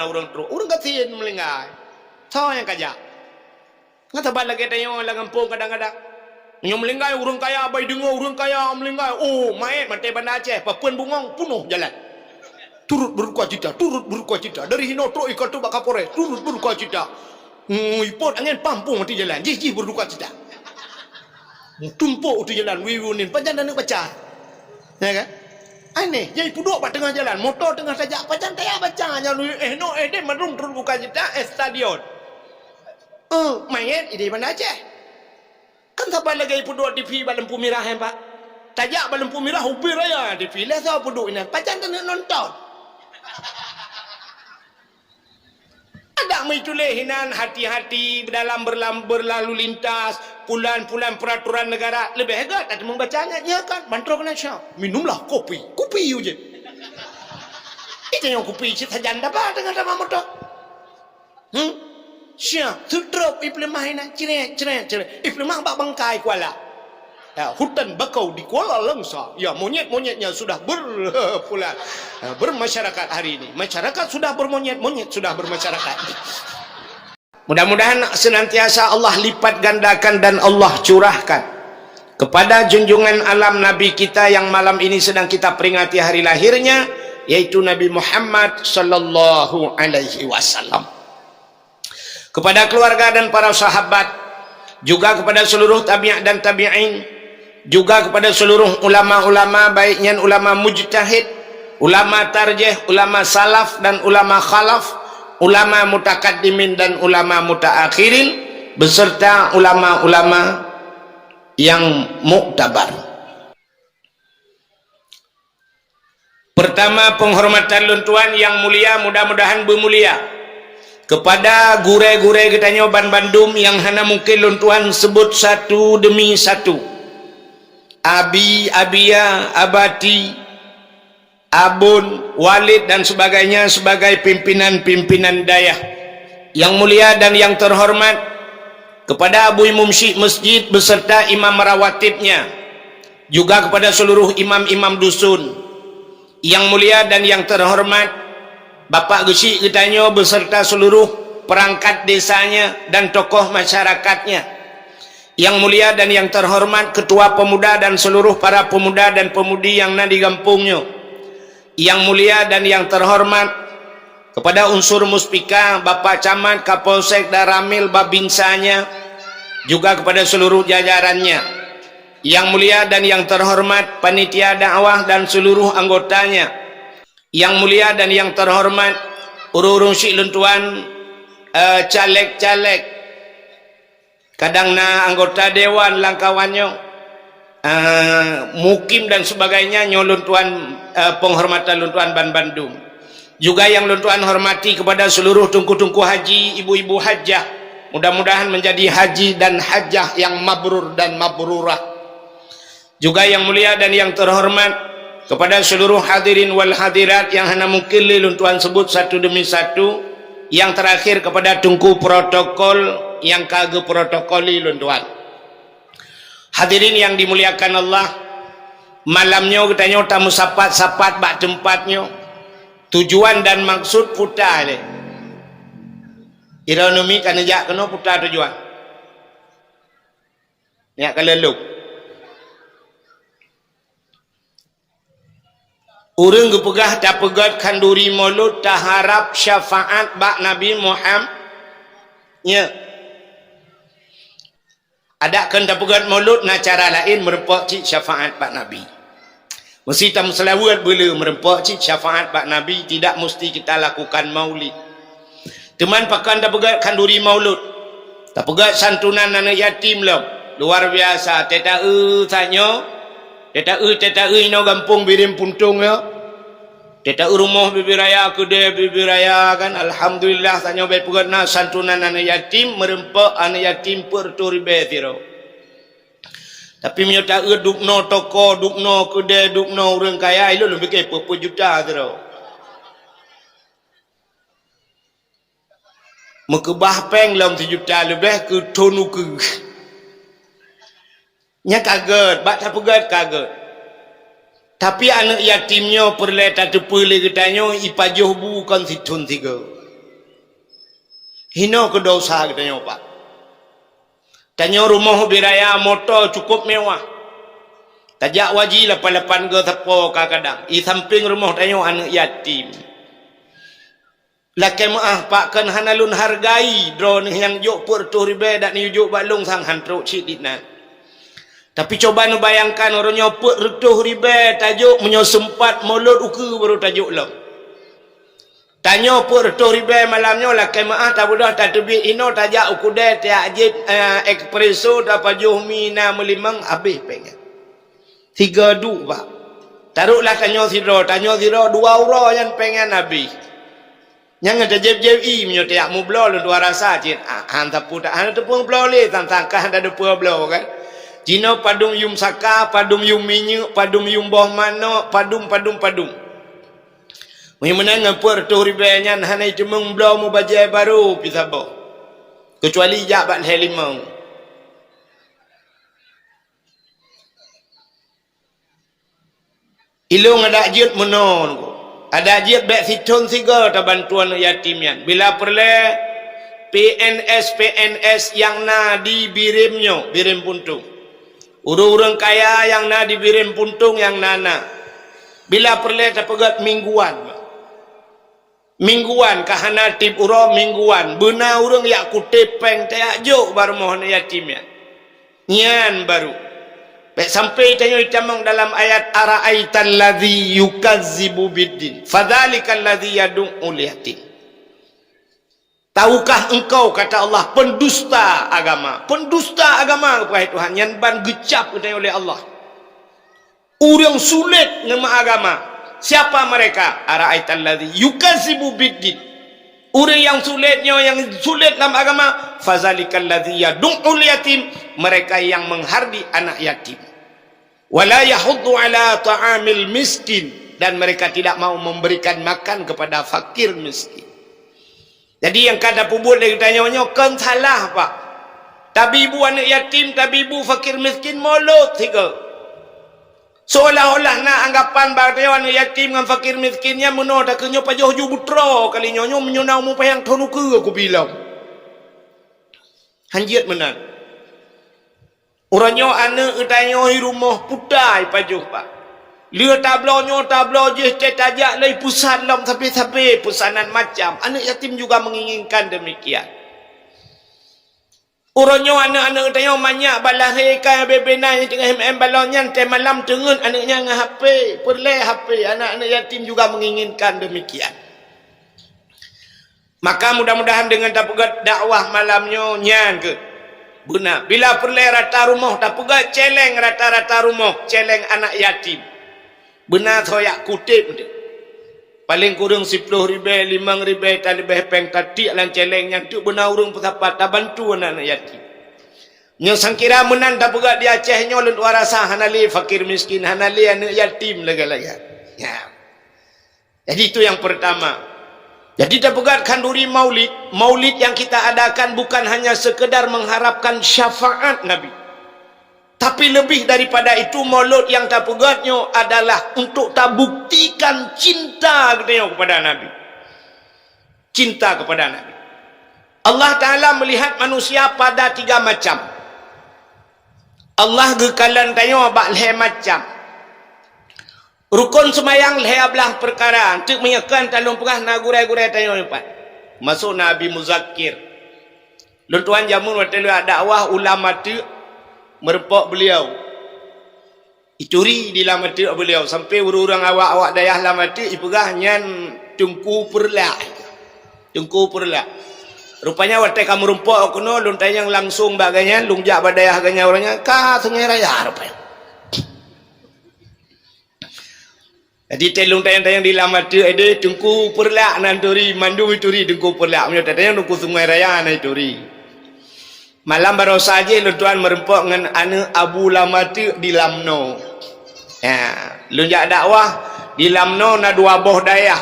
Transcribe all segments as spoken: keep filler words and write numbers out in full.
Ureuëng trok, ureuëng gasien meuninggai. Soe nyang kajak? Ngon saban lagée tanyoe lam gampông kadang-kadang. Meunyoe meuninggai ureuëng kaya, bai deungoe ureuëng kaya meuninggai, oh, manyét maté Banda Aceh, papeuen bungong, peunoh jalan. Turut beudukacita, turut beudukacita. Dari hinoe trok i kanto bak Kapolres, turut beudukacita. Hmm, ipot angén pampung maté jalan, jih-jih beudukacita. Tumpok u teuk jalan, wiwi unin, pajan taneuk baca. Ya kan? Aneh, jadi peuduek bak teungoh jalan, moto teungoh tajak, pajan tajak baca, nyan, eh, no, eh, deh, mandum turut buka cita, eh, stadion. Eh, manyét idéh Banda Aceh. Kan saban lagée peuduek T V bak lampu mirah, eh, Pak. Tajak bak lampu mirah, ubé raya T V, lé soe peuduek inan, pajan taneuk nonton. Adak meuituléh hinan hati-hati dalam berlam-, berlalu lintas, pulan-pulan peraturan negara, leubeh gét tateumeubaca nyan, nya kan, bantrok keunan syah. Minumlah kopi. Kopi ujeh. Ita nyang kopi cit sajan daba teungoh daba moto. Hmm? Syah, seutrop ipeuleumah hinan, cret, cret, cret. Ipeuleumah bak bangkai kuala. Ya, hutan bakau di Kuala Langsa. Ya, monyet-monyetnya sudah berpulang, eh, bermasyarakat hari ini. Masyarakat sudah bermonyet, monyet sudah bermasyarakat. Mudah-mudahan senantiasa Allah lipat gandakan dan Allah curahkan kepada junjungan alam Nabi kita yang malam ini sedang kita peringati hari lahirnya, yaitu Nabi Muhammad sallallahu alaihi wasallam. Kepada keluarga dan para sahabat, juga kepada seluruh tabi'in dan tabi'in, juga kepada seluruh ulama-ulama, baik nyan ulama mujtahid, ulama tarjih, ulama salaf dan ulama khalaf, ulama mutakaddimin dan ulama mutaakhirin, beserta ulama-ulama yang muktabar. Pertama, penghormatan lôn tuan yang mulia, mudah-mudahan beumulia, kepada gurée-gurée geutanyoe ban bandum nyang hana mungken lôn tuan sebut satu demi satu. Abi, Abia, Abati, Abon, Walid dan sebagainya sebagai pimpinan-pimpinan dayah. Yang mulia dan yang terhormat, kepada Abu Imum Syik Masjid beserta imam rawatibnya, juga kepada seluruh imam-imam dusun. Yang mulia dan yang terhormat, Bapak Geuchik geutanyoe beserta seluruh perangkat desanya dan tokoh masyarakatnya. Yang mulia dan yang terhormat Ketua Pemuda dan seluruh para pemuda dan pemudi yang na di gampông nyoe. Yang mulia dan yang terhormat kepada unsur Muspika, Bapak Camat, Kapolsek dan Ramil Babinsanya, juga kepada seluruh jajarannya. Yang mulia dan yang terhormat panitia dakwah dan seluruh anggotanya. Yang mulia dan yang terhormat ureuëng-ureuëng syik lôn tuan, eh, caleg-caleg, kadang na anggota dewan lam kawan nyoe, eh, mukim dan sebagainya, nyoe lôn tuan, eh, penghormatan lôn tuan ban bandum. Juga yang lôn tuan hormati kepada seluruh teungku-teungku haji, ibu-ibu hajah, mudah-mudahan menjadi haji dan hajah yang mabrur dan mabrurah. Juga yang mulia dan yang terhormat kepada seluruh hadirin wal hadirat yang hana mungkin lé lôn tuan sebut satu demi satu, yang terakhir kepada teungku protokol yang ka geuprotokoli lôn tuan. Hadirin yang dimuliakan Allah, malam nyoe geutanyoe tameusapat-sapat bak teumpat nyoe. Tujuan dan maksud puta lé. Ironomi ka neujak keunoe puta tujuan. Nyak ka lelok. Ureuëng geupeugah tapeugét khanduri Maulud taharab syafaat bak Nabi Muhammad. Nya. Adak kheun tapeugét Maulud na cara laén meureumpok cit syafaat bak Nabi. Meusti tameuseulaweuet beuleu meureumpok cit syafaat bak Nabi, tidak mesti kita lakukan maulid. Teuma pakon tapeugét khanduri Maulud? Tapeugét santunan aneuëk yatim lom. Luar biasa, teuta-eu tanyoe, teuta-eu, teuta-eu inoe gampông Bireuen Puntông nyoe. Teuta-eu rumoh bibi raya, keudè bibi raya kan. Alhamdulillah, tanyoe bèk peugét na santunan aneuëk yatim, meureumpok aneuëk yatim peuet reutôh ribèe sidroe. Tapi meunyoe ta-eu dubnoe toko, dubnoe keudè, dubnoe ureuëng kaya, ilôn lôn piké peuet-peuet juta sidroe. Meukeubah péng lom sijuta leubeh keu thon ukeue. Nyan ka gét, bak tapeugét ka gét. Tapi aneuëk yatim nyoe peureulèe tateupeue lé geutanyoe ipajoh bu kon sithon sigoe. Hinoe keu desya geutanyoe, Pak. Tanyoe rumoh ubé raya, moto cukup mewah. Tajak haji lapan-lapan go sapo kadang-kadang. I sampéng rumoh tanyoe aneuëk yatim. Lakée meuáh, Pak, kon hana lôn hargai droeneuh nyang jok peuet reutôh ribée dak neujok bak lôn sang han trok cit dinan. Tapi cuba neubayangkan, uroe nyoe peuet reutôh ribée tajok, meunyoe seumpat mulod ukeue baru tajok lom. Tanyoe peuet reutôh ribée malam nyoe lakée meuáh tabeudôh tateubiet inoe tajak u keudée tajak jieb, eh, espresso tapajoh mi na meulimong habéh péng nyan. Sigo duek, Pak. Taroklah tanyoe sidroe, tanyoe sidroe dua uroe nyan péng nyan habéh. Nyang ngon tajieb-jieb ié meunyoe tajak meubloe lôn tuan rasa cit, ah, han sapeue ta-, hana teupeue bloe lé, sang-sang ka hana teupeue bloe kan. Jinoe padum yuem saka, padum yuem minyeuk, padum yuem boh manok, padum, padum, padum. Meunyoe meunan ngon peuet reutôh ribée nyan hana jiteumeung bloe meubajée barô pih saboh. Keucuali jak bak lhée limong. Ilôn adak jeuet meunoe, adak jeuet bék sithon sigo tabantu aneuëk yatim nyan. Bila peureulée, P N S-P N S nyang na di Bireuen nyoe, Bireuen Puntông. Ureuëng-ureuëng kaya nyang na di Bireuen Puntông nyang na-na. Bila peureulée tapeugét mingguan. Mingguan ka hana tieb uroe mingguan, beuna ureuëng jak kuteb péng tajak jok bak rumoh aneuëk yatim nyan. Nyan baru. Bék sampai tanyoe tamong dalam ayat, "Ara'aital ladzi yukazzibu biddin, fadzalikal ladzi yadu'ul yatim." Tahukah engkau, kata Allah, pendusta agama. Pendusta agama, wahai Tuhan, nyan ban geucab geutanyoe lé Allah. Ureuëng sulet ngon meuagama. Siapa mereka? Ara'aital ladzi yukazzibu biddin. Ureuëng nyang sulet nyoe, nyang sulet lam agama, fazalikal ladzi yadu'ul yatim, mereka yang menghardi anak yatim. Wala yahuddu ala ta'amil miskin, dan mereka tidak mau memberikan makan kepada fakir miskin. Jadi nyang ka tapeubuet lé geutanyoe nyoe kon salah, Pak. Tabibu aneuëk yatim, tabibu fakir miskin, mulod sigo. Seolah-olah na anggapan bak tanyoe aneuëk yatim ngon fakir miskin nyan meunoe takeuh nyoe pajoh ju beutroe kali nyoe, nyoe meunyoe na umu panyang thon ukeue kubi lom. Han jeuet meunan. Uroe nyoe aneuëk geutanyoe i rumoh puta ipajoh, Pak. Lheueh tabloe nyoe tabloe jih, teuh tajak lé pusat lom sabe-sabe peusanan macam. Aneuëk yatim juga menginginkan demikian. Uroe nyoe aneuëk-aneuëk geutanyoe manyak bak lahé ka bebe na nyang teungoh M M balon nyan, teuh malam teungeut aneuëk nyan ngon H P, peureulée H P, aneuëk-aneuëk yatim juga menginginkan demikian. Maka mudah-mudahan deungon tapeugét dakwah malam nyoe nyan keuh beuna. Bila peureulée rata rumoh tapeugét, celeng rata-rata rumoh, celeng anak yatim. Beuna soyak kuteb teuh. Paleng kureueng siploh ribée, limong ribée, taleubeh péng tatiek lam celeng nyan teuk beuna ureuëng peusapat tabantu anak-anak yatim. Nyoe sangkira meunan tapeugét di Aceh nyoe lôn tuan rasa hana lé fakir miskin, hana lé aneuëk yatim lagée-lagée. Ya. Jadi itu yang pertama. Jadi tapeugét khanduri maulid, maulid yang kita adakan bukan hanya sekedar mengharapkan syafaat Nabi. Tapi lebih daripada itu, maulid yang tapeugét nyoe adalah untuk tabuktikan cinta geutanyoe kepada Nabi. Cinta kepada Nabi. Allah Ta'ala melihat manusia pada tiga macam. Allah geukalon tanyoe bak lhée macam. Rukon seumayang lhée blaih peukara, teuk meunyoe kon talôn peugah na gurée-gurée tanyoe nyoe pat. Masôk na Abi Muzakir. Lôn tuan jameun watée lôn jak dakwah u Lam Ateuk, meurumpok beuliau. Ituri di Lam Ateuk beuliau, sampai ureuëng-ureuëng awak-awak dayah Lam Ateuk ipeugah nyan Teungku Peureulak. Teungku Peureulak. Rupanya watée ka meurumpok keunoe, lôn tanyong langsong bak gobnyan, lôn jak bak dayah gobnyan, ureuëng nyan ka Sungai Raya rupanya. Jadi, teuh lôn tanyong-tanyong di Lam Ateuk, "Eh, deh, Teungku Peureulak nan turi, mandum ituri Teungku Peureulak." Meunyoe tatanyong Teungku Sungai Raya nan ituri. Malam barosa jih lôn tuan meurumpok ngon aneuëk Abu Lam Ateuk di Lamno. Ya, lôn jak dakwah di Lamno na dua boh dayah.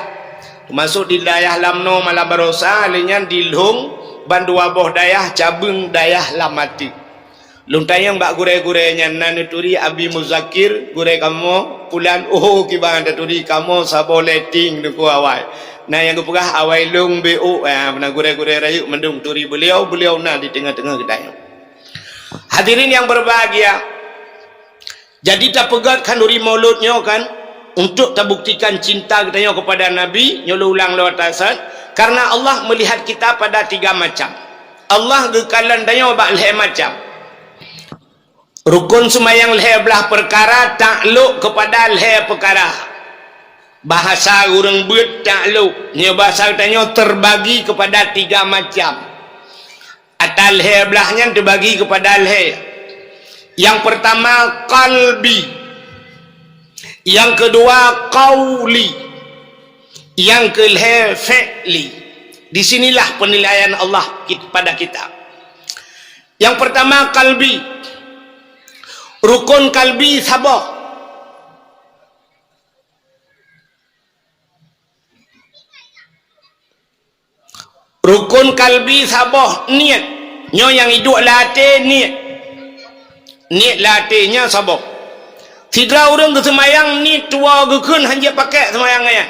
Teumasok di dayah Lamno malam barosa, lheueh nyan di Lhong ban dua boh dayah cabeueng dayah Lam Ateuk. Lôn tanyong bak gurée-gurée nyan, na neuturi Abi Muzakir, gurée kamoe, pulan, oh, kiban taturi kamoe saboh letting teungku awai. Na nyang geupeugah awai lôn B O, eh, na gurée-gurée rayeuk mandum turi beuliau, beuliau na di teungoh-teungoh geutanyoe. Hadirin yang berbahagia, jadi tapeugét khanduri Maulud nyoe kan, untuk tabuktikan cinta geutanyoe kepada Nabi, nyoe lôn ulang lewat tasad, karena Allah melihat kita pada tiga macam. Allah geukalon tanyoe bak lhée macam. Rukon seumayang lhée blaih peukara taklok keupada lhée peukara. Bahasa ureuëng beuet taklok, nyoe bahasa geutanyoe terbagi kepada tiga macam. Ata lhée blaih nyan teubagi keupada lhée. Yang pertama qalbi. Yang kedua qauli. Yang kelhée fi'li. Di sinilah penilaian Allah kit-, pada kita. Yang pertama kalbi. Rukon kalbi saboh. Rukon kalbi saboh niet. Nyoe nyang iduek lam até niet. Niet lam até nyan saboh. Sidroe ureuëng geuseumayang niet tuwoe geukheun hana jeuet pakai seumayang nyan.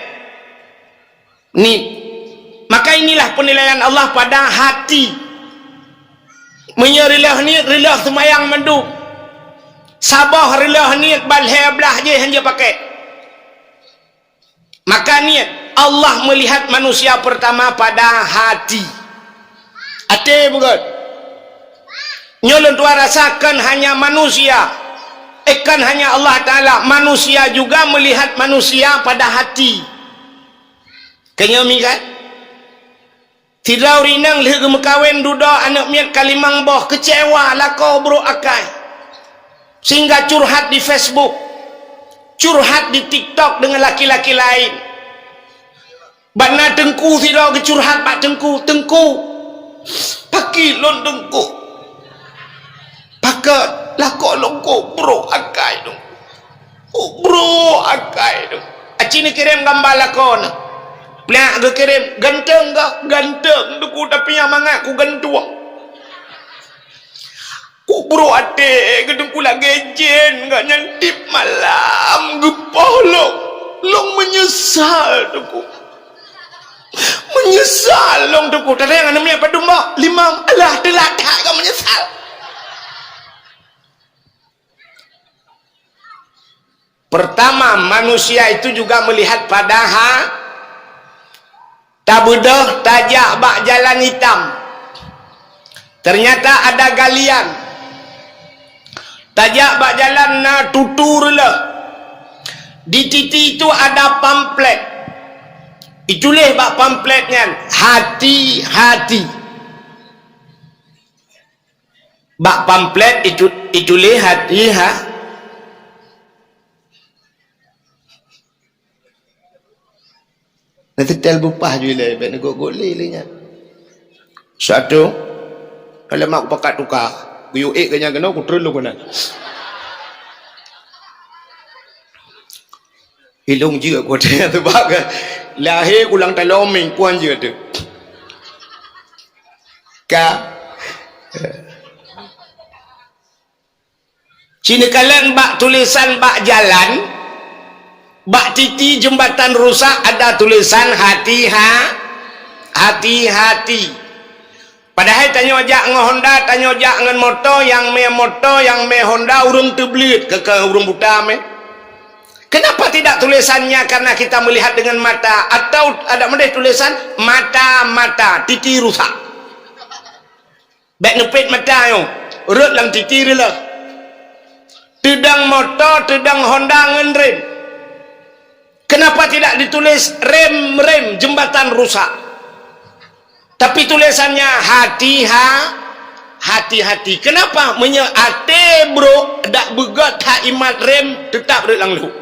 Niet. Maka inilah penilaian Allah pada hati. Meunyoe reuloh niet, reuloh seumayang mandum. Saboh reuloh niet bak lhée blaih jih hana jeuet pakai. Maka niet, Allah melihat manusia pertama pada hati. Até beugét. Nyoe lôn tuan rasa kon hanya manusia, eh, kon hanya Allah Taala, manusia juga melihat manusia pada hati. Keunyoe mi kan? Sidroe ureuëng inong lheueh geumeukawen dudoe aneuëk miet ka limong boh, keucewa, lakoe brok akai. Sehingga curhat di Facebook, curhat di TikTok dengan laki-laki lain. Bak na teungku sidroe geucurhat bak teungku, "Teungku, pakri lôn teungku. Pakon lakoe lôn kok brok akai teungku. Kok brok akai teungku." Aci neukirém gamba lakoe neuh. Plak geukirém, "Ganteng kah?" "Ganteng teungku, tapi nyang mangat kugantung." Kok brok até geuh teungku lagée jén geuh nyang tiep malam geupoh lôn. Lôn meunyeusal teungku. Meunyeusal lôn teungku. Tadeng aneuëk miet padum boh? Limong. Alah, teulat that kah meunyeusal. Pertama, manusia itu juga melihat pada ha-, tabeudôh tajak bak jalan hitam. Ternyata ada galian. Tajak bak jalan na tutu reuloh. Di titi itu ada pamflet. Ituléh bak pamflet nyan, hati-hati. Bak pamflet itu, ituléh hati ha-, Na teutel bupah ju ilée, bék neugok-gok lé lé nyan. Satu, kalau mak kupakat tuka, kuyue ék geuh nyan keunoe, kutreun lôn keunan. Ilong jeuet ku teuh, sebab ke lahé kulang talomeng puan jeuet teuh. Ka. Ci neukalon bak tulésan bak jalan, bak titi jeumbatan rusak ada tulésan hati-ha-, hati-hati. Padahai tanyoe jak ngon Honda, tanyoe jak ngon moto, nyang mé moto, nyang mé Honda, ureuëng teubleuet, keu, keu ureuëng buta mé. Kenapa tidak tulisannya karena kita melihat dengan mata? Atau ada meudeh tulisan mata-mata, titi rusak. Bék neupét mata nyoe, rhot lam titi reuloh. Teudong moto, teudong Honda ngon rem. Kenapa tidak ditulis rem-rem jembatan rusak? Tapi tulisannya hati-ha-, hati-hati. Kenapa? Meunyoe até brok dak beugét that imat rem, teutap rhot lam lhok.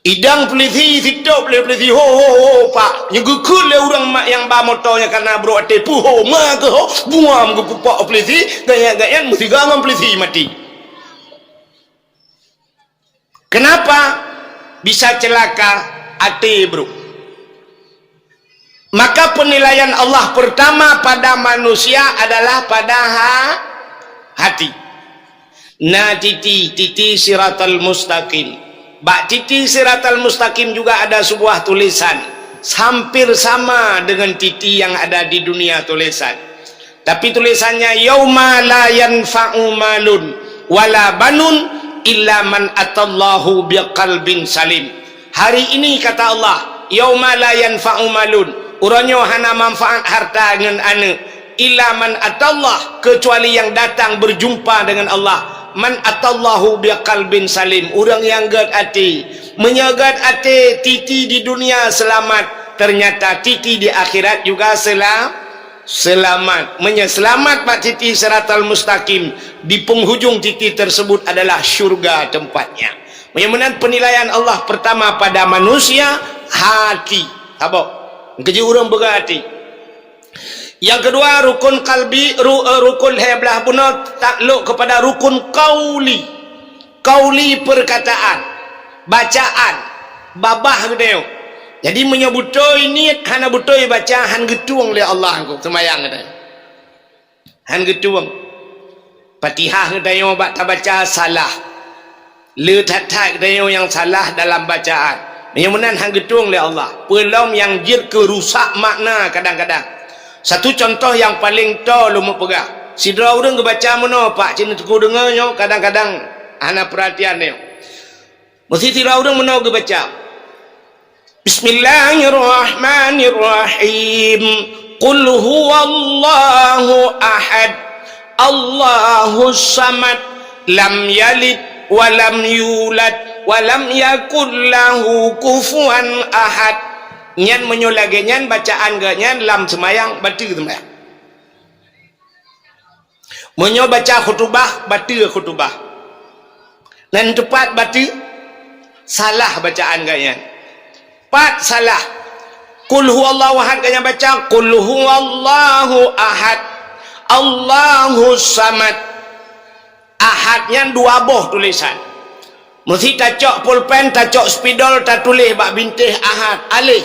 Idong peulisi, sitôb lé peulisi, "Ho, ho, ho, Pak." Nyoe geukheun lé ureuëng ma-, nyang ba moto nyan kana brok até, "Puho, ma keuh ho." Buam geupupok peulisi, gayat-gayat meusiga ngon peulisi maté. Kenapa bisa celaka? Até brok. Maka penilaian Allah pertama pada manusia adalah pada ha-, Hati. Na titi, titi siratal mustaqim. Bak titi siratal mustaqim juga ada sebuah tulisan, hampir sama dengan titi yang ada di dunia tulisan. Tapi tulisannya, "Yauma la yanfa'u malun wala banun illa man atallahu biqalbin salim." Hari ini, kata Allah, "Yauma la yanfa'u malun," uroe nyoe hana manfaat harta ngon aneuëk, "illa man atallah," kecuali yang datang berjumpa dengan Allah, "man atallahu biqalbin salim," ureuëng nyang gét até. Meunyoe gét até, titi di dunia seulamat, ternyata titi di akhirat juga sela-, seulamat. Meunyoe seulamat bak titi siratal mustaqim, di penghujung titi tersebut adalah syurga tempatnya. Meunyoe meunan penilaian Allah pertama pada manusia, hati. Saboh. Keujeuet ureuëng peugah hati. Yang kedua, rukun kalbi, ru-, eh, rukun lhée blaih bunoe taklok kepada rukun kauli. Kauli perkataan, bacaan, babah geutanyoe. Jadi meunyoe beutôi niet hana beutôi baca, han geutueng lé Allah anggô seumayang geutanyoe. Han geutueng. Fatihah geutanyoe bak tabaca salah. Le that-that geutanyoe nyang salah dalam bacaan. Meunyoe meunan han geutueng lé Allah. Peulom nyang jeuet keu rusak makna kadang-kadang. Satu contoh nyang paleng toe lôn meupeugah. Sidroe ureuëng geubaca meunoe, Pak, cit teungku deungoe nyoe kadang-kadang hana peuratian nyoe. Meusé sidroe ureuëng meunoe geubaca, "Bismillahirrahmanirrahim. Qul huwallahu ahad. Allahus samad. Lam yalid wa lam yulad wa lam yakul lahu kufuwan ahad." Nyan meunyoe lagée nyan bacaan geuh nyan lam seumayang, bateue seumayang. Meunyoe baca khutubah, bateue khutubah. Nan teupat bateue, salah bacaan geuh nyan. Pat salah. Qul huwallahu ahad geuh nyan baca, qul huwallahu ahad. Allahus samad. Ahad nyan dua boh tulisan. Meusé tacok pulpen, tacok spidol, tatuléh bak bintéh ahad, alif,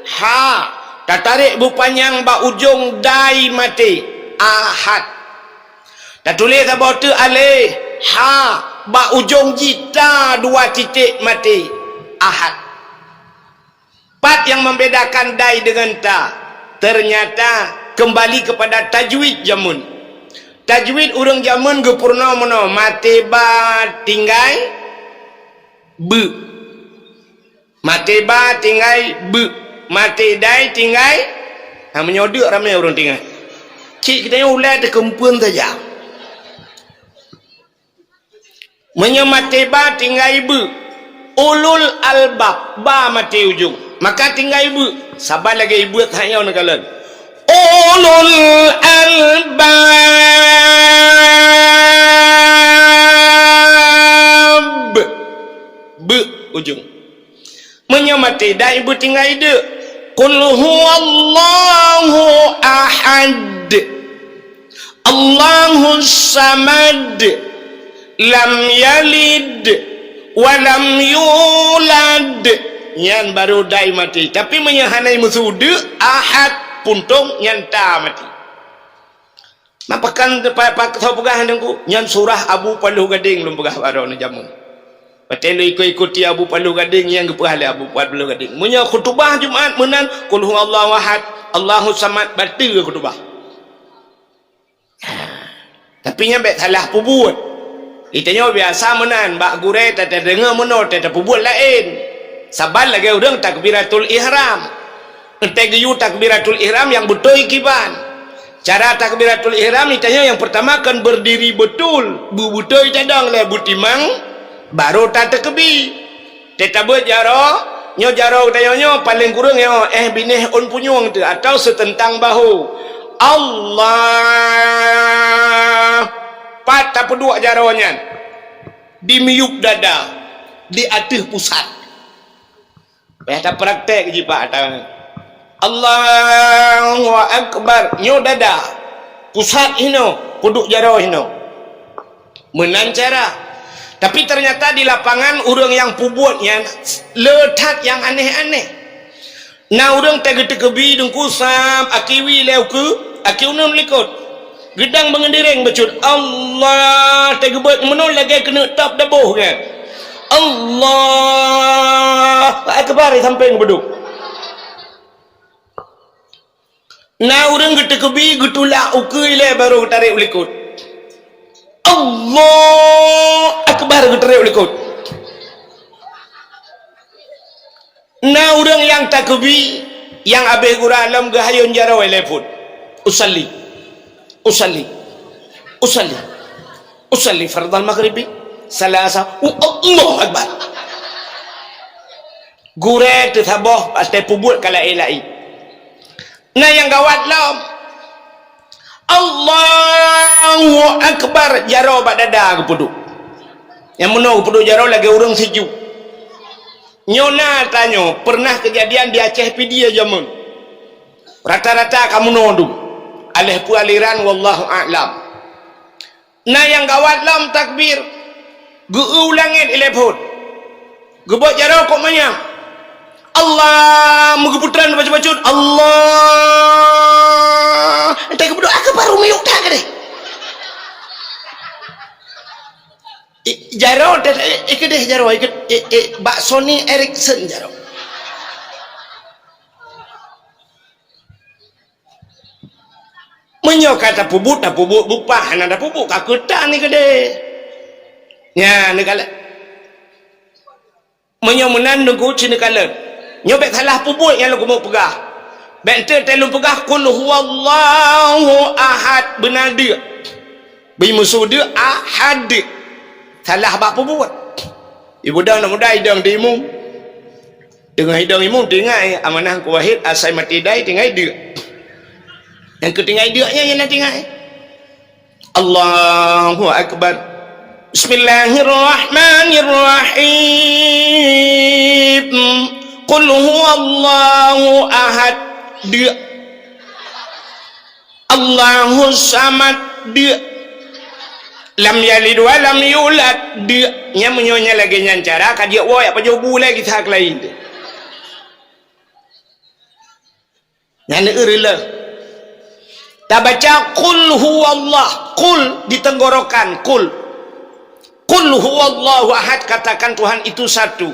ha, tatarek beupanyang bak ujong dai maté, ahad. Tatuléh saboh teuk alif, ha, bak ujong jih ta dua titék maté, ahad. Pat nyang membedakan dai deungon ta? Ternyata kembali kepada tajwid jameun. Tajwid ureuëng jameun geupeurunoe meunoe, maté ba tinggai beuk. Maté ba tinggai beuk. Maté dai tinggai, ha, meunyoe deuk ramé ureuëng tinggai. Cit geutanyoe ulée teukeumpeuen saja. Meunyoe maté ba tinggai beuk, ulul albab, ba maté ujong, maka tinggai beuk, saban lagée ibuet hanyoe neukalon. Ulul albab. Beuk ujong. Meunyoe maté dai beutinggai deuk, qul huwallahu ahad. Allahus samad. Lam yalid wa lam yulad. Nyan baru dai maté. Tapi meunyoe hana meusu deuk, ahad, puntông, nyan ta maté. Mapakan pa-, pa-, soe peugah nyan ku? Nyan surah Abu Paluh Gadeng lôn peugah baroe nyoe jameun. Watée lôn ikot-ikoti Abu Paluh Gadeng nyang geupeugah lé Abu Paluh Gadeng. Meunyoe khutubah Jumat meunan, qul huwallahu ahad, Allahus samad, bateue khutubah. Tapi nyan bék salah peubuet. Geutanyoe biasa meunan, bak gurée ta-, tadeungoe meunoe, ta-, tapeubuet laén. Saban lagée ureuëng takbiratul ihram. Enteuk geuyue takbiratul ihram nyang beutôi kiban. Cara takbiratul ihram, geutanyoe nyang peurtama kon berdiri betul, beubeutôi tadong lé beutimang, baru tateukeubi. Teutabeuet jaroe, nyoe jaroe geutanyoe nyoe paleng kureueng nyoe, eh, binéh ôn punyueng teuh atawa seuteuntang bahu. Allah. Pat tapeuduek jaroe nyan? Di miyueb dada, di ateueh pusat. Payah tapraktek jipak ata. Allahu Akbar. Nyoe dada. Pusat hinoe, peuduek jaroe hinoe. Meunan cara. Tapi ternyata di lapangan ureuëng nyang peubuet nyan le that nyang aneh-aneh. Na ureuëng teugeuteukebi deungku sam akiwi lé ukeue, aki uneun likot. Geudang beungeundireng bacut, Allah, teugeubeuet meunoe lagèe keuneuk tôb daboh nyan. Allah akbar, sampéng beudôh. Na ureueng geuteukeubi, geutulak ukeue ilèe barô geutarek u likot. Allah akbar, geutarek u likot. Na ureueng nyang takeubi, nyang abéh gura lom geuhayôn jaroe lé phon. Usalli. Usalli. Usalli. Usalli fardhal maghribi salasa. U-, Allahu Akbar. Gurèe teusaboh watèe peubuet ka laén-laén. Na nyang gawat lom. Allahu Akbar, jaroe bak dada geupeuduek. Nyang meunoe geupeuduek jaroe lagèe ureueng sijuek. Nyoe na tanyoe, pernah keujadian di Aceh Pidie jameun. Rata-rata ka meunoe dum. Aléh peue aliran, wallahu a'lam. Na nyang gawat lom takbir. Geu-eu u langét ilèe phon. Geubeuet jaroe kok manyang. Allah, meugeupeutren bacut-bacut. Allah. Entah geubeuet, ah, ka baru miyueb that keudeh. I, jaroe teuh, eh, eh, keudeh jaroe, eh, eh, eh, bak Sony Ericsson jaroe. Meunyoe ka tapeubuet, tapeubuet beupah, hana tapeubuet ka keutan ni keudeh. Nyan neukalon. Meunyoe meunan Teungku ci neukalon. Nyoe bèk salah peubuet nyang lôn keumeung peugah. Bèk enteuk teuh lôn peugah, "Qul huwallahu ahad", beuna deuk. Bri musoh deuk, ahad. Salah bak peubuet. Ibu dang aneuk muda idong di imum. Teungoh idong imum, tinggai amanah Teungku Wahid, asai maté dai, tinggai deuk. Nyang keu tinggai deuk nyan, nyan na tinggai. Allahu Akbar. Bismillahirrahmanirrahim. Qul huwallahu ahad. Deuk. Allahus samad, deuk. Lam yalid wa lam yulad, deuk. Nyan meunyoe nyan lagèe nyan cara, ka jeuet woe jak pajoh bu lé gisa keulayi. Nyan eu rila. Tabaca qul huwallah, qul di tenggorokan, qul. Qul huwallahu ahad, katakan Tuhan itu satu.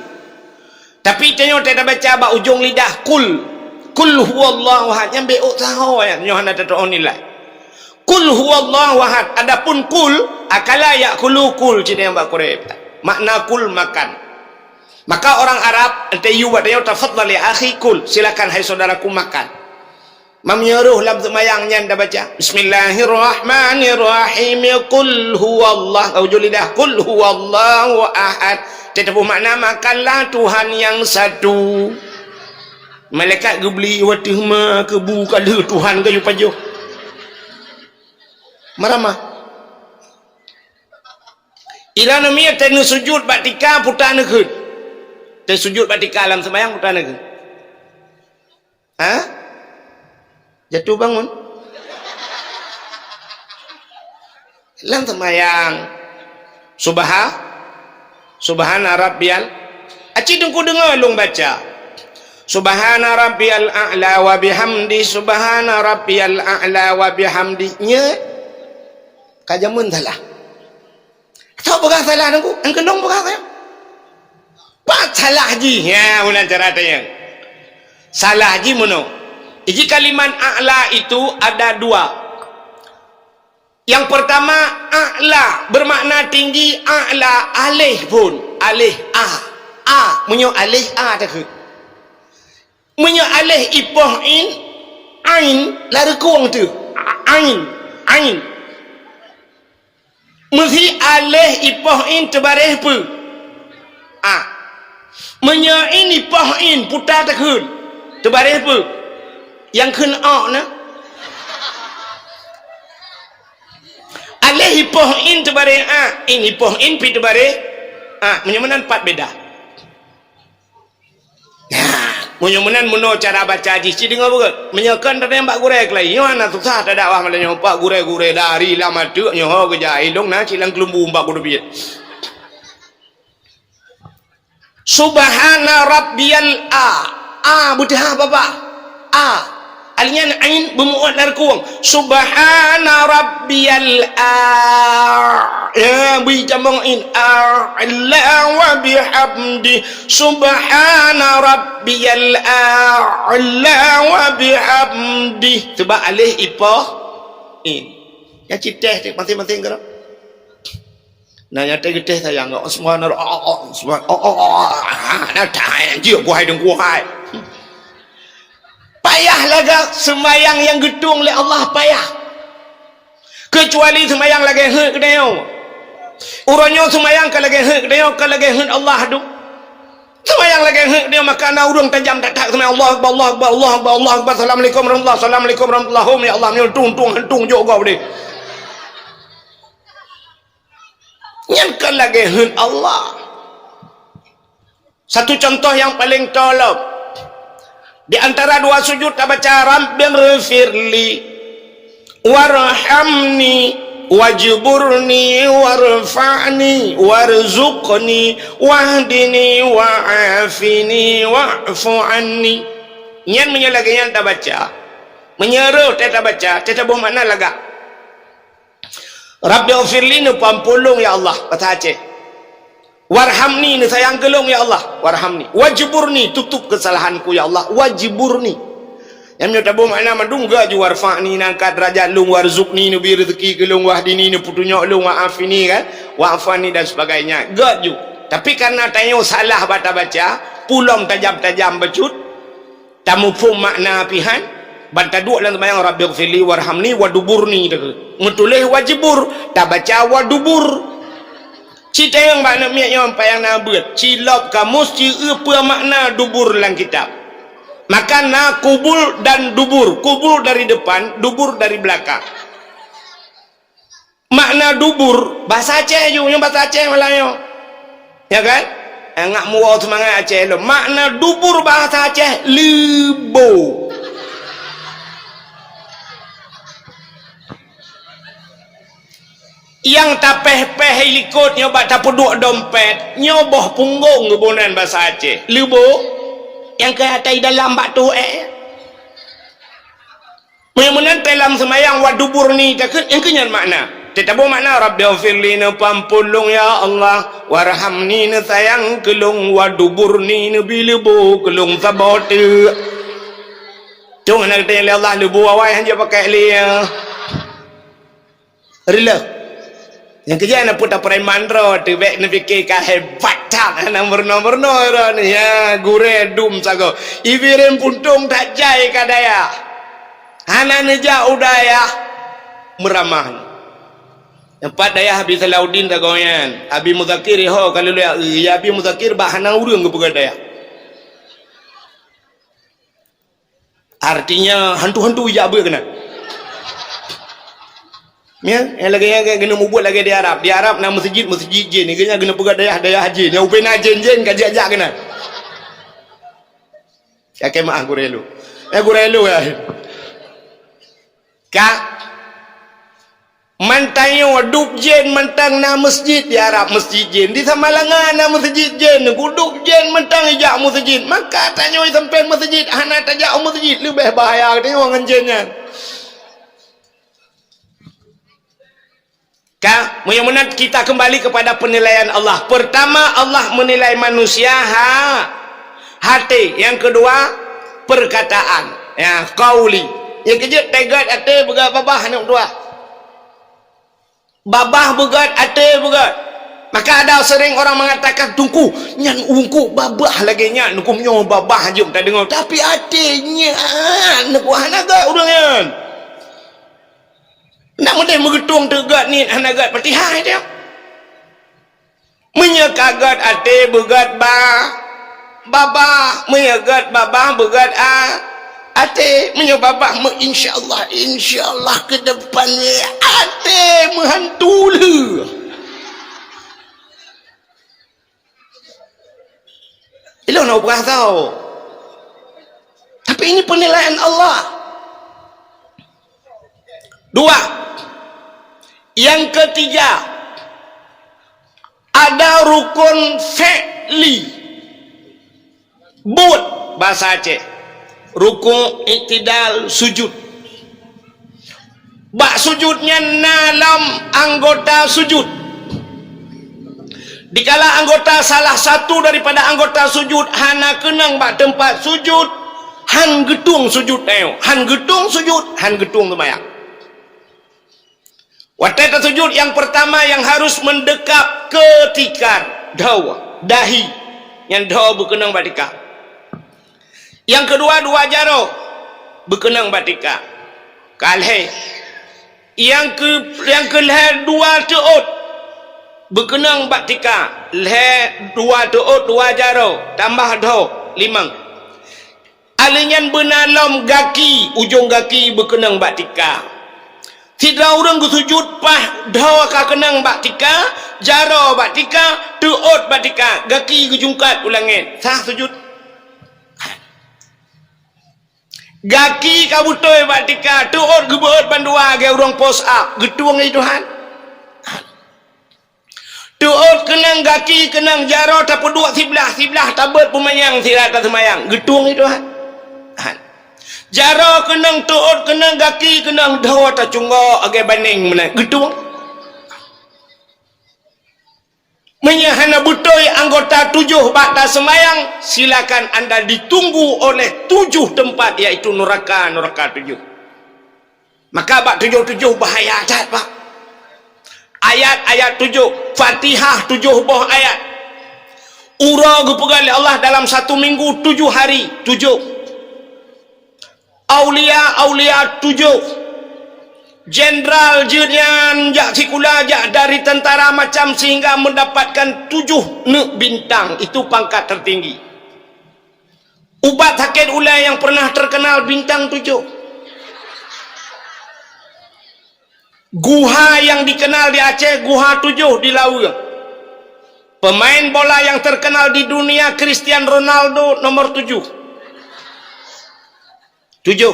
Tapi tanyoe tabaca bak ujong lidah, qul. Qul huwallahu ahad, nyan bèk ôk saho nyan, nyoe hana tatu'oh nilai. Qul huwallahu ahad. Adapun kul, akala ya'kulu kul, cit nyang bak Qur'an. Makna kul, makan. Maka orang Arab, enteuk yue bak tanyoe, "Tafadhal ya akhi, kul." Silakan, hai saudaraku, makan. Meunyoe roh lam seumayang nyan tabaca, "Bismillahirrahmanirrahim. Qul huwallah." Ujong lidah, "Qul huwallahu ahad." Teutap makna, "Makanlah Tuhan yang satu." Malaikat geubli watèe ma keubu ka lheueh Tuhan geuyue pajoh. Maramah. Ilôn miet teuh neusujut bak tika, puta neukheun. Teuh sujut bak tika lam seumayang, puta neukheun. Ha? Jatuh bangun. Lam seumayang. Subha-, Subhana rabbiyal. Aci Teungku deungö lôn baca. Subhana rabbiyal a'la wa bihamdi, subhana rabbiyal a'la wa bihamdi. Nyan ka jameun salah. Soe peugah salah Teungku? Nyang keunong peugah salah. Pat salah jih? Nyan meunan cara tanyong. Salah jih meunoe. Iji kalimat a'la itu ada dua. Yang pertama, a'la bermakna tinggi, a'la aléh phon, aléh a. A, meunyoe aléh a takheun. Meunyoe aléh ipoh in, ain, lareukong teuh. A-, ain, ain. Meusi aléh ipoh in teubareh peue? A. Meunyoe in ipoh in, puta takheun, teubareh peue? Nyang kheun o na. Aléh ipoh in teubareh a, in ipoh in pi teubareh a. Meunyoe meunan pat beda. Nah, meunyoe meunan meunoe cara baca jih, ci deungö beugöt. Meunyoe kon tadong bak gurèe keulayi, nyoe hana susah tadakwah malam nyoe. Pak gurèe-gurèe dari lam ateueh nyoe ho geujak ilong na cit lam keulumbu bak gurèe biet. Subhana rabbiyal a. A beuteuha babah. A. Alnyan ain beumuat lam reukung. Subhana rabbiyal a-, ya, bri cambong ain. A'la wa bihamdi. Subhana rabbiyal a'la wa bihamdi. Sebab alif ipoh ain. Ya, cit teh cit masing-masing keudroe. Nah, nyata geutéh sayang, oh, subhanallah, oh, oh, subhan-, oh, oh, oh, ah, nah, dah, eh, jeuet, buhai dong, buhai. Payah lagak seumayang nyang geutueng lé Allah, payah. Keucuali seumayang lagée heuet geutanyoe. Uroe nyoe seumayang ka lagée heuet geutanyoe, ka lagée heuet Allah tu. Seumayang lagée heuet geutanyoe, maka na ureuëng tajam that-that seumayang, Allahu Akbar, Allahu Akbar, Allahu Akbar, Allahu Akbar, Assalamualaikum warahmatullahi, Assalamualaikum warahmatullahi, ya Allah, meunyoe tung-tung hantung jok gob deh. Nyan kan lagée heuet Allah. Satu contoh nyang paleng tolop. Di antara dua sujud tabaca, "Rabbighfirli, warhamni, wajburni, warfa'ni, warzuqni, wahdini, wa'afini, wa'fu anni." Nyan meunyoe lagée nyan tabaca, meunyoe rôh teuh tabaca, teuh taboh makna lagak. Rabbighfirli, neupeuampôn lôn, ya Allah, bahasa Aceh. Warhamni, neusayang keu lôn, ya Allah, warhamni. Wajburni, tutup keusalahanku, ya Allah, wajburni. Nyang meunyoe taboh makna mandum geuh ju, warfa'ni, neuangkat derajat lôn, warzuqni, neubri rezeki keu lôn, wahdini, neupeutunyok lôn, wa'afini, kan, wa'fu anni dan sebagainya. Geuh ju. Tapi karena tanyoe salah bak tabaca, pulom tajam-tajam bacut, tamuphom makna pih han, ban taduek lam seumayang, "Rabbighfirli warhamni waduburni," takheun. Meutuléh wajibur, tabaca wadubur. Citayong bak aneuk miet nyoe payah na beuet, cilop kamus, ci eu peue makna dubur lam kitab. Maka na kubul dan dubur. Kubul dari depan, dubur dari belakang. Makna dubur, bahasa Aceh ju, nyoe bahasa Aceh malah nyoe. Ya kan? Eh, ngak muwoe seumangat Aceh lom. Makna dubur bahasa Aceh, leubo. Nyang tapéh-péh i likot nyoe bak tapeuduek dompet, nyoe boh punggong geuboh nan bahasa Aceh. Leubo, nyang keu atai dalam bak toh ék. Meunyoe meunan teuh lam seumayang, waduburni takheun, nyang keu nyan makna. Teuh taboh makna, "Rabbighfirli," neupeuampôn lôn, ya Allah, "warhamni," neusayang keu lôn, "waduburni," neubri leubo keu lôn saboh teuk. Cong hana geutanyong lé Allah, leubo awai han jeuet pakai lé, ya. Reuloh. Nyang keujeuet na peuet preman droe teuh, bék neupike ka hebat that, hana meurunoe-meurunoe droe nyoe. Ya, gurée dum sagoe. Ibireuen puntông that jai ka dayah. Hana neujak u dayah meuramah. Nyang pat dayah Abi Salahuddin sagoe nyan. Abi Muzakir iho ka lulée, ya Abi Muzakir bah hana ureuëng geupeugah dayah. Artinya, hantu-hantu ijak beuet keunan. Ya, nyang lagée nyan geuneuk mubuet lagée di Arab. Di Arab na meuseujid, meuseujid jén. Geuhnyan geuneuk peugah dayah, dayah jén. Nyang ubena jén-jén ka jijak-jak keunan. Ka keumaah gurée lôn. Eh, gurée lôn, ya. Ka. Mantang nyoe dub jén mantang na meuseujid di Arab, meuseujid jén. Di Samalanga na meuseujid jén, gudub jén mantang ijak meuseujid. Maka tanyoe sampoe meuseujid, hana tajak u meuseujid, leubeh bahaya tanyoe ngon jén nyan. Ka, meunyoe meunan kita kembali kepada penilaian Allah. Pertama, Allah menilai manusia ha, hati. Yang kedua, perkataan. Ya, qauli. Nyang keujeuet teuh gét até beugét babah aneuk dua. Babah beugét, até beugét. Maka ada sering orang mengatakan, "Teungku, nyan ungkup babah lagée nyan, ungkup nyoe babah jeuem tadeungoe, tapi até nyan, ungkup hana gét ureuëng nyan." Nak meudeh meugeutong teuh gét niet hana gét Fatihah dia. Meunyoe ka gét até beugét ba, babah, meunyoe gét babah beugét a, até, meunyoe babah meu-, insya Allah, insya Allah ke depan até meuhantu lé. Ilôn na ubah tau. Tapi ini penilaian Allah. Dua. Yang ketiga, ada rukun fi'li. Buet, bahasa Aceh. Rukuk, iktidal, sujud. Bak sujud nyan na lom anggota sujud. Dikala anggota salah satu daripada anggota sujud hana keunong bak teumpat sujud, han geutueng sujud nyoe, han geutueng sujud, han geutueng seumayang. Watée tasujud, nyang peurtama nyang harus meudekap keu tikar, dhoe, dahi, nyan dhoe beukeunong bak tika. Nyang keudua, dua jaroe beukeunong bak tika. Ka lhée. Nyang keu, nyang keu lhée, dua teuôt beukeunong bak tika. Lhée, dua teuôt, dua jaroe, tambah dhoe, limong. Alheuh nyan beuna lom gaki, ujong gaki beukeunong bak tika. Sidroe ureuëng geusujud paih dhoe ka keunong bak tika, jaroe bak tika, teuôt bak tika, gaki geujungkat u langét. Sah sujud? Gaki ka beutôi bak tika, teuôt geubeuôt bandua lagée ureuëng push up, geutueng lé Tuhan? Teuôt keunong gaki, keunong jaroe tapeuduek siblah, siblah tabeuet peumanyang sira taseumayang, geutueng lé Tuhan? Jaroe keunong, teuôt keunong gaki, keunong dhoe tacunggok lagée baneng meunan, geutueng? Meunyoe hana beutôi anggota tujoh bak taseumayang, silakan anda ditunggu oleh tujoh teumpat, yaitu nuraka, nuraka tujoh. Maka bak tujoh-tujoh bahaya that, Pak. Ayat-ayat tujoh, Fatihah tujoh boh ayat. Uroe geupeugah lé Allah dalam satu minggu tujoh hari, tujoh. Aulia-aulia tujoh. Jenderal jeuet nyan jak sikula, jak dari tentara macam, sehingga mendapatkan tujoh neuk bintang. Itu pangkat tertinggi. Ubat sakét ulée nyang pernah terkenal bintang tujoh. Guha nyang dikenal di Aceh, guha tujoh di Laweue. Pemain bola nyang terkenal di dunia, Cristiano Ronaldo, nomor tujoh. Tujoh.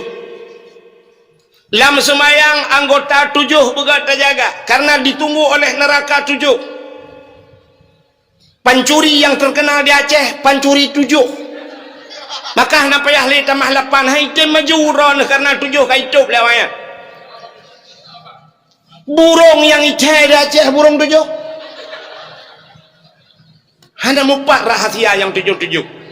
Lam seumayang anggota tujoh beugét tajaga, karena ditunggu oleh neraka tujoh. Pancuri nyang terkenal di Aceh, pancuri tujoh. Maka hana payah lé tamah lapan, hai tem maju droeneuh, karena tujoh ka itôb lé awaknyan. Burông nyang icai di Aceh, burông tujoh. Hana mupat rahasia nyang tujoh-tujoh.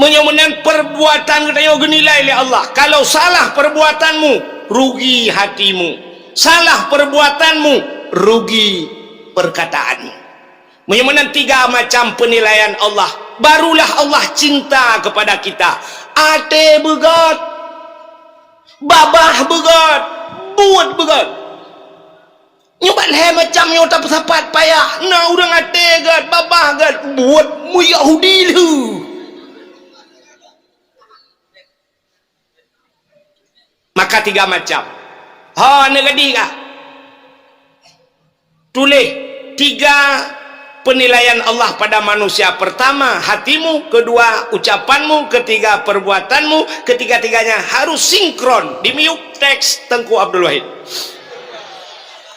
Meunyoe meunan, perbuatan geutanyoe geunilai lé Allah. Kalau salah perbuatanmu, rugi hatimu. Salah perbuatanmu, rugi perkataanmu. Meunyoe meunan tiga macam penilaian Allah, barulah Allah cinta kepada kita. Até beugét, babah beugét, buet beugét. Nyoe bak lhée macam nyoe tapeusapat payah. Na ureuëng até gét, babah gét, buet meuyahudi lheueh. Maka tiga macam. Ha, neugadih kah? Tuléh tiga penilaian Allah pada manusia. Pertama, hatimu. Kedua, ucapanmu. Ketiga, perbuatanmu. Ketiga-tiganya harus sinkron. Di miyup teks Teungku Abdul Wahid.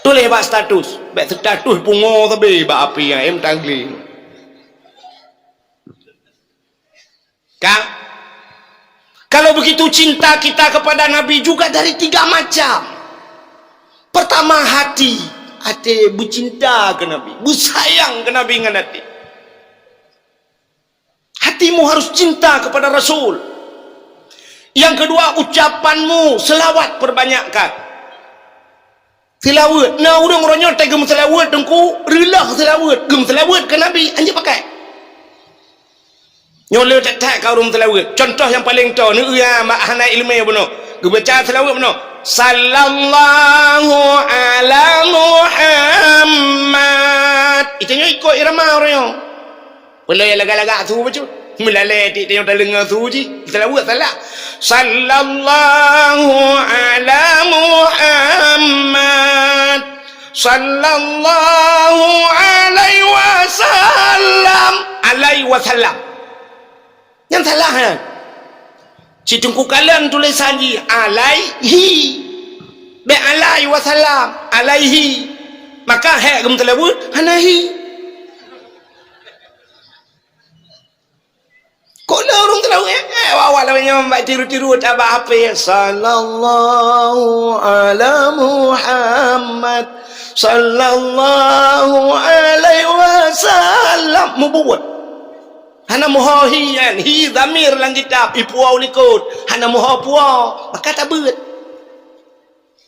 Tuléh bak status. Bak status pungo sabe bak api nyang em tangli. Kan? Kalau begitu cinta kita kepada Nabi juga dari tiga macam. Pertama, hati. Hati bercinta ke Nabi, bersayang ke Nabi dengan hati. Hatimu harus cinta kepada Rasul. Yang kedua, ucapanmu, selawat perbanyakkan. Seulaweuet, na ureuëng uroe nyoe teugeum seulaweuet teungku, reuloh seulaweuet, geum seulaweuet keu Nabi, anjeuk pakai. Nyoe le that-that ka ureuëng seulaweuet. Contoh nyang paleng toe, neueu ya, mak hana ileumé bunoe. Geubaca seulaweuet bunoe. Sallallahu ala Muhammad. Itu nyoe ikot irama ureuëng nyoe. Peuleueh lagak-lagak su bacut. Meulalé tiep tanyoe tadeungoe su jih. Seulaweuet salah. Sallallahu ala Muhammad. Sallallahu alaihi wasallam. Alaihi wasallam. Nyan salah nyan. Cit teungku kalon tulésan jih alaihi. Bék alaihi wasallam, alaihi. Maka hék geumeuteulabeuet hana hi. Kok le Ureuëng teulaweuet, eh, eh, awak-awak laweuet nyoe bak tiru-tiru tabah H P. Sallallahu ala Muhammad, sallallahu alaihi wasallam. Mubuet. Hana muho hi nyan, hi dhamir lam kitab, ipuwoe u likot. Hana muho puwoe, maka tabeuet.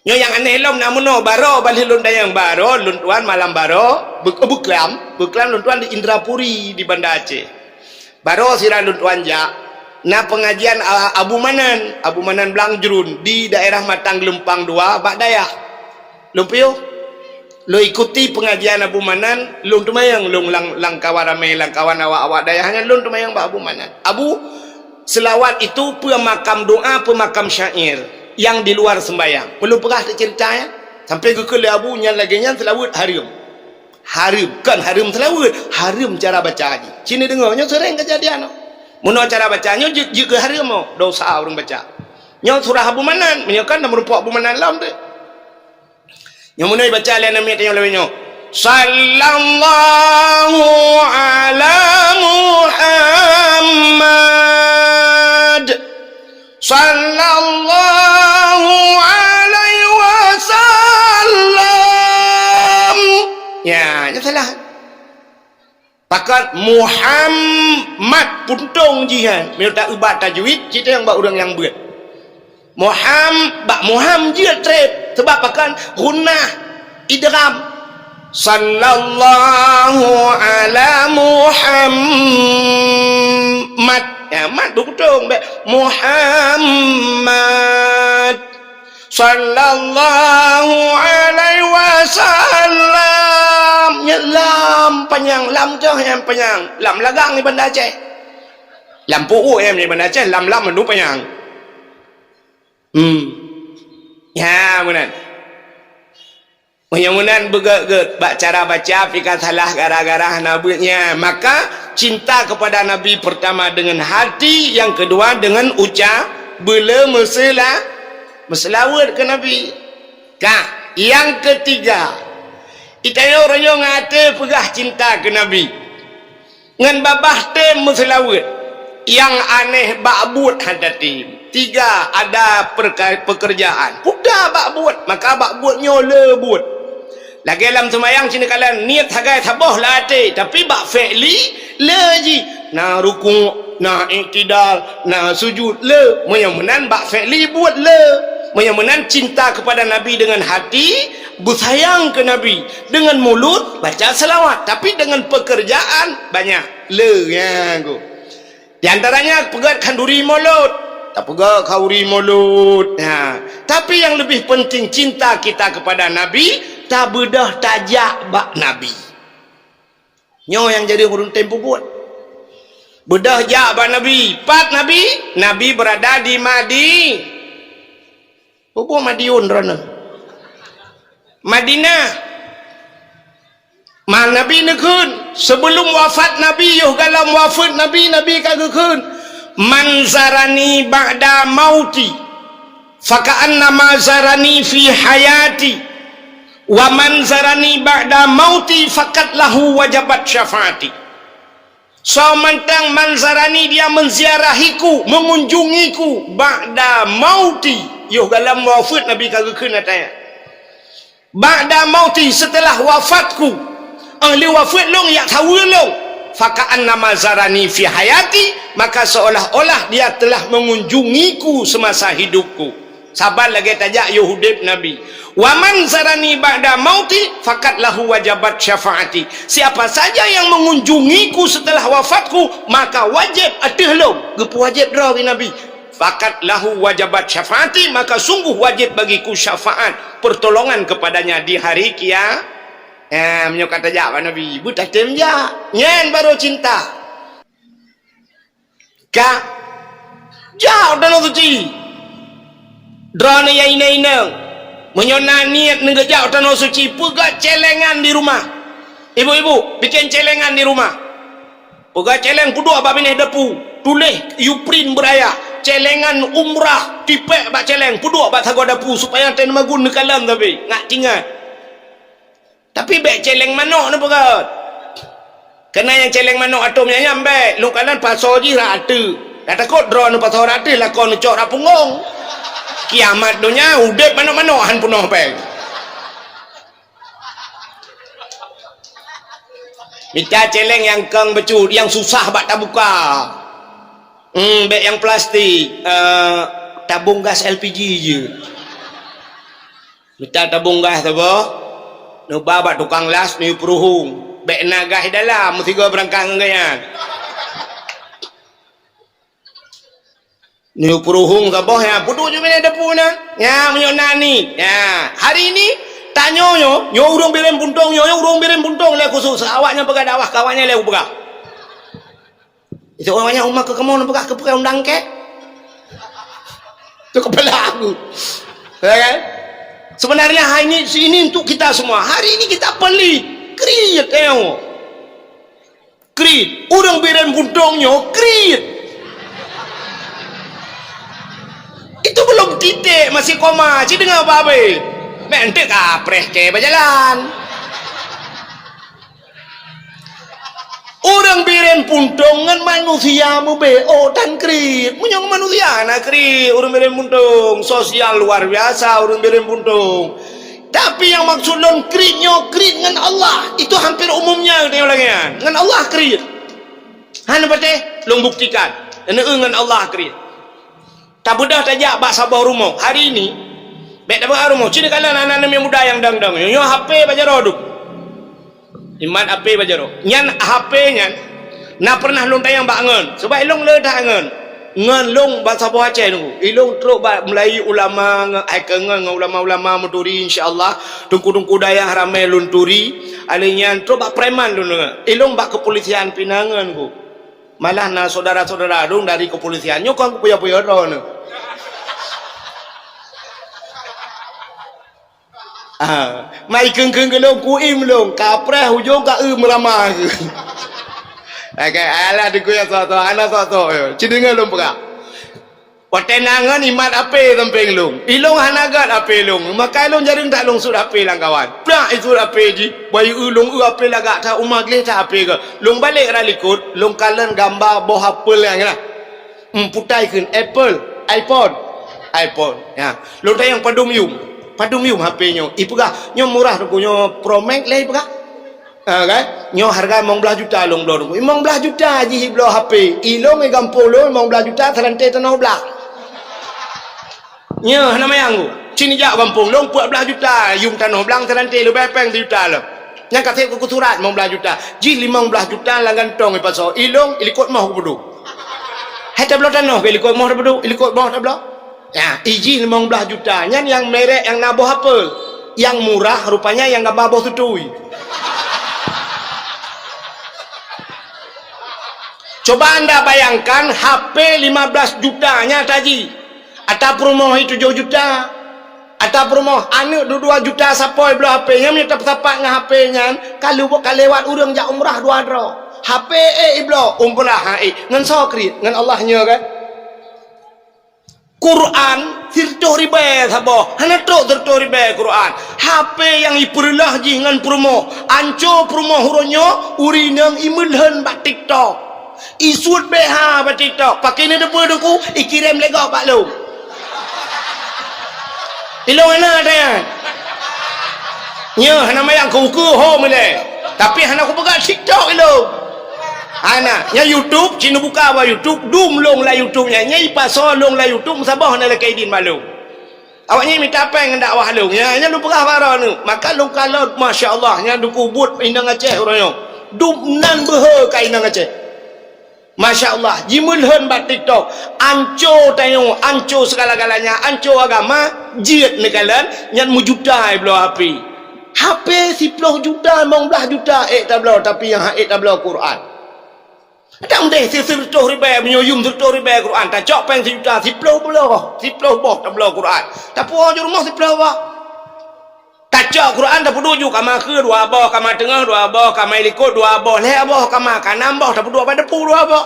Nyoe nyang aneh lom na meunoe, baroe bak lheueh lôn tanyong, baroe lôn tuan malam baroe, beu-, beuklam, beuklam lôn tuan di Indrapuri, di Banda Aceh. Baroe sira lôn tuan jak, na pengajian, a, Abu Manan, Abu Manan Blang Jrun di daerah Matang Geulumpang Dua bak dayah. Lôn piôh, lôn ikuti pengajian Abu Manan, lôn teumayong lôn lam, lam kawan ramé, lam kawan awak-awak dayah nyan, lôn teumayong bak Abu Manan. Abu, selawat itu peumakam doa, peumakam syair yang di luar sembahyang. Meulôn peugah teuh ceurita nyan, sampai geukheun lé Abu nyan lagée nyan seulaweuet hareuem. Hareuem, kon hareuem seulaweuet, hareuem cara baca jih. Ci neudeungoe, nyoe seuréng keujadian. Meunoe cara baca nyoe jeuet, jeuet keu hareuem, oh, dosa ureuëng baca. Nyoe surah Abu Manan, meunyoe kon na meurumpok Abu Manan lom teuh. Nyang meunoe baca lé aneuk miet tanyoe laweuet nyoe. Sallallahu ala Muhammad. Sallallahu alaihi wasallam. Ya, nyan salah. Pakon Muhammad puntông jih nyan, meunyoe ta-, ubat tajwid, cit nyang bak ureuëng nyang beuet. Muham-, bak Muham jeuet treb, sebab pakon ghunnah idgham. Sallallahu ala Muhammad. Ya, mat beutôi, bèk Muhammad. Sallallahu alaihi wasallam. Nyan lam panyang, lam toh nyang panyang. Lam lagang di Banda Aceh. Lam pu'uk nyang di Banda Aceh, lam-lam mandum panyang. Hmm. Ya, meunan. Meunyoe meunan beugét-gét bak cara baca pih ka salah gara-gara hana beuet nyan, maka cinta kepada Nabi pertama dengan hati, yang kedua dengan ucap, beulé meusela-, meuseulaweuet keu Nabi. Ka, yang ketiga, itayong royong até peugah cinta keu Nabi. Ngon babah tem meuseulaweuet, nyang aneh bak buet hana tem. Tiga, ada perka-, pekerjaan. Peugah bak buet, maka bak buet nyoe le buet. Lagèe lam seumayang cit neukalon, niet sagai saboh lam até, tapi bak fi'li le jih. Na rukuk, na iktidal, na sujud le. Meunyoe meunan bak fi'li buet le. Meunyoe meunan cinta kepada Nabi dengan hati, beusayang keu Nabi. Dengan mulut baca selawat, tapi dengan pekerjaan banyak. Le, ya, go. Di antaranya peugét khanduri mulod. Tapeugét khanduri mulod. Ha. Tapi yang lebih penting cinta kita kepada Nabi, tabeudôh tajak bak Nabi. Nyoe nyang jadi ureuëng tem peubuet. Beudôh jak bak Nabi. Pat Nabi? Nabi berada di Madi-, Peubuet Madiun droeneuh. Madinah. Ma Nabi neukheun, sebelum wafat Nabi, yoh galom wafeuet Nabi, Nabi ka geukheun, "Man zarani ba'da mauti, faka'annama zarani fi hayati, wa man zarani ba'da mauti, faqad lahu wajabat syafaati." Soe mantong man zarani dia menziarahiku, mengunjungiku, ba'da mauti, yoh galom wafeuet Nabi ka geukheun ataya. Ba'da mauti, setelah wafatku, ahli wafeuet lôn yak saweue lôn, faka'annama zarani fi hayati, maka seolah-olah dia telah mengunjungiku semasa hidupku. Saban lagèe tajak yoh udép Nabi. "Wa man zarani ba'da mauti, faqad lahu wajabat syafaati." Siapa saja yang mengunjungiku setelah wafatku, maka wajib ateueh lôn, geupeuwajéb droe bak Nabi. "Faqad lahu wajabat syafaati," maka sungguh wajib bagiku syafaat, pertolongan kepadanya di hari kia-, eh, meunyoe ka tajak bak Nabi, beutatem jak. Nyan baru cinta. Ka, jak u Tanoh Suci. Droeneuh nyang inong-inong, meunyoe na niet neugeujak u Tanoh Suci, peugah celengan di rumah. Ibu-ibu, bikin celengan di rumah. Peugah celeng peuduek bak binéh dapu, tuléh yuprint beuraya, celengan umrah, tipék bak celeng, peuduek bak sagoe dapu, supaya teumagun neukalon sabe, ngat tingat. Tapi bèk celeng manok neupeugah. Keunan nyang celeng manok atôm nyan, nyan bèk. Lôn kalon pasoe jih rhah ateueh. Tatakot droeneuh pasoe rot ateueh, lakoe neucok rot punggong. Kiamat donya udeb manok-manok han peunoh péng. Mita céléng nyang kong bacut, nyang susah bak tabuka. Hmm, bék nyang plastik, eh, tabong gas L P G jeuet. Mita tabong gas saboh, neuba bak tukang las, neuyue peuruhueng. Bék na gas dalam, meusigoe beurangkat ngon gobnyan. Neuyue peuruhueng saboh, ya, peuduek ju binéh depu na. Ya, meunyoe na ni. Ya, hari ini, tanyoe nyoe, nyoe ureuëng Bireuen Puntông, nyoe, nyoe ureuëng Bireuen Puntông lé khusus. Awak nyang peugah dakwah, keu awak nyan lé kupeugah. Itu awak nyan uma keu kamoe neupeugah keu peue undang kèe. Itu kepala aku. Ya kan? Sebenarnya hari ini, ini untuk kita semua. Hari ini kita pelit. Kriet, tengok. Kriet. Ureuëng Bireuen Puntông nyoe kriet. Itu belum titik, masih koma. Ci deungoe babe. Mek enteuk kapreh kèe bajalan. Ureuëng Bireuen Puntông ngon manusia meubeuet tan kriet. Meunyoe ngon manusia na kriet, ureuëng Bireuen Puntông. Sosial luar biasa ureuëng Bireuen Puntông. Tapi nyang maksud lôn kriet nyoe kriet ngon Allah. Itu hampir umumnya geutanyoe lagèe nyan. Ngon Allah kriet. Hana patéh, lôn buktikan. Neu ngon Allah kriet. Tabeudôh tajak bak saboh rumoh. Hari ini, bék tabeuet rumoh. Ci neukalon aneuk-aneuk muda nyang dang-dang. Nyoe H P bak jaroe dum. Imat H P bak jaroe. Nyan H P nyan, na pernah lôn tanyong bak ngon. Sebab ilôn le that ngon. Ngon lôn bak saboh Aceh nunggu. Ilôn trok bak mulai ulama ngon, hai keu ngon, ngon ulama-ulama meuturi, insya Allah. Teungku-teungku dayah ramé lôn turi. Alèh nyan trok bak preman lôn ngon. Ilôn bak kepolisian pih na ngon ku. Malah na syedara-syedara lôn dari kepolisian nyoe kon kupuyoe-puyoe droeneuh. Ah, mai kheun-kheun keu lôn, kuim lôn, kapreh ujong ka eu meurama. Oke, alah dikeue sok-sok, hana sok-sok. Ci deungoe lôn peugah. Watèe na ngon imat H P sampéng lôn. Ilôn hana gèt H P lôn. Maka ilôn jareueng that lôn sut H P lam kawan. Prak isut H P jih. Bayeue lôn eu H P lagak that uma gleh that H P geuh. Lôn balek rot likot, lôn kalon gamba boh apel nyang na. Meuputai kheun apple, iPhone. iPhone. Ya. Lôn tanyong padum yum. Padum yum H P nyoe. Ipeugah, nyoe murah teungku, nyoe Pro Max lé ipeugah. Ha, kan? Nyoe hareuga limong blaih juta lôn bloe teungku. Limong blaih juta jih ibloe H P. Ilôn i gampông lôn limong blaih juta seurante tanoh blang. Nyoe hana manyang ku. Ci neujak gampông lôn peuet blaih juta yum tanoh blang seurante leubeh péng sijuta lom. Nyang ka sép keu surat limong blaih juta. Jih limong blaih juta lam gantong ipasoe. Ilôn ilikot moh kupeuduek. Hai tabloe tanoh keu ilikot moh tapeuduek, ilikot moh tabloe. Ya, ijih limong blaih juta nyan nyang merek nyang na boh apel. Nyang murah rupanya nyang gamba boh tutui. Coba anda bayangkan H P lima belas juta nyan taji. Ata peurumoh i tujoh juta. Ata peurumoh aneuk dua dua juta sapoe bloe H P nyan meunyoe tapeusapat ngon H P nyan ka lewat ureueng jak umrah dua droe. H P ék ibloe, umrah ha ék. Ngon soe kriet? Ngon Allah nyoe kan? Quran sireutôh ribèe saboh, hana trok sireutôh ribèe Quran. H P nyang ipeureuloh jih ngon peurumoh, anco peurumoh uroe nyoe ureueng inong imeulhon bak TikTok. Isuet B H bak TikTok, pakè neuteupeue teungku, ikirém lé gob bak lôn. Ilôn hana tanyong. Nyoe hana manyang keu ukeue ho meulée. Tapi hana kupeugah TikTok ilôn. Hana, nyan YouTube, ci neubuka bak YouTube, dum lôn lam YouTube nyan. Nyan ipasoe lôn lam YouTube, meusaboh hana lakée idin bak lôn. Awak nyan mita péng ngon dakwah lôn. Nyan, nyan lôn peugah bak droeneuh. Maka lôn kalon, masya Allah, nyan dukue buet inong Aceh uroe nyoe. Dum nan beuhe ka inong Aceh. Masya Allah, jimeulhon bak TikTok. Anco tanyoe, anco segala-galanya, anco agama, jeuet neukalon, nyan meujuta ibloe H P. H P siploh juta, limong blaih juta ék tabloe, tapi nyang han ék tabloe Quran. Dak meudeh sireutôh ribèe, meunyoe yum sireutôh ribèe Quran, tacok péng sijuta, siploh bloe, siploh boh tabloe Quran. Tapuwoe ju rumoh siploh boh. Tacok Quran tapeuduek ju, kama kheue dua boh, kama teungoh dua boh, kama likot dua boh, lhèe boh kama, ka nam boh tapeuduek bak depu dua boh.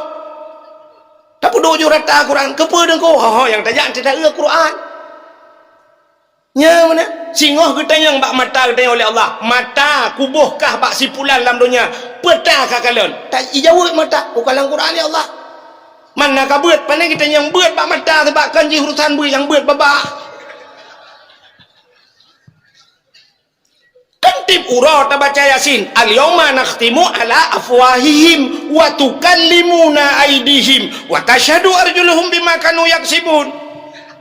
Tapeuduek ju rata Quran, keupeue teungku? Ho, ho, nyang tajak teuta eu Quran. Nyan meunan, singoh geutanyong bak mata geutanyoe lé Allah, "Mata, kuboh kah bak si pulan lam donya, peue ta kakalon?" Ta ijaweueb mata, "Kukalon Quran, ya Allah." Mana ka beuet, pane geutanyoe beuet bak mata, sabab kon jih urusan beuet nyang beuet babah. Kan tiep uroe tabaca Yasin, "Al-yauma nakhtimu ala afwahihim wa tukallimuna aidihim wa tashhadu arjuluhum bima kanu yaksibun."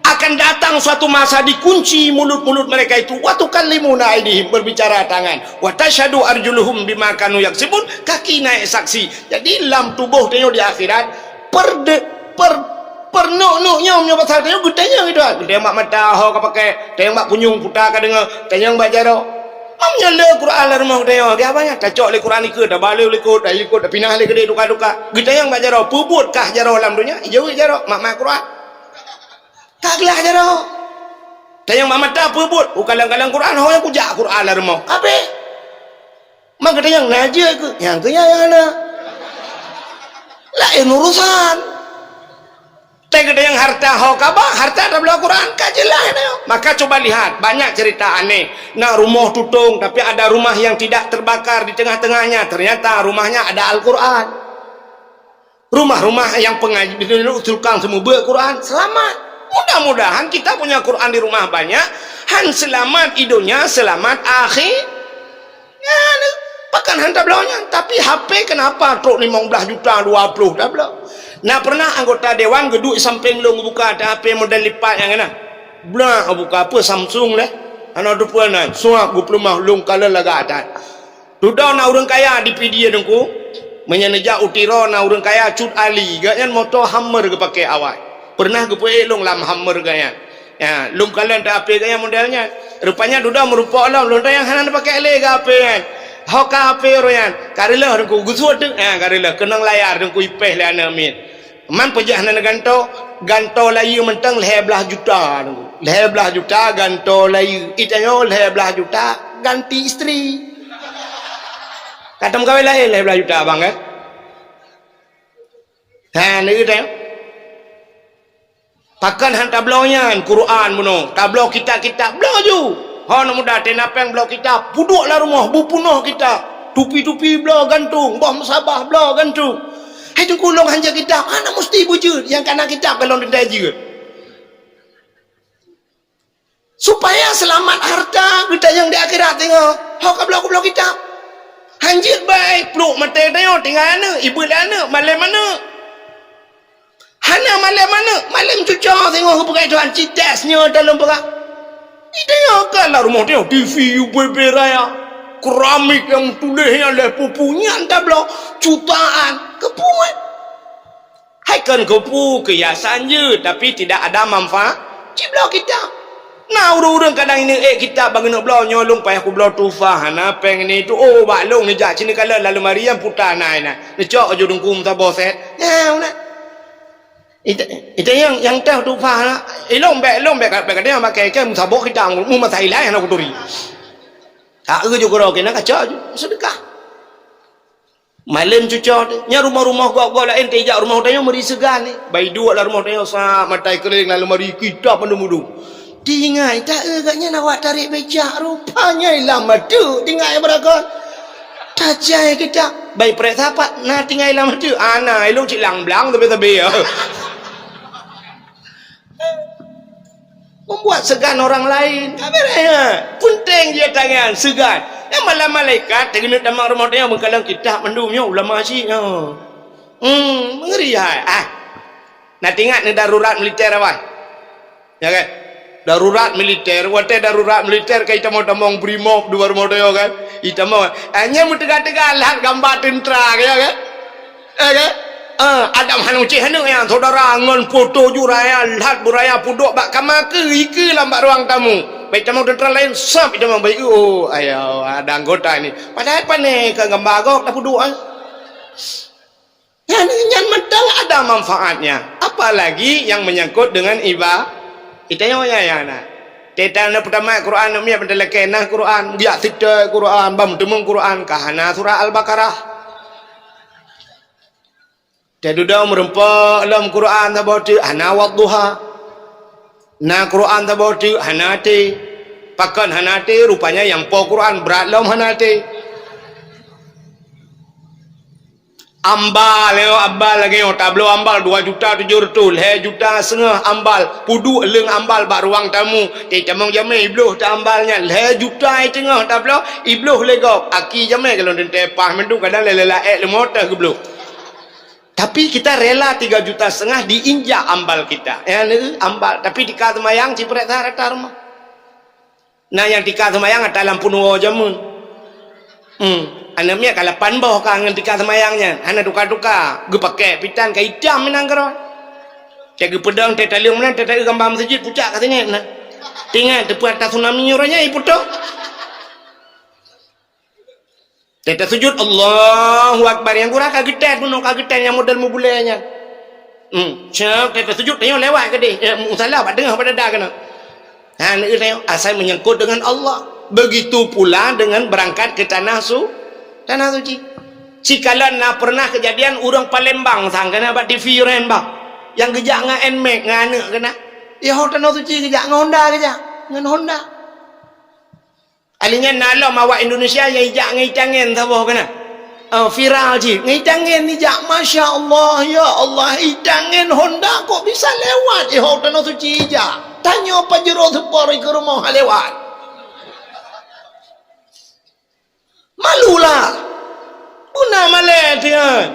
Akan datang suatu masa dikunci mulut-mulut mereka itu, "Wa tukallimuna aidihim," berbicara tangan, "wa tashhadu arjuluhum bima kanu yaksibun," kaki naik saksi. Jadi lam tuboh tanyoe di akhirat, per de-, per, per nuk-nuk nyoe, nyoe pasal tanyoe geutanyong itu. Geutanyong bak mata ho ka pakai, tanyong bak punyueng puta ka deungoe, tanyong bak jaroe. Meunyoe le Quran lam rumoh geutanyoe, lagèe apa nyan? Tacok lé Quran ikeue, tabale likot, taikot, tapinah lé keudè duka-duka. Geutanyong bak jaroe, peubuet kah jaroe lam donya? Ijaweueb jaroe, mat-mat Quran. Ka glah jaroe. Tanyong bak mata, peubuet. Ukalon-kalon Quran, ho nyang kujak Quran lam rumoh. Habéh. Maka tanyong na jeuet keu, nyang keu nyan nyang na. Laén urusan. Tapi geutanyoe harta ho kaba, harta tabloe Quran, ka jeulaih nyoe. Maka coba lihat, banyak cerita aneh. Na rumoh tutong, tapi ada rumah yang tidak terbakar di tengah-tengahnya. Ternyata rumahnya ada Al-Quran. Rumah-rumah yang pengaji, tukang seumeubeuet Quran, selamat. Mudah-mudahan kita punya Quran di rumah banyak, han selamat i donya, selamat akhé-, Nyan, pakon han tabloe nyan. Tapi H P kenapa trok limong blaih juta, dua ploh tabloe? Na pernah anggota dewan geuduek sampéng lôn geubuka ata H P model lipat nyang na. Blah geubuka, peue Samsung lé. Hana teupeue nan. Suap geupeuleumah lôn kalon lagak that. Dudoe na ureueng kaya di Pidie Teungku. Meunyoe neujak u Tiro na ureueng kaya Cut Ali. Gobnyan moto Hummer geupakè awai. Pernah geupeuék lôn lam Hummer gobnyan. Ya, lôn kalon ta H P gaya model nyan. Rupanya dudoe meurumpok lom, lôn tanyong hana neupakè lé ka H P nyan. Ho ka H P ureueng nyan. Ka reuloh Teungku, geusuet teuk. Ya, ka reuloh. Keunong layar Teungku ipéh lé aneuk miet. Man peujeuet hana neugantoe, gantoe layeue mantong lhèe blaih juta Teungku. Lhèe blaih juta gantoe layeue. Itanyoe lhèe blaih juta ganti istri. Ka tameukawen laén lhèe blaih juta abang, kan? Ha, neuyue tanyong. Pakon han tabloe nyan Quran bunoe, tabloe kitab-kitab, bloe ju. Ho aneuk muda, teuinapéng bloe kitab, peuduek lam rumoh, beupunoh kitab. Tupi-tupi bloe gantong, boh musabah bloe gantong. Hai Teungku, lôn han jeuet kitab, hana musti beujeuet, nyang ka na kitab ka lôn teuntèe jeuet. Supaya seulamat hareuta geutanyoe di akhirat teungoh, ho ka bloe-bloe kitab. Han jeuet bai pluek maté tanyoe tinggai aneuk, ibeuet lé aneuk, malém aneuk. Hana malém aneuk, malém cucoe teungoh geupeugah Tuhan, "Cites nyoe dalam peugah." Di tanyoe ka lam rumoh tanyoe, T V U B B raya, keramik nyang tuléh nyan lhèe pupu nyan tabloe, jutaan, keupeue? Hai kon keupeue keuhiasan jeuet, tapi tidak ada manfaat. Cibloe kitab. Na ureueng-ureueng kadang ineuk ék kitab bak geuneuk bloe, "Nyoe lôn payah kubloe tuhfah, hana péng ini itu." Oh, bak lôn neujak sineuk kalon lam leumari nyang puta na inan. Neucok aju dungku meusaboh sét. Nyan na. Ita, ita nyang, nyang teuh tuhfah na. Ilôn bèk, ilôn bèk, bèk kadang makai ikan meusaboh kitab, mu masa ilai hana kuturi. Tak eu ju keudroe keunan kacok ju, seudeukah. Malém cucoe teuh, nyan rumoh-rumoh gob-gob laén teuh ijak rumoh tanyoe meuri seugan nyan. Bai duek lam rumoh tanyoe sa matai keuléng lam leumari kitab mandum-mandum. Tinggai, ta-eu gobnyan awak tarek becak, rupanya ilam ateuk tinggai beurakan. Tajai kitab, bai preh sapat na tinggai lam ateuk. Ana ilôn cit lang blang sabe-sabe. Membuat segan orang lain. Ka beureh, ha. Peunteng jih tangan, segan. Nyang malam malaikat, teungeut tamong rumoh tanyoe meukalon kitab mandum nyoe ulama cit nyoe. Hmm, meungeri hai. Ah. Na teuingat ni darurat militer awai. Ya kan? Darurat militer, watèe darurat militer ka itamong-tamong brimob dua rumoh tanyoe kan. Itamong. Ah, nyan meuteuga-teuga lhat gamba teuntra, ya kan? Eh, kan? Ah, Adam hana ucéh aneuk nyan, saudara, ngon poto ju raya lhat beuraya peuduek bak kama keu ikeue lam bak ruang tamu. Bai tamong teuntra laén, sab itamong bai, oh, ayo, ada anggota ni. Padahai pane ka gamba gok tapeuduek, ah. Nyan, nyan mantong ada manfaatnya. Apalagi yang menyangkut dengan iba-, itanyoe nyan, nyan na. Teuta na peutamat Quran, na miet bak talakèe na Quran, geujak seutôt Quran, ban meuteumèe Quran, ka hana surat Al-Baqarah. Teududoe meurumpok lom Quran saboh teuk hana wadduha. Na Quran saboh teuk hana até. Pakon hana até? Rupanya nyang po Quran brat lom hana até. Ambal, yo, ambal lagèe nyoe, tabloe ambal dua juta tujoh reutôh, lhèe juta seungoh ambal, peuduek leueng ambal bak ruang tamu. Teutamong jamèe ibloh ta ambal nyan, lhèe juta i teungoh tabloe, ibloh lé gob. Aki jamèe kalau teuntèe paih mandum, kadang lé-lé laèk leumo teuh geubloh. Tapi kita rela tiga juta setengah diinjak ambal kita. Ya, ni ambal, tapi tika seumayang ciprek sa rata rumoh. Na nyang tika seumayang ata lam peunuwoe jameun. Hmm. Aneuk miet ka lapan boh ka ngon tika seumayang nyan, hana tuka-tuka. Geupakè pitan ka itam meunan keudroe. Teuh geupeudong, teuh taleueng meunan, teuh taeu gamba meuseujid pucak ka singet na. Tingat teupeu ata tsunami uroe nyan iputôh. Teuh tasujud, Allahu Akbar, nyang gura ka geutét bunoe, ka geutét nyang model meubulée nyan. Hmm, siap, teuh tasujud, tanyoe lewat keudeh, eh, musala bak teungoh bak dada keunoe. Ha, neueu tanyoe, asai menyangkut dengan Allah. Begitu pula dengan berangkat ke tanah su-, tanah suci. Cikalon na pernah kejadian ureuëng Palembang sang keunoe bak T V uroe nyan bang. Nyang geujak ngon Nmax ngon aneuk keunoe. Ya, ho tanah suci geujak ngon Honda geujak, ngon Honda. Akhirnya na lom awak Indonesia nyang ijak ngon itangen saboh keunoe. Oh, viral cit. Ngon itangen ijak, Masya Allah, ya Allah, itangen Honda kok bisa lewat, eh, ho tanah suci ijak. Tanyoe Pajero Sport ikeue rumoh lewat. Malulah. Beuna malèe tian.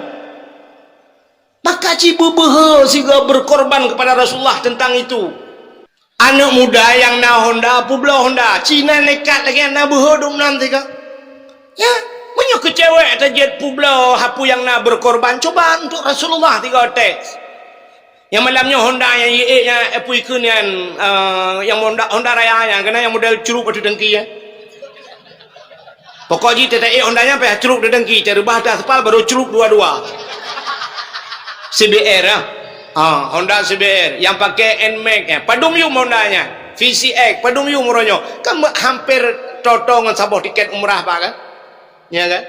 Maka ci beubeuhe sigoe berkorban kepada Rasulullah tentang itu. Aneuk muda nyang na Honda, peubloe Honda. Ci na nekat lagèe na beuhe dum nan tiga. Ya, meunyoe keu cewek tajeuet peubloe hapui nyang na berkorban, coba untuk Rasulullah tiga teks. Nyang malam nyoe Honda nyang iék nyan, eh, pui keu nyan, eh, nyang Honda, Honda Raya nyan, keunan nyang model cerup ateueh dengki, ya. Pokok jih teuta ék Honda nyan payah cerup di dengki, teureubah di aspal baru cerup dua-dua. C B R ah. Ah, Honda C B R nyang pakai Nmax nyan. Padum yum Honda nyan. V C X padum yum uroe nyoe. Kan me-, hampir toto ngon saboh tiket umrah bah kan? Ya kan?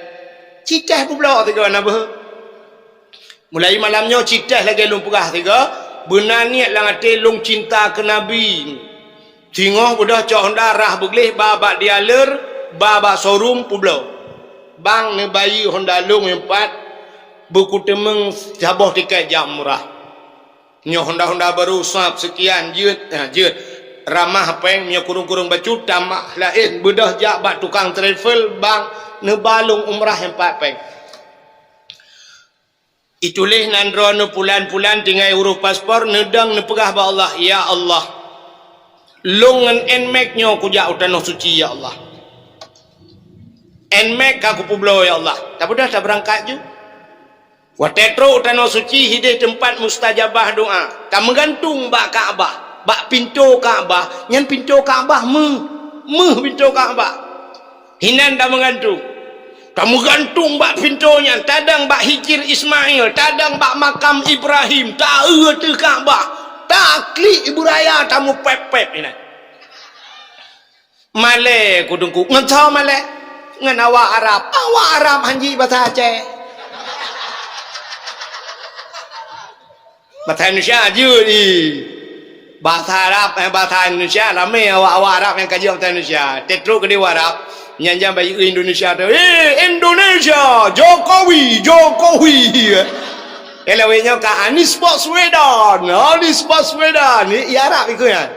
Citah peubloe tiga na beuh. Mulai malam nyoe citah lagèe lôn peugah tiga, beuna niet lam até lôn cinta keu Nabi. Singoh beudôh cok Honda rhah beugleh ba bak dealer, ba bak showroom peubloe. Bang neubayeue Honda lôn nyang pat beukuteumeung saboh tiket jak umrah. Nyoe Honda-Honda barô sab seukian jeuet, ha, jeuet. Ramah péng, nyoe kureueng-kureueng bacut tamah laén beudôh jak bak tukang travel, bang neuba lôn umrah nyang pat péng. Ituléh nan droeneuh pulan-pulan tinggai urôh paspor, neudong neupeugah bak Allah, "Ya Allah, lôn ngon Nmax nyoe kujak u Tanoh Suci, ya Allah. Nmax ka kupeubloe, ya Allah." Tapeugah tabeurangkat ju. Watée trok u Tanoh Suci, hideh teumpat mustajabah doa. Tameugantung bak Ka'bah, bak pintoe Ka'bah, nyan pintoe Ka'bah méuh, méuh pintoe Ka'bah. Hinan tameugantung. Tameugantung bak pintoe nyan, tadong bak Hijir Ismail, tadong bak makam Ibrahim, taeu ateueh Ka'bah, taklik Ibu Raya tameupép-pép inan. Malée ku Teungku, ngon soe malée? Ngon awak Arab. Awak Arab hanji basa Aceh. Basa Indonesia jeuet i. Basa Arab, eh, basa Indonesia ramé awak-awak Arab nyang ka jeuet basa Indonesia. Teutrok keudeh Arab, nyan-nyan bayeue Indonesia tu. "Eh, Indonesia, Jokowi, Jokowi." Eh, lawét nyoe ka Anies Baswedan, Anies Baswedan. Ni i Arab ikeu nyan.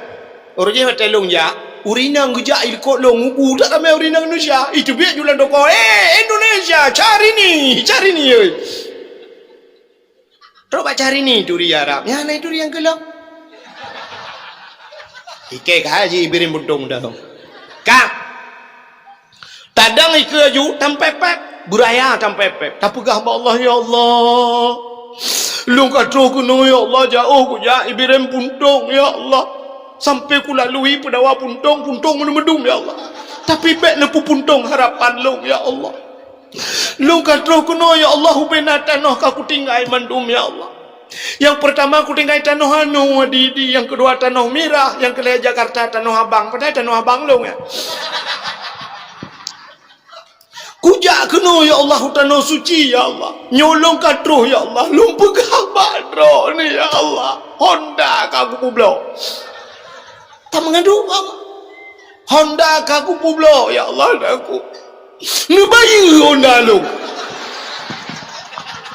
Ureueng jih watée lôn jak, ureueng inong geujak i likot lôn, mubu that ramé ureueng inong Indonesia. Iteubiet ju lam toko, "Eh, Indonesia, Syahrini, Syahrini, oi." Trok bak Syahrini turi Arab. Nyan na turi nyang keulong. Ikei ka haji Ibrahim Buntong dah. Ka. Tadong ikeu aju tampépét, beuraya tampépét. Tapeugah bak Allah, "Ya Allah, lôn ka troh keunoe, ya Allah, jaoh kujak Ibrahim Buntong, ya Allah. Sampai kulalui peudawa Buntong, Buntong meudum-meudum, ya Allah. Tapi bék neupeupuntong harapan lôn, ya Allah." Lôn ka troh keunoe, ya Allah, ubena tanoh ka kutinggai mandum, ya Allah. Nyang peurtama kutinggai tanoh anoe di, di, nyang keudua tanoh mirah, nyang keulhèe Jakarta tanoh abang, padahai tanoh abang lôn, ya. Kujak keunoe, ya Allah, u Tanoh Suci, ya Allah. Nyoe lôn ka troh, ya Allah. Lôn peugah bak droeneuh, ya Allah. Honda ka kupeubloe. Tameungadu, ya Allah. Honda ka kupeubloe, ya Allah, dan ku. Neubayeue Honda lôn.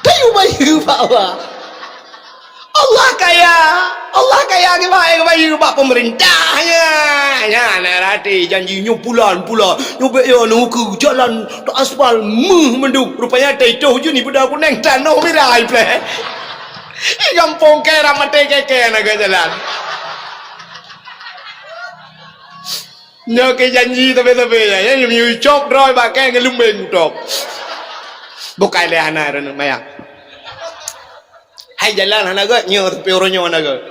Tapi Bayeue bak Allah. Allah kaya. Allah kaya kiban, eh, bayeue bak pemerintah. Nya, nya, na rate janji nyoe bulan, bulan. Nyoe bèk yo neuku jalan teuaspal meuh mandum. Rupanya tai toh jeuet ni beuda kuneng tanoh mirah ipleh. Di gampông kèe rap maté kèe-kèe na gèt jalan. Nyoe keuh janji sabe-sabe nyan, ya, meunyoe cok droe bak kèe ngeulumbeng top. Bukai lé hana droeneuh maya. Hai jalan hana gèt, nyoe tapi uroe nyoe hana gèt.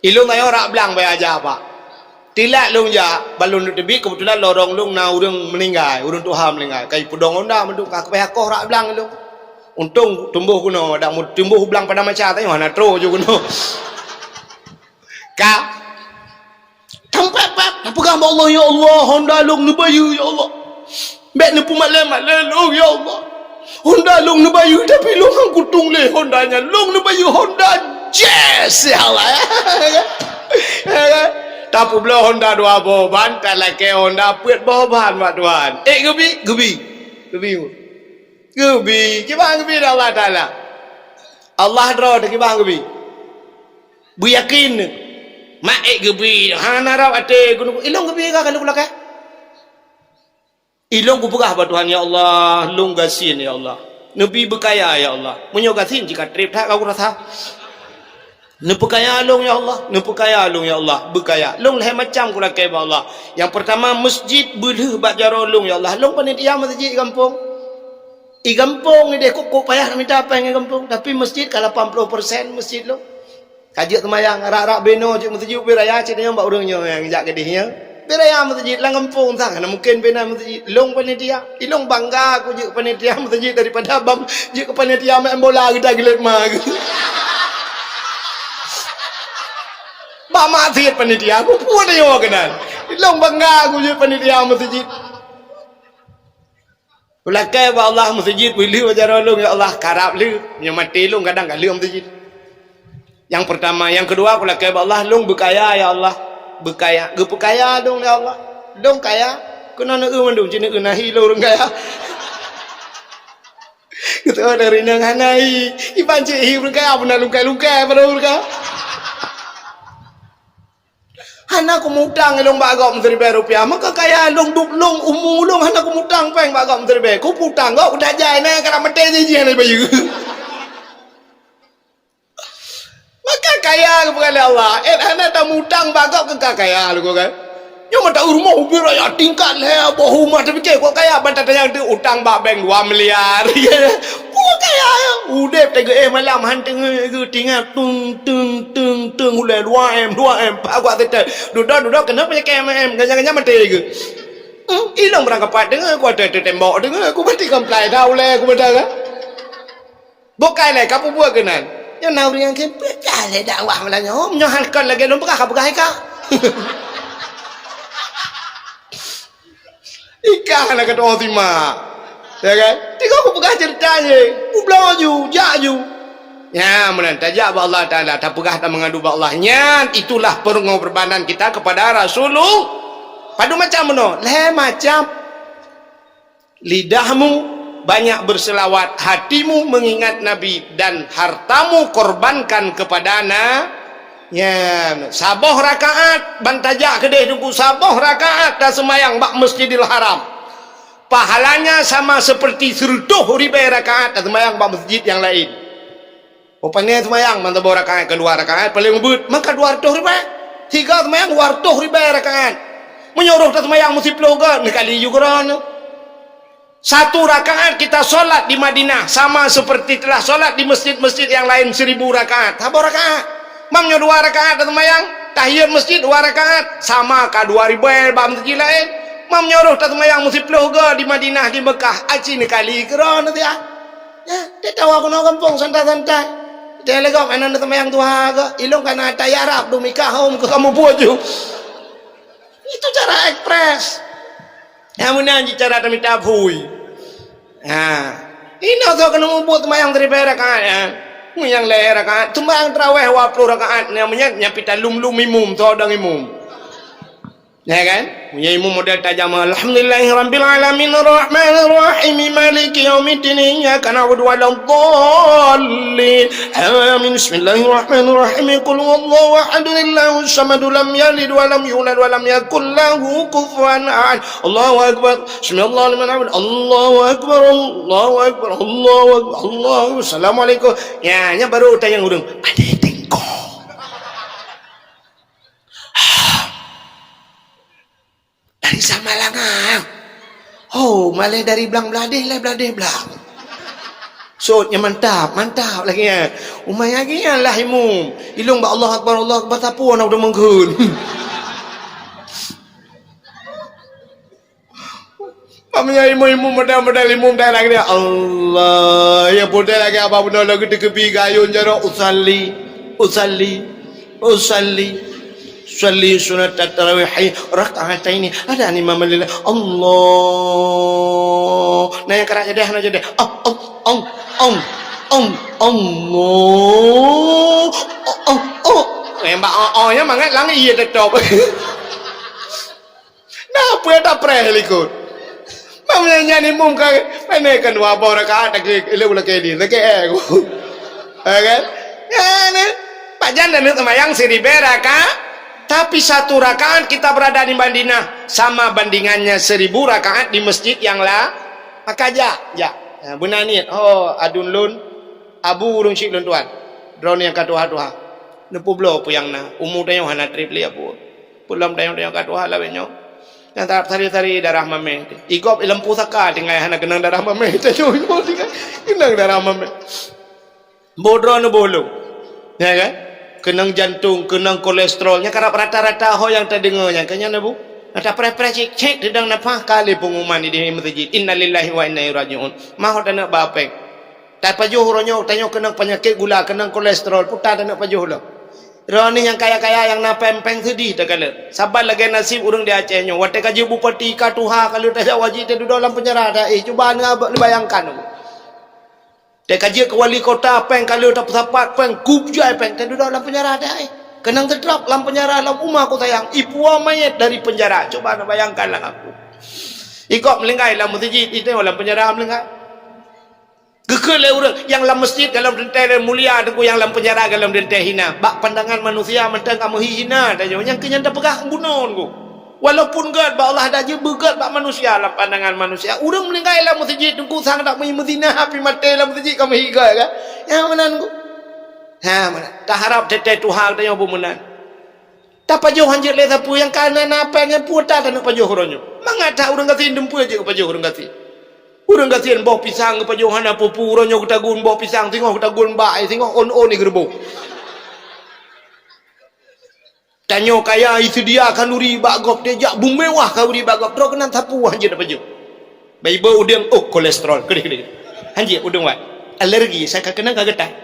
Ilôn ayo rak blang baya aja apa. Tilat lôn jak, ban lôn teubiet keubeutulan lorong lôn na ureueng meuninggai, ureueng tuha meuninggai. Kai peudong honda mandum ka keubah akoh rak blang lôn. Untông tumboh keunoe, dak meutumboh blang pada maca tanyoe hana troh ju keunoe. Ka. Tampet-pet, tapeugah bak Allah, "Ya Allah, honda lôn neubayeue, ya Allah. Bèk neupeumalèe-malèe lôn, ya Allah. Honda lôn neubayeue, tapi lôn han kutông lé honda nyan. Lôn neubayeue honda Jazz, ya Allah." Tapeubloe honda dua boh ban, talakèe honda peuet boh ban bak Tuhan. Eh, geubi, geubi. Geubi. Geubi. Kiban geubi lé Allah Taala. Allah droe teuh kiban geubi. Beuyakén, mak ék geubi, hana rab até gunong, ilong geubi ka keuneuk lakèe. Ilong kupeugah bak Tuhan, "Ya Allah, lôn gasien, ya Allah. Neubi beukaya, ya Allah. Meunyoe gasien jih ka trép that ka kurasa. Neupeukaya lôn, ya Allah, neupeukaya lôn, ya Allah, beukaya." Lôn lhèe macam kulakèe bak Allah. Nyang peurtama, masjid beulheueh bak jaroe lôn, ya Allah. Lôn panitia masjid gampông. I gampông ideh kok-kok payah mita péng i gampông, tapi masjid ka lapan ploh persen masjid lôn. Ka jeuet seumayang, rak-rak binoe jeuet meuseujid ubé raya cit nyoe bak ureueng nyoe nyang jak keudeh nyoe. Ubé raya meuseujid lam gampông sang, hana mungken bina meuseujid. Lôn panitia, ilong bangga ku jeuet panitia meuseujid daripada bang jeuet keu panitia main bola geuda geulet ma geuh. Bak maksiet panitia, ku puet nyoe keunan. Ilong bangga ku jeuet panitia meuseujid. Kulakèe bak Allah meuseujid, beulheueh bak jaroe lôn, ya Allah, karab lheueh. Meunyoe maté lôn kadang ka lheueh meuseujid. Nyang peurtama, nyang keudua kulakèe bak Allah, lôn beukaya, ya Allah. Beukaya, geupeukaya lôn, ya Allah. Lôn kaya, keunoe neueu mandum, ci neueu nahi lôn ureueng kaya. Geutanyoe dari nang hana hi, iban cit hi ureueng kaya, beuna lungkai-lungkai pada ureueng kaya. Hana kumutang ilong bak gob meusiribèe rupiah, maka kaya lôn duek lôn umu lôn hana kumutang péng bak gob meusiribèe. Kuputang gob udah jai na kara maté jih hana bayeue. Maka kaya geupeugah lé Allah, eh hana tamutang bak gob keu ka kaya lôn kan. Nyoe mata rumoh ubé raya tingkat lhèe boh uma tapike kok kaya ban tatanyong teuk utang bak bank dua miliar. Kok kaya udép teugeue malam han teungoh geutingat tung tung tung tung ulèe dua M dua M pak kuat teutai. Dudoe-dudoe keunoe peunyakét M M, ganyan-ganyan maté geuh. Hmm, ilong beurangkapat deungoe, ku ateueh teuh tembok deungoe, ku mati komplai dah ulèe ku mata kan. Bukai lé ka peubuet keunan. Nyoe na ureueng nyang kheun, "Peucah lé dakwah malam nyoe, nyoe han kon lagèe lôn peugah ka peugah ika." Ika hana ka tu'oh simak. Ya kan? Tiga kupeugah ceurita jih. Kubloe ju, jak ju. Nya, meunan tajak bak Allah Taala, tapeugah dan mengadu bak Allah. Nyan itulah pengorbanan kita kepada Rasulullah. Padum macam meunoe, lhèe macam. Lidahmu banyak berselawat, hatimu mengingat Nabi, dan hartamu korbankan kepada na-, Nyan, saboh rakaat ban tajak keudeh Teungku, saboh rakaat taseumayang bak Masjidil Haram. Pahalanya sama seperti sireutoh ribèe rakaat taseumayang bak masjid nyang laén. Upamanya seumayang ban saboh rakaat, keudua rakaat, paléng ubeuet, maka dua reutôh ribèe. Siga seumayang dua reutôh ribèe rakaat. Meunyoe roh taseumayang meusiploh goe, neukali ju keudroe. Satu rakaat kita sholat di Madinah sama seperti telah sholat di masjid-masjid yang lain seribu rakaat. Saboh rakaat. Mam nyoe dua rakaat taseumayang, tahiyat masjid dua rakaat, sama ka dua ribèe bak masjid laén. Mam nyoe roh taseumayang meusiploh goe di Madinah, di Mekah, aci neukali keudroe neuh ya. Ya, tatawa keunoe gampông santai-santai. Teuh lé gob aneuk taseumayang tuha goe, ilong kana ata ya Rab, dum ikah hom keu kamoe buet ju. Itu cara ekspres. Nyang meunan cit cara tamita phui. Ha. Inoe soe keuneuk mubuet seumayang siribèe rakaat, ha. Meunyoe nyang lhèe rakaat, seumayang tarawèh dua ploh rakaat, nyang meunyan nyang pih talum-lum imum, soe dong imum. Ya kan? Punya imum model tajam. Alhamdulillahirabbil alamin, arrahmanir rahim, maliki yaumiddin, iyyaka na'budu wa iyyaka nasta'in. Amin. Bismillahirrahmanirrahim. Qul huwallahu ahad, Allahus samad, lam yalid wa lam yulad wa lam yakul lahu kufuwan ahad. Allahu akbar. Sami'allahu liman hamid. Allahu akbar. Allahu akbar. Allahu akbar. Allahu akbar. Assalamualaikum. Ya, nya baru tanyong ureueng. Ada tengko. Dari Samalanga. Oh, malèe dari Blang Bladeh lé Bladeh Blang. Sot nya mantap, mantap lagi nya. Umai lagi nya lah imum. Ilong bak Allah Akbar, Allah Akbar, sapu aneuk udah mengkun. Amnya imum-imum model-model imum dah lagi dia. Allah, ya model lagi abah beuna lagi dikebi gayun jaroe usalli, usalli. Usalli, usalli sunat tarawih rak'ataini. Ada ni mama lila. Allah. Nah, yang karak jadi, hana jadi. Oh, oh, oh, oh, oh, Allah. Oh, oh, oh. Memang oh, oh, ya mangat langit iya tetap. Nah, apa yang tak preh likot? Mam nyan imum ka pendek kan dua boh rakaat lagi ilek ulak kedi, lagi eh. Ya kan? Ya ni. Pajan dan seumayang siribèe rakaat, tapi satu rakaat kita berada di Madinah sama bandingannya seribu rakaat di masjid yang la maka jak, jak. Ya, beuna niet. Oh, adun lôn, abu ureueng syik lôn tuan. Droeneuh nyang ka tuha-tuha. Neupubloe peue nyang na. Umu tanyoe hana trép lé abu. Peulom tanyoe-tanyoe ka tuha lawét nyoe. Nyang tarap sari-sari darah mamèh. Igop lam pusaka tinggai hana keunong darah mamèh. Tanyoe tinggai keunong darah mamèh. Boh droeneuh boh lôn. Ya kan? Keunong jantong, keunong kolesterol. Nyang karap rata-rata ho nyang tadeungoe nyan. Kan nyan, Bu? Nyang tapreh-preh cit, cek teudong nafah ka lé pengumuman di meuseujid. Innalillahi wa inna ilaihi raji'un. Mahot aneuk bapeng. Tapajoh uroe nyoe, tanyoe keunong peunyakét gula, keunong kolesterol, peue ta taneuk pajoh lom. Droeneuh nyang kaya-kaya nyang na péng-péng seudeh takalon. Saban lagèe naseb ureueng di Aceh nyoe, watèe ka jeuet bupati, ka tuha, ka lheueh tajak haji, tadudoe lam peunjara, ta, eh, cuba neubayangkan. Watèe ka jeuet keu wali kota, péng ka lheueh tapeusapat, péng gup jai péng, tadudoe lam peunjara, ta, eh. Keunong teutrok lam peunjara, lam uma ku sayang, ipuwoe manyét dari peunjara, cuba neubayangkan lam aku. Ikok meulinggai lam meuseujid, itu lam peunjara meulinggai. Geukheun lé ureueng, nyang lam meuseujid gohlom teuntèe mulia, teungku, nyang lam peunjara gohlom teuntèe hina. Bak pandangan manusia mantong kamoe hi hina tanyoe, nyang keu nyan tapeugah bunoe, teungku. Walaupun gèt bak Allah, hana jeuet beugèt bak manusia lam pandangan manusia. Ureueng meuninggai lam meuseujid, teungku, sang dak meuzinah, api maté lam meuseujid kamoe hi gèt, kan? Nyan meunan, teungku. Ha, meunan. Taharap teuntèe tuha tanyoe beumeunan. Tapajoh hanjeuet lé sapeue nyang ka na, na péng nyan, peue ta taneuk pajoh uroe nyoe. Mangat that ureueng gasien dumpeue jeuet geupajoh ureueng gasien. Ureueng gasien boh pisang geupajoh hana peue-peue, uroe nyoe geutagun boh pisang, singoh geutagun bak, singoh ôn-ôn di geureuboh. Tanyoe kaya, iseudia khanduri bak gob, teuh jak beumewah khanduri bak gob, droe keunan sapeue hanjeuet tapajoh. Bak ié udeueng, oh, kolesterol, keudeh, keudeh. Hanjeuet udeueng wat. Alergi, sa ka keunong ka geutan.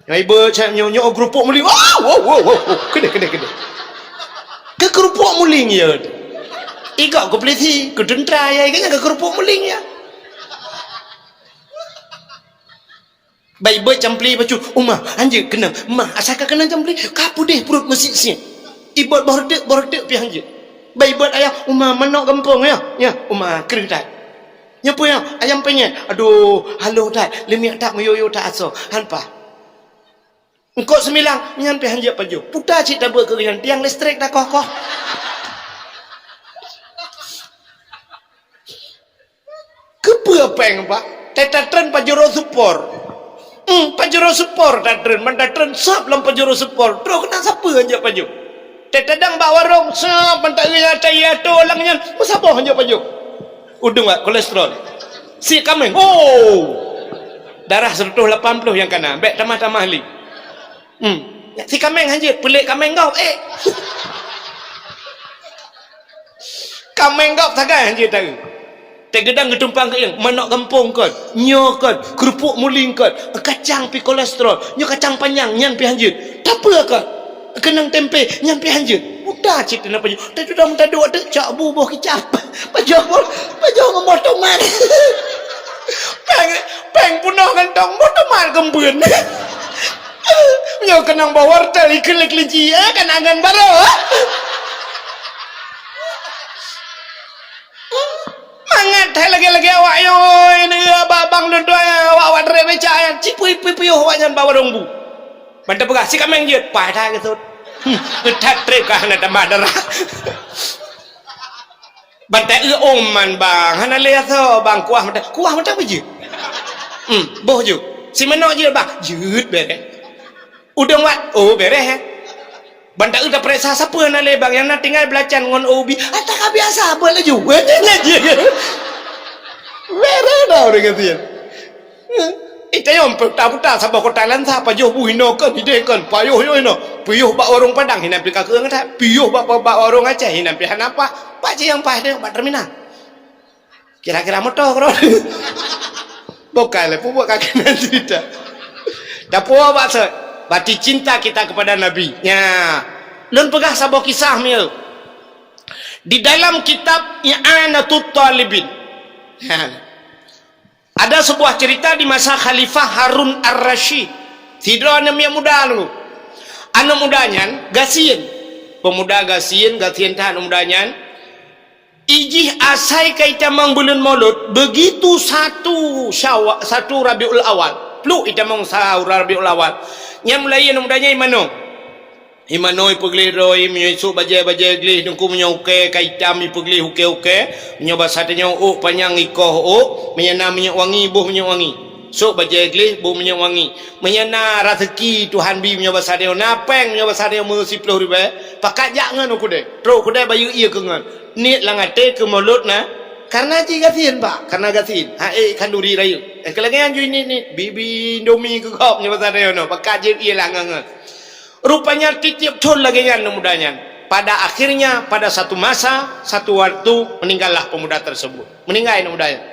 Nyoe ié, nyoe, nyoe, keurupuk muling. Oh, oh, oh, oh, oh. Keudeh, keudeh, keudeh. Keu keurupuk muling ya. Igok keu polisi, keu teuntara ya, igok nyang keu keurupuk muling ya. Bak ié campli bacut, "Uma, hanjeuet keunong." "Ma, asai ka keunong campli, ka peudeh pruet meusiet-siet." Ié boh reuteuek, boh reuteuek pih hanjeuet. Bak ié ayah, "Uma, manok gampông ya." "Ya, Uma, kreueh that." "Nyoe peue ya?" "Ayam penyet." "Aduh, haloh that, leumiek that, meuyoyo that asoe." "Han paih." Eungkôt seumilang, nyan pih hanjeuet pajoh. Peue ta cit tabeuet keu geuhnyan, tiang listrik takoh-koh. Keupeue péng, Pak? Teutatreun Pajero Sport. Hmm, Pajero Sport tatreun, ban tatreun sab lam Pajero Sport. Droe keunan sapeue hanjeuet pajoh? Teutatreun bak warong, sab ban ta-, ya, ta-, ya, to lam nyan, meusaboh hanjeuet pajoh. Udeueng wat kolesterol. Si kaméng, oh! Darah seratus lapan puluh nyang ka na, bèk tamah-tamah lé. Hmm. Si kaméng hanjeuet, peulék kaméng gob, eh. Kaméng gob sagai hanjeuet taeu. Teugeudang geutumpang keuieng, manok gampông kon, nyoe kon, keurupuk muling kon, kacang pih kolesterol, nyoe kacang panyang, nyan pih hanjeuet. Tapeue kon? Keunong tempe, nyan pih hanjeuet. Peue ta cit na pajoh. Teuduek, teuduek, teucok bu boh kicap. Pajoh boh, pajoh ngon boh tomat. Péng, péng peunoh kantong, boh tomat geumbeuen. Nyoe keunong boh wortel, ikheun lé keuleuci, eh, kan angan barô. Lagèe-lagèe awak nyoe, neue bak bang lôn tuan, awak-awak trép becak nyan, cipui-pui piôh awak nyan bak warông bu. Ban tapeugah, "Si kaméng jeuet, paih that geusut." Hmm, that trép ka hana tamah darah. Ban ta eu uman bang, hana lé asoe bang, kuah mantong, kuah mantong peue jeuet? Hmm, boh jeuet. Si manok jeuet bang, jeuet bereh. Udeueng wat, oh bereh eh. Ban ta eu tapeuriksa sapeue na lé bang, nyang na tinggai beulacan ngon ubi. Ata ka biasa beuet laju. Wéh reda ureueng gasien. Itayong puta-puta saboh kota lansa, pajoh bu hinoe kon, hideh kon, payoh yoh hinoe. Piyoh bak warong Padang, hinan pih ka keueng that. Piyoh bak, bak, bak warong Aceh, hinan pih hana paih. Pak cit nyang paih teuh bak terminal. Kira-kira moto keudroe. Bukan lé, peubuet ka keunan cerita. Tapuwoe bak sot, berarti cinta kita kepada Nabi. Nya, lôn peugah saboh kisah mieu. Di dalam kitab I'anatut Talibin. Nya. Ada sebuah cerita di masa Khalifah Harun Ar-Rasyid. Sidroe aneuk miet muda lom. Aneuk muda nyan gasien. Pemuda gasien, gasien that aneuk muda nyan. Ijih asai ka itamong buleuen Maulud, begitu satu Syawal, satu Rabiul Awal. Pluk itamong sa Rabiul Awal. Nyan mulai aneuk muda nyan imanoe. Imanoe ipeugleh droe, meunyoe isuk bajèe-bajèe gleh, teungku meunyoe ukèe ka itam ipeugleh ukèe-ukèe, meunyoe basa tanyoe ôk panyang ikoh ôk, meunyoe na minyeuk wangi, boh minyeuk wangi. Sôk bajèe gleh, boh minyeuk wangi. Meunyoe na raseuki Tuhan bi meunyoe basa tanyoe, na pèng meunyoe basa tanyoe meusiplôh ribèe, pakat jak ngon u keudè. Trok u keudè bayeue ié keu ngon. Niet lam até keu Maulud na, kareuna jih gasien, Pak, kareuna gasien. Ha, eh, khanduri rayeuk. Eh, keu lagèe nyan ju niet-niet, bi-bi Indomie keu gob meunyoe basa tanyoe nyoe, pakat jeuet ié lah ngon-ngon. Rupanya tiep-tiep thon lagèe nyan aneuk muda nyan. Pada akhirnya, pada satu masa, satu waktu, meninggallah pemuda tersebut. Meninggai aneuk muda nyan.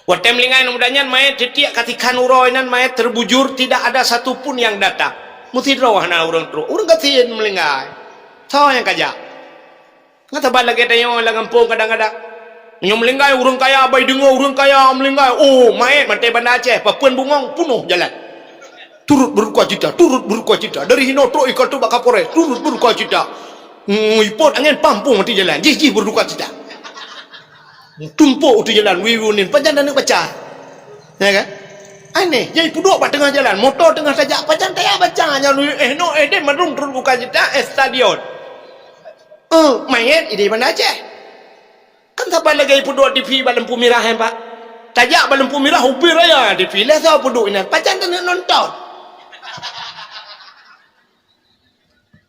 Watèe meuninggai aneuk muda nyan, manyèt tiep-tiep ka tikhan uroe nyan, manyèt terbujur, tidak ada satu pun yang datang. Meusidroe hana ureueng trok. Ureueng gasien meuninggai. Soe nyang ka jak? Nyan saban lagèe tanyoe lam gampông kadang-kadang. Meunyoe meuninggai ureueng kaya, bai deungoe ureueng kaya meuninggai, oh, manyèt maté Banda Aceh, papeuen bungöng, peunoh jalan. Turut beudukacita, turut beudukacita. Dari hinoe trok ika teuh bak Kapolres, turut beudukacita. Hmm, ipot angèn pampông maté jalan, jih-jih beudukacita. Tumpok u teuk jalan, wiwi unin, pajan taneuk baca. Ya kan? Aneh, jadi peuduek bak teungoh jalan, moto teungoh tajak, pajan tajak baca, nyan, eh, no, eh, deh, mandum turut bukacita, eh, stadion. Eh, manyèt idéh Banda Aceh. Kan saban lagèe peuduek TV bak lampu mirah, eh, Pak. Tajak bak lampu mirah, ubé raya TV. Lheuh soe peuduek inan, pajan taneuk nonton.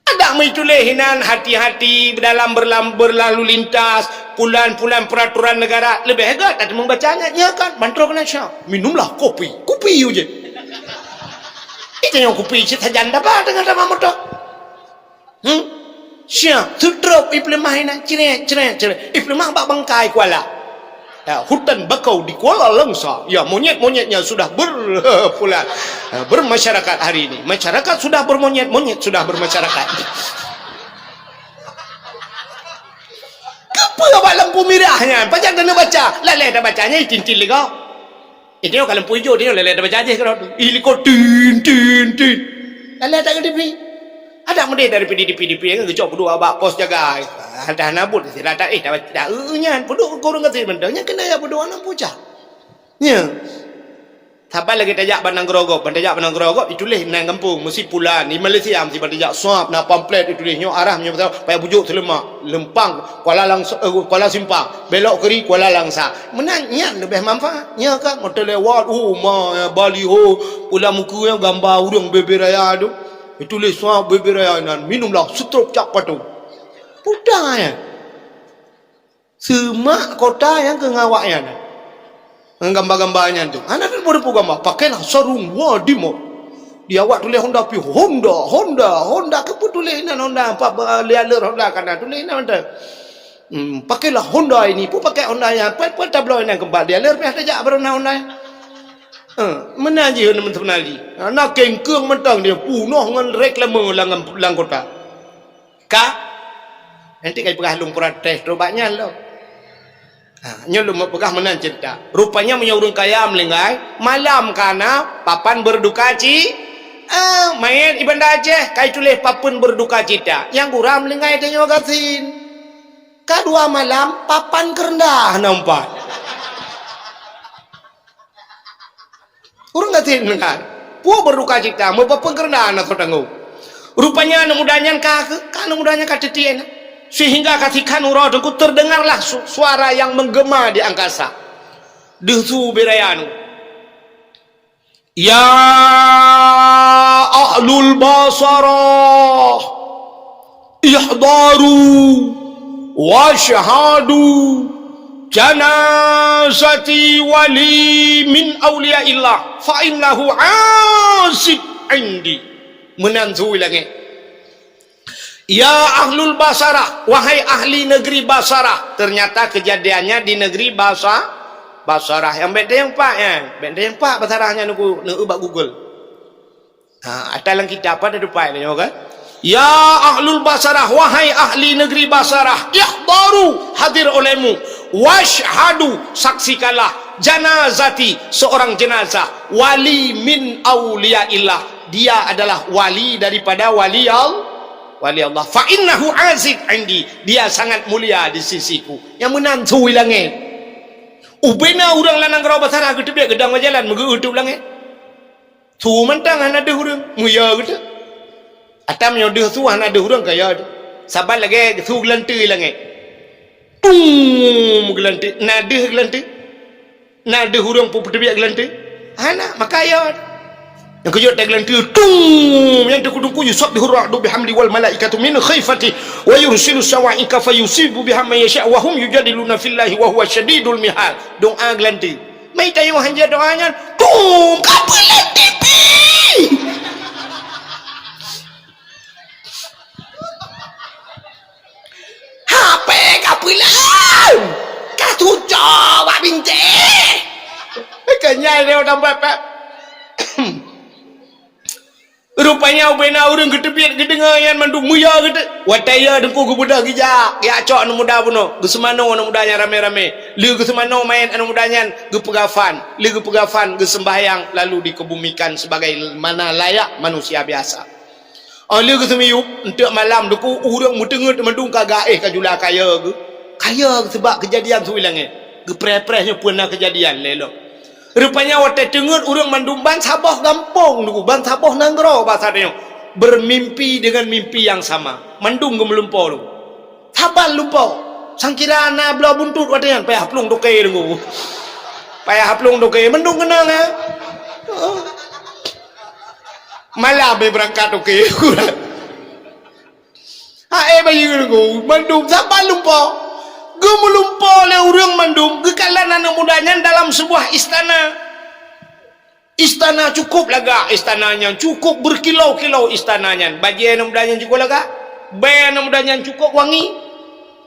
Adak meutuléh inan hati-hati dalam berlam-, berlalu lintas, pulan-pulan peraturan negara, leubeh gèt tateumèe baca nyan, nyan kan, ban trok keunan syak. Minumlah kopi. Kopi u jih. Ita nyang kopi cit sajan daba teungoh daba moto. Hmm? Siap, seutrop ipeuleumah inan, cret, cret, cret. Ipeuleumah bak bangkai kuala. Ya, hutan bakau di Kuala Langsa. Ya, monyet-monyetnya sudah berpulan, ya, bermasyarakat hari ini. Masyarakat sudah bermonyet, monyet sudah bermasyarakat. Keupeue bak lampu mirah nyan? Pajan taneuk baca? Lalè tabaca nyan, itin-tin lé gob. Eh, tanyoe ka lampu ijo, tanyoe lalè tabaca jih keudroe. Ih, likot tin, tin, tin. Lalè that ngon TV. Adak meudeh dari P D, P D, P D, geucok peuduek bak pos jaga. Adak na buet sira that, eh, tabaca, eh, nyan peuduek keu ureueng gasien mantong. Nyan keuneuk jak peuduek aneuk pucak. Nya. Saban lagèe tajak bak nanggroe gob, ban tajak bak nanggroe gob, ituléh nan gampông, meusi pulan, di Malaysia meusi ban tajak, swab, na pamflet ituléh, nyoe arah, nyoe payah bujok Seuleumak, Leumpang, Kuala Langsa, eh, Kuala Simpang. Belok kiri Kuala Langsa. Meunan nyan leubeh manfaat. Nya kan moto lewat, oh, ma, baliho, u lam mukeue nyan gamba ureueng bèe-bèe raya tu. Ituléh swab bèe-bèe raya nyan, minumlah seutrop cap patung. Peue nyan. Seumak kota nyang keu ngawak nyan. Ngon gamba-gamba nyan tu. Hana teupeu-teupeu gamba, pakailah sarung Wadimor. Di awak tuléh Honda pih, Honda, Honda, Honda. Keupeue tuléh inan Honda, empat ba-, lhèe lhèe Honda ka na tuléh inan Honda. Hmm, pakailah Honda ini, peue pakai Honda nyan, peue, peue tabloe inan keubah lhèe lhèe pih tajak baroe na Honda. Eh, meunan jih ngon teumeunan jih. Na kengkeung mantong dia peunoh ngon reklame lam, lam kota. Ka? Nanti ka jipeugah lôn protes trok bak nyan lom. Ha, nyoe lôn peugah meunan cerita. Rupanya meunyoe ureueng kaya meuninggai, malam ka na papan berduka ci-, eh, manyèt i Banda Aceh ka ituléh papan berduka cita. Nyang gura meuninggai tanyoe gasien. Ka dua malam, papan keureundah na umpat. Ureuëng gasien deungon. Peue beuduka cita, meupeupeue keureuna na soe tanggong. Rupanya aneuk muda nyan ka, ka aneuk muda nyan ka teutiek na. Sehingga ka sikhan uroe teungku terdengarlah su-, suara yang menggema di angkasa. Deuh su bit raya nyoe. Ya ahlul basarah, ihdaru wasyhadu janazati wali min auliyaillah fa innahu azib indi. Meunan su i langét. Ya ahlul Basarah, wahai ahli negeri Basarah. Ternyata kejadiannya di negeri Basa-, Basarah. Nyang benteng empat, ya. Benteng empat Basarah nyan neu-, neu-, bak Google. Ha, ata lam kitab ada tupai nyoe kan? Ya ahlul Basarah, wahai ahli negeri Basarah, ihdaru, hadir olehmu, wasyhadu, saksikanlah, janazati, seorang jenazah, wali min auliyaillah, dia adalah wali daripada wali Al-, wali Allah. Fa innahu aziz indi, dia sangat mulia di sisiku. Nyang meunan su i langét. Ubena ureuëng lam nanggroe Basarah geuteubiet geudong jalan meugeuutup langét. Su mantong hana deuh ureuëng, muya geuteuk. Atam nyoe deuh su hana deuh ureuëng kaya deuh. Saban lagée su geulanteue i langét. Tung geulanteue, na deuh geulanteue. Na deuh ureuëng peuteubiet geulanteue. Hana, maka ya. Nyang keujot teugelanteue tung, nyang teukudungku yusabbihu ra'du bihamdi wal malaikatu min khifati wa yursilu sawa'iqa fayusibu biha man yasha wa hum yujadiluna fillahi wa huwa syadidul mihal. Doa geulanteue. Mai tayong hanja doa nyan, tum, ka peuleueh T V. H P ka peuleueh. Ka tucok bak bintéh. Kenyai dia udah pepet. Rupanya ubena ureuëng geuteubiet geudeungoe nyan mandum muya geuteuk. Watée ya deungku geubeudôh geujak, geujak cok aneuk muda bunoe. Geuseumanoe aneuk muda nyan ramé-ramé. Lé geuseumanoe manyét aneuk muda nyan geupeugafan. Lé geupeugafan geuseumbahyang lalu dikebumikan sebagaimana layak manusia biasa. Oh lé geuseumiyueb, eunteuk malam deungku ureuëng meuteungeut mandum ka gaéh ka jula kaya geuh. Kaya geuh sebab keujadian su i langét. Geupreh-preh nyoe peue na keujadian lé lom. Rupanya watée teungeut ureuëng mandum bansaboh gampông nunggu, bansaboh nanggroe basa tanyoe, bermimpi dengan mimpi yang sama. Mandum geumeulumpo lu. Saban lumpo. Sangkira na bloe buntut watée nyan payah plueng toke nunggu. Payah plueng toke, mandum keunong, eh. Malam eh beurangkat toke. Hai bayeue nunggu, mandum saban lumpo. Geumeulumpo lé ureuëng mandum, geukalon aneuk muda nyan dalam sebuah istana. Istana cukup lagak, istana nyan cukup berkilau-kilau istana nyan. Bajée aneuk muda nyan cukup lagak, bée aneuk muda nyan cukup wangi,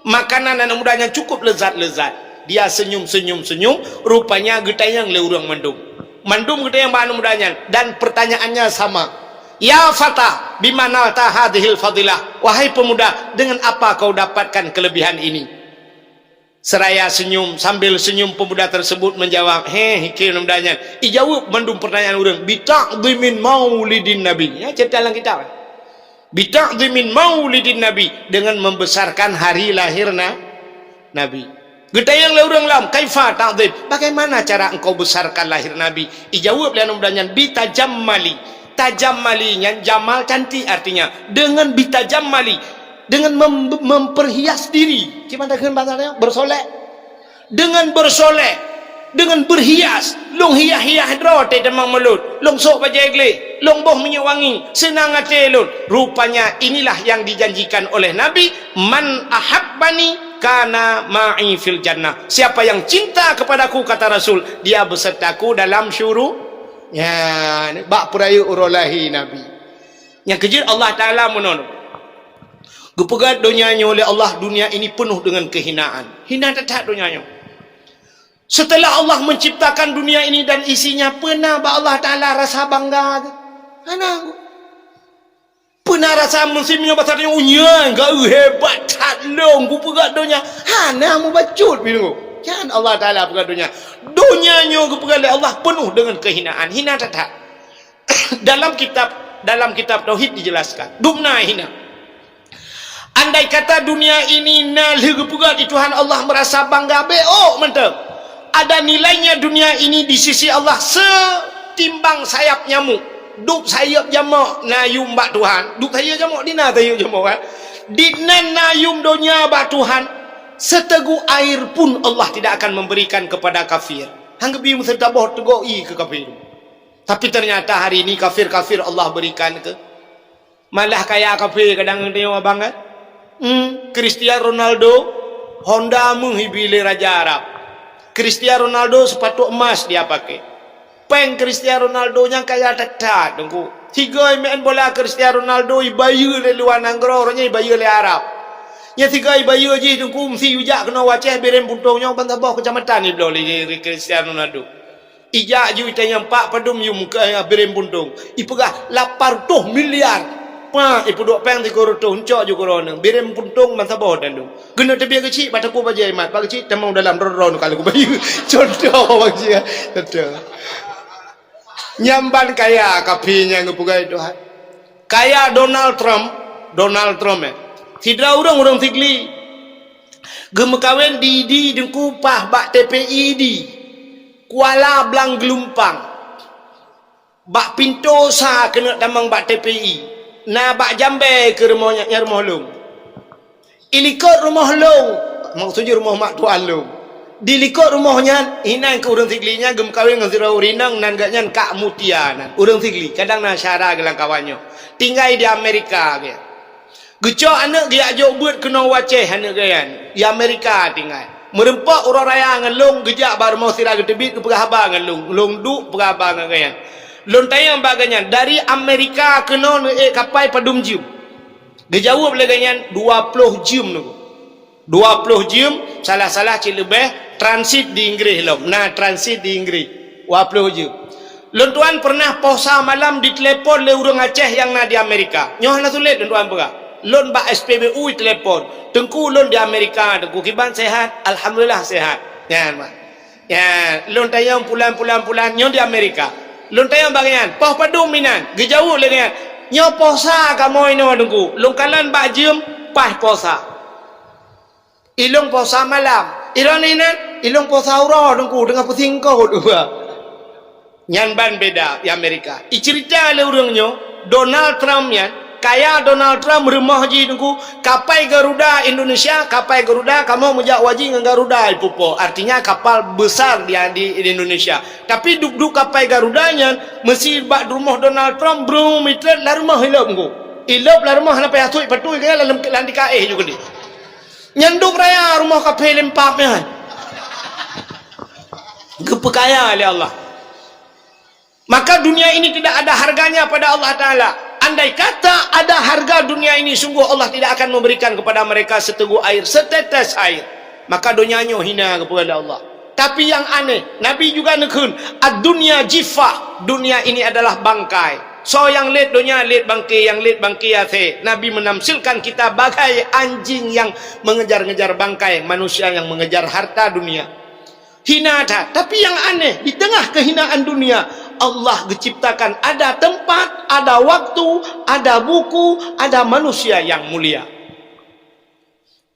makanan aneuk muda nyan cukup lezat-lezat. Dia senyum-senyum-senyum, rupanya geutanyong lé ureuëng mandum. Mandum geutanyong bak aneuk muda nyan dan pertanyaannya sama. Ya fata, bima nalta hadhil fadilah? Wahai pemuda, dengan apa kau dapatkan kelebihan ini? Seraya senyum, sambil senyum pemuda tersebut menjawab, "Heh, hikeu aneuk muda nyan." Ijaweueb mandum pertanyaan ureuëng, "Bita'dhimin maulidin Nabi." Ya, cerita dalam kitab. "Bita'dhimin maulidin Nabi," dengan membesarkan hari lahir na-, Nabi. Geutanyong lé ureuëng lam, "Kaifa ta'dhim?" Bagaimana cara engkau besarkan lahir Nabi? Ijaweueb lé aneuk muda nyan, "Bitajammali." Tajammali nyan jamal cantik artinya. Dengan bitajammali, dengan mem-, memperhias diri. Cuma takheun bahasa dia, bersolek. Dengan bersolek, dengan berhias. Lôn hias-hias droe teuh tamong mulod. Lôn sôk bajée gleh. Lôn boh minyeuk wangi. Seunang até lôn. Rupanya inilah yang dijanjikan oleh Nabi, "Man ahabbani kana ma'i fil jannah." Siapa yang cinta kepadaku, kata Rasul, dia besertaku dalam syuru-, Ya, bak peurayeuk uroe lahé Nabi. Nyang keujeuet Allah Taala meunoe. Geupeugah donya nyoe lé Allah, dunia ini penuh dengan kehinaan. Hina that-that donya nyoe. Setelah Allah menciptakan dunia ini dan isinya, peuna bak Allah Taala rasa bangga? Hana. Peuna rasa musém nyoe basa tanyoe, "Nyan geu hebat that lôn kupeugah donya." Hana mubacut bingung. Nyan Allah Taala peugah donya. Donya nyoe geupeugah lé Allah penuh dengan kehinaan. Hina that-that. Dalam kitab, dalam kitab tauhid dijelaskan. Dubna hina. Andai kata dunia ini na lheueh geupeugah di Tuhan Allah merasa bangga, beok mantong. Ada nilainya dunia ini di sisi Allah se-, timbang sayap nyamuk, dub sayeuep jamok na yum bak Tuhan. Dub sayeuep jamok, di na sayeuep jamok, kan? Di nan na yum donya bak Tuhan, seteguk air pun Allah tidak akan memberikan kepada kafir. Hang geubri meuseutaboh teugok ié keu kafir. Tapi ternyata hari ini kafir-kafir Allah berikan keu Malah kaya kafé kadang tanyoe abang, kan? Hmm, Cristiano Ronaldo, Honda meuh ibi lé raja Arab. Cristiano Ronaldo sepatu emas dia pakai. Péng Cristiano Ronaldo nyang kaya that-that, Teungku. Sigoe meu'en bola Cristiano Ronaldo ibayeue lé luwa nanggroe, roh nyan ibayeue lé Arab. Nyan sigoe ibayeue jih, Teungku, meusi ijak keunoe u Aceh, Bireuen Puntông nyoe ban saboh keucamatan ibloe lé Cristiano Ronaldo. Ijak ju itanyong, "Pak, padum yum keu Bireuen Puntông?" Ipeugah, "Lapan reutôh miliar." Pak, ipeuduek péng sikureueng reutôh, euncok ju keu droeneuh. Bireuen Puntông ban saboh dan dum. Keuneuk teubiet geuchik, bak takue bajèe mat. Bak geuchik, tamong dalam ron-ron ka lheueh kubayeue. Contoh, bak geuchik, ya. Contoh. Nyan ban kaya kafé nyang geupeugah Tuhan. Kaya Donald Trump, Donald Trump, eh. Sidroe ureueng, ureueng Sigli. Geumeukawen di, di Teungku, paih bak T P I di. Kuala Blang Geulumpang. Bak pintoe sa keuneuk tamong bak T P I, na bak jambèe keu rumoh nyan, nyan rumoh lôn. Ilikot rumoh lôn, maksud jih rumoh mak tuan lôn. Dilikot rumoh nyan, inan keu ureueng Sigli nyan geumeukawen ngon sidroe ureueng inong nan gobnyan Kak Mutia nan. Ureueng Sigli, kadang na syedara geuh lam kawan nyoe. Tinggai di Amerika gobnyan. Geucok aneuk geujak jok beuet keunoe u Aceh aneuk gobnyan, di Amerika tinggai. Meureumpok uroe raya ngon lôn geujak bak rumoh sira geuteubiet geupeugah haba ngon lôn, lôn duek peugah haba ngon gobnyan. Lôn tanyong bak gobnyan, "Dari Amerika keunoe neuék kapai padum jeuem?" Geujaweueb lé gobnyan, "Dua ploh jeuem nyoe." Dua ploh jeuem, salah-salah cit leubeh, transit di Inggréh lom. Na transit di Inggréh, dua ploh jeuem. Lôn tuan pernah poh sa malam ditelepon lé ureueng Aceh nyang na di Amerika. Nyoe hana sulet lôn tuan peugah. Lôn bak S P B U telepon. "Teungku, lôn di Amerika, Teungku, kiban sehat?" "Alhamdulillah sehat." Nyan, mak. Nyan, lôn tanyong pulan, pulan, pulan, nyoe di Amerika. Lôn tanyong bak gobnyan, "Poh padum inan?" Geujaweueb lé gobnyan, "Nyoe poh sa kamoe inoe, Teungku." Lôn kalon bak jeuem, paih poh sa. Ilôn poh sa malam. Ilôn inan, ilôn poh sa uroe, Teungku, teungoh peusingkot. Nyan ban beda di Amerika. Iceurita lé ureueng nyoe, Donald Trump nyan, kaya Donald Trump, rumoh jih, Teungku, kapai Garuda Indonesia, kapai Garuda, kamoe meujak haji ngon Garuda ipupo. Artinya kapal besar di, di, di Indonesia. Tapi duek-duek kapai Garuda nyan, meusi bak rumoh Donald Trump, breueng meter lam rumoh ilop, Teungku. Ilop lam rumoh hana payah tuek, patui keu nyan lam, lam dikaéh ju keudeh. Nyan dum raya rumoh kafé lempap nyan. Geupeukaya lé Allah. Maka dunia ini tidak ada harganya pada Allah Ta'ala. Andai kata ada harga dunia ini, sungguh Allah tidak akan memberikan kepada mereka seteguk air, setetes air. Maka donya nyoe hina kepada Allah. Tapi yang aneh, Nabi juga neukheun, "Ad-dunya jiffah." Dunia ini adalah bangkai. Soe nyang lét donya, lét bangke, nyang lét bangke asée. Nabi menamsilkan kita bagai anjing yang mengejar-ngejar bangkai, manusia yang mengejar harta dunia. Hina that. Tapi yang aneh, di tengah kehinaan dunia, Allah geuciptakan ada tempat, ada waktu, ada buku, ada manusia yang mulia.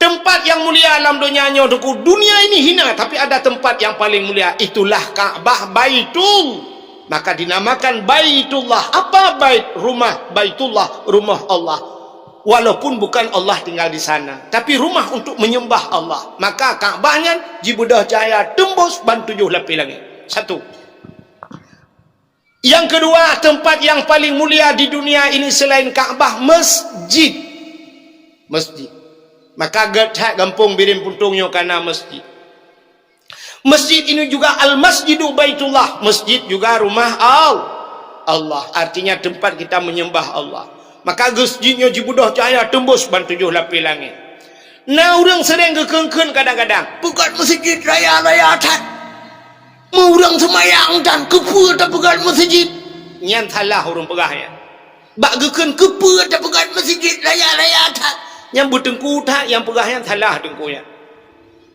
Tempat yang mulia lam donya nyoe, Teungku, dunia ini hina, tapi ada tempat yang paling mulia, itulah Ka'bah Baitul. Maka dinamakan Baitullah. Apa bait? Rumah, Baitullah, rumah Allah. Walaupun bukan Allah tinggal di sana, tapi rumah untuk menyembah Allah. Maka Ka'bah nyan jibeudôh cahya teumbus ban tujoh lapéh langét. Satu. Yang kedua, tempat yang paling mulia di dunia ini selain Ka'bah, masjid. Masjid. Maka gét that gampông Bireuen Puntông nyoe kana masjid. Masjid ini juga Al-Masjidu Baitullah, masjid juga rumah Al-, Allah. Artinya tempat kita menyembah Allah. Maka geusjid nyoe jibeudôh cahya teumbus ban tujoh lapéh langét. Na ureuëng sering geukheun-kheun kadang-kadang, "Peugét meuseujid raya-raya that." Meu ureuëng seumayang tan, keupeue tapeugét meuseujid? Nyan salah ureuëng peugah nyan. Bak geukheun keupeue tapeugét meuseujid raya-raya that, nyang beuteungku that nyang peugah nyan salah teungku nyan.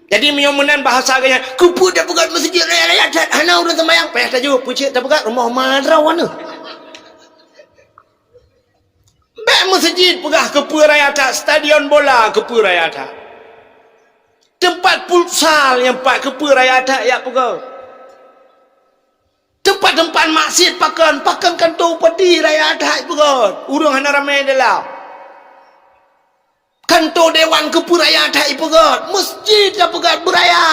Jadi meunyoe meunan bahasa geuhnyan, keupeue tapeugét meuseujid raya-raya that, hana ureuëng seumayang, payah tajaweueb, peue cit tapeugét rumoh ma droeneuh. Bék meuseujid peugah keupeue raya that, stadion bola keupeue raya that. Teumpat futsal nyang pat keupeue raya that jak peugah. Teumpat Teumpat maksiat pakon, pakon kantô bupati raya that ipeugöt. Ureuëng hana ramé dalam. Kantô dewan keupeue raya that ipeugöt. Masjid ipeugöt beuraya.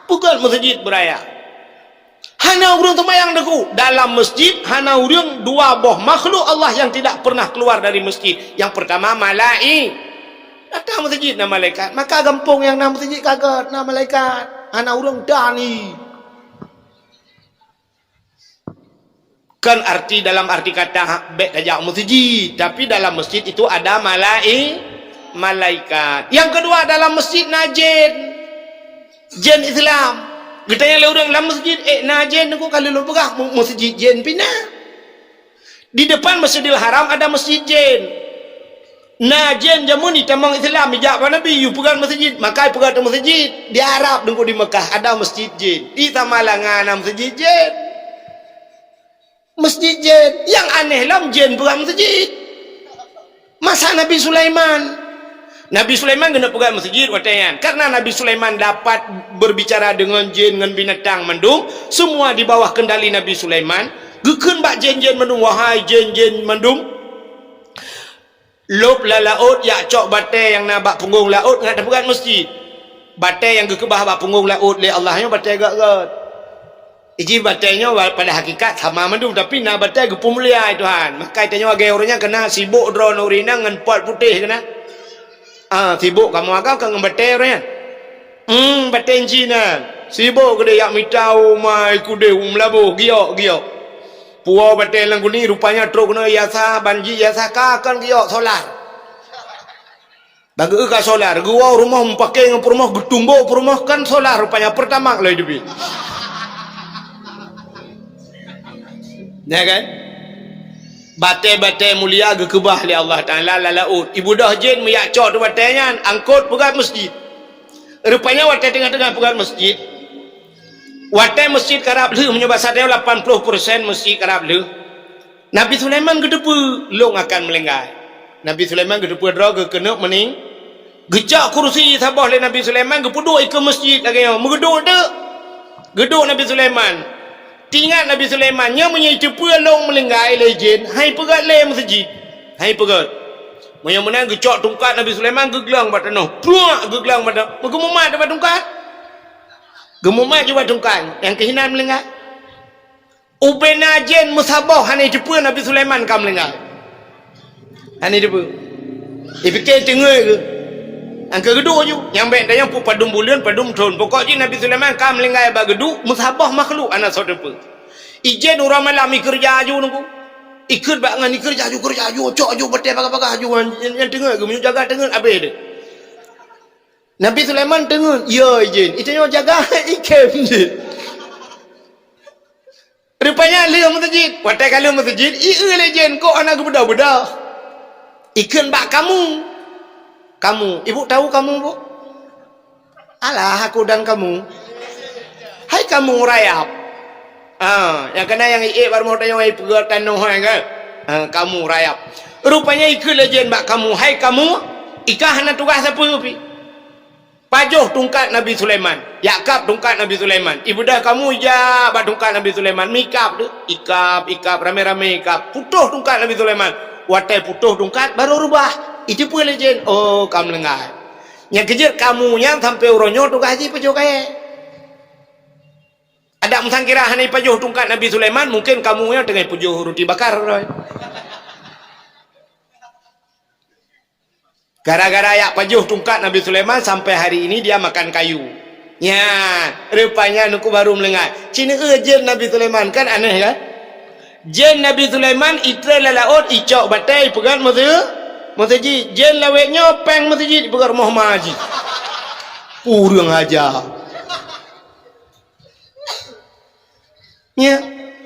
Peugöt masjid beuraya. Hana ureuëng seumayang, Teungku. Dalam masjid hana ureuëng, dua boh makhluk Allah yang tidak pernah keluar dari masjid. Yang pertama, malai-, datang masjid na malaikat. Maka gampông nyang na masjid ka göt, na malaikat. Hana ureuëng dani. Kan arti, dalam arti kata, ha, bék tajak masjid, tapi dalam masjid itu ada malai-, malaikat. Yang kedua, dalam masjid na jén. Jén Islam. Geutanyong lé ureuëng lam masjid, "Eh, na jén?" Teungku, ka lheueh lôn peugah, mu-, masjid jén pih na. Di depan Masjidil Haram ada masjid jén. Na jén jameun itamong Islam, ijak bak Nabi, yue peugöt masjid, maka ipeugöt masjid. Di Arab, Teungku, di Mekah ada masjid jén. Di Samalanga na masjid jén. Masjid jén. Nyang aneh lom, jén peugöt masjid. Masa Nabi Sulaiman. Nabi Sulaiman keuneuk peugöt masjid watée nyan. Karena Nabi Sulaiman dapat berbicara dengan jin, ngon binatang mandum, semua di bawah kendali Nabi Sulaiman. Geukheun bak jén-jén mandum, "Wahai jén-jén mandum, lôb lam laôt, jak cok batée nyang na bak punggong laôt, ngat tapeugöt masjid." Batée nyang geukeubah bak punggong laôt lé Allah nyoe batée göt-göt. Iji batée nyoe wa-, pada hakikat sama mandum, tapi na batée geupeumulia lé Tuhan. Maka tanyoe lagée ureuëng nyan keunan sibok droeneuh ureuëng inong ngon pot putéh keunan. Ah, sibok kamoe agam ka ngon batée ureuëng nyan. Hmm, batée Cina. Sibok keudeh jak mita u ma i keudeh u Meulaboh, giok-giok. Puwoe batée lam guni, rupanya trok keunoe ijazah, ban jih ijazah ka kon giok solar. Bak geu-, ka solar, geuwoe rumoh mupakè ngon peurumoh, geutumbok peurumoh kan solar rupanya, Pertamax lom teubiet. Ya kan? Batée-batée mulia geukeubah lé Allah Taala lam laôt. Ibeudôh jén meujak cok batée nyan, angkot peugöt masjid. Rupanya watée teungoh-teungoh peugöt masjid, watée masjid karab lheueh, meunyoe basa tanyoe lapan ploh persen masjid karab lheueh, Nabi Sulaiman geuteupeue, "Lôn akan meulinggai." Nabi Sulaiman geuteupeue droe geuh keuneuk meuning-, geucok kursi saboh lé Nabi Sulaiman, geupeuduek ikeue masjid lagée nyoe, meugeudok teuk. Geuduek Nabi Sulaiman. Teuingat Nabi Sulaiman, nyoe meunyoe iteupeue lôn meulinggai lé jén, han ipeugöt lé masjid. Han ipeugöt. Meunyoe meunan geucok tungkat Nabi Sulaiman geuglong bak tanoh. Pluak geuglong bak tanoh. Geumumat bak tungkat. Geumumat ju bak tungkat. Nyang keuh inan meulinggai. Ubena jén meusaboh hana iteupeue Nabi Sulaiman ka meulinggai. Hana iteupeue. Ipike teungeut geuh. Nyang keuh geuduek ju. Nyang bék tanyong peue padum buleuen, padum thon. Pokok jih Nabi Sulaiman ka meulinggai bak geuduek, meusaboh makhluk hana soe teupeue. Ijén uroe malam ikeureuja ju Teungku. Ikheun bak ngon ikeureuja ju, keureuja ju, cok ju batée bagah-bagah ju, nyan, nyan teungeut geuh, meunyoe jaga teungeut abéh deh. Nabi Sulaiman teungeut, "Yo, ijén." Itanyoe jaga ikém jih. Rupanya lheueh meuseujid. Watée ka lheueh meuseujid, ieu lé jén kok hana geubeudôh-beudôh. Ikheun bak kamu. Kamu, ibu tahu kamu, Bu? Alah, aku dan kamu. Hai kamu rayap. Ah, nyang keunan nyang iék bak rumoh tanyoe ipeugah tanoh hai kan? Ah, kamu rayap. Rupanya ikheun lé jén bak kamu, "Hai kamu, ikah hana tugaih sapeue pih." Pajoh tungkat Nabi Sulaiman. Jak kab tungkat Nabi Sulaiman. Ibeudôh kamu ijak bak tungkat Nabi Sulaiman. Mikab tu. Ikab, ikab, ramé-ramé ikab. Putôh tungkat Nabi Sulaiman. Watée putôh tungkat, baru reubah. Iteupeue lé jén, "Oh, ka meulinggai." Nyang keujeuet kamu nyan sampoe uroe nyoe tugaih jih pajoh kayée. Adak meusangkira hana ipajoh tungkat Nabi Sulaiman, mungken kamu nyoe teungoh ipajoh ruti bakar. Gara-gara jak pajoh tungkat Nabi Sulaiman, sampai hari ini dia makan kayu. Nyan, rupanya Teungku baru meulinggai. Ci neueu jén Nabi Sulaiman, kan aneh kan? Jén Nabi Sulaiman itré lam laôt, icok batée, ipeugét meuseujid. Meuseujid. Jén lawét nyoe péng meuseujid, ipeugét rumoh ma jih. Kurang aja. Nya.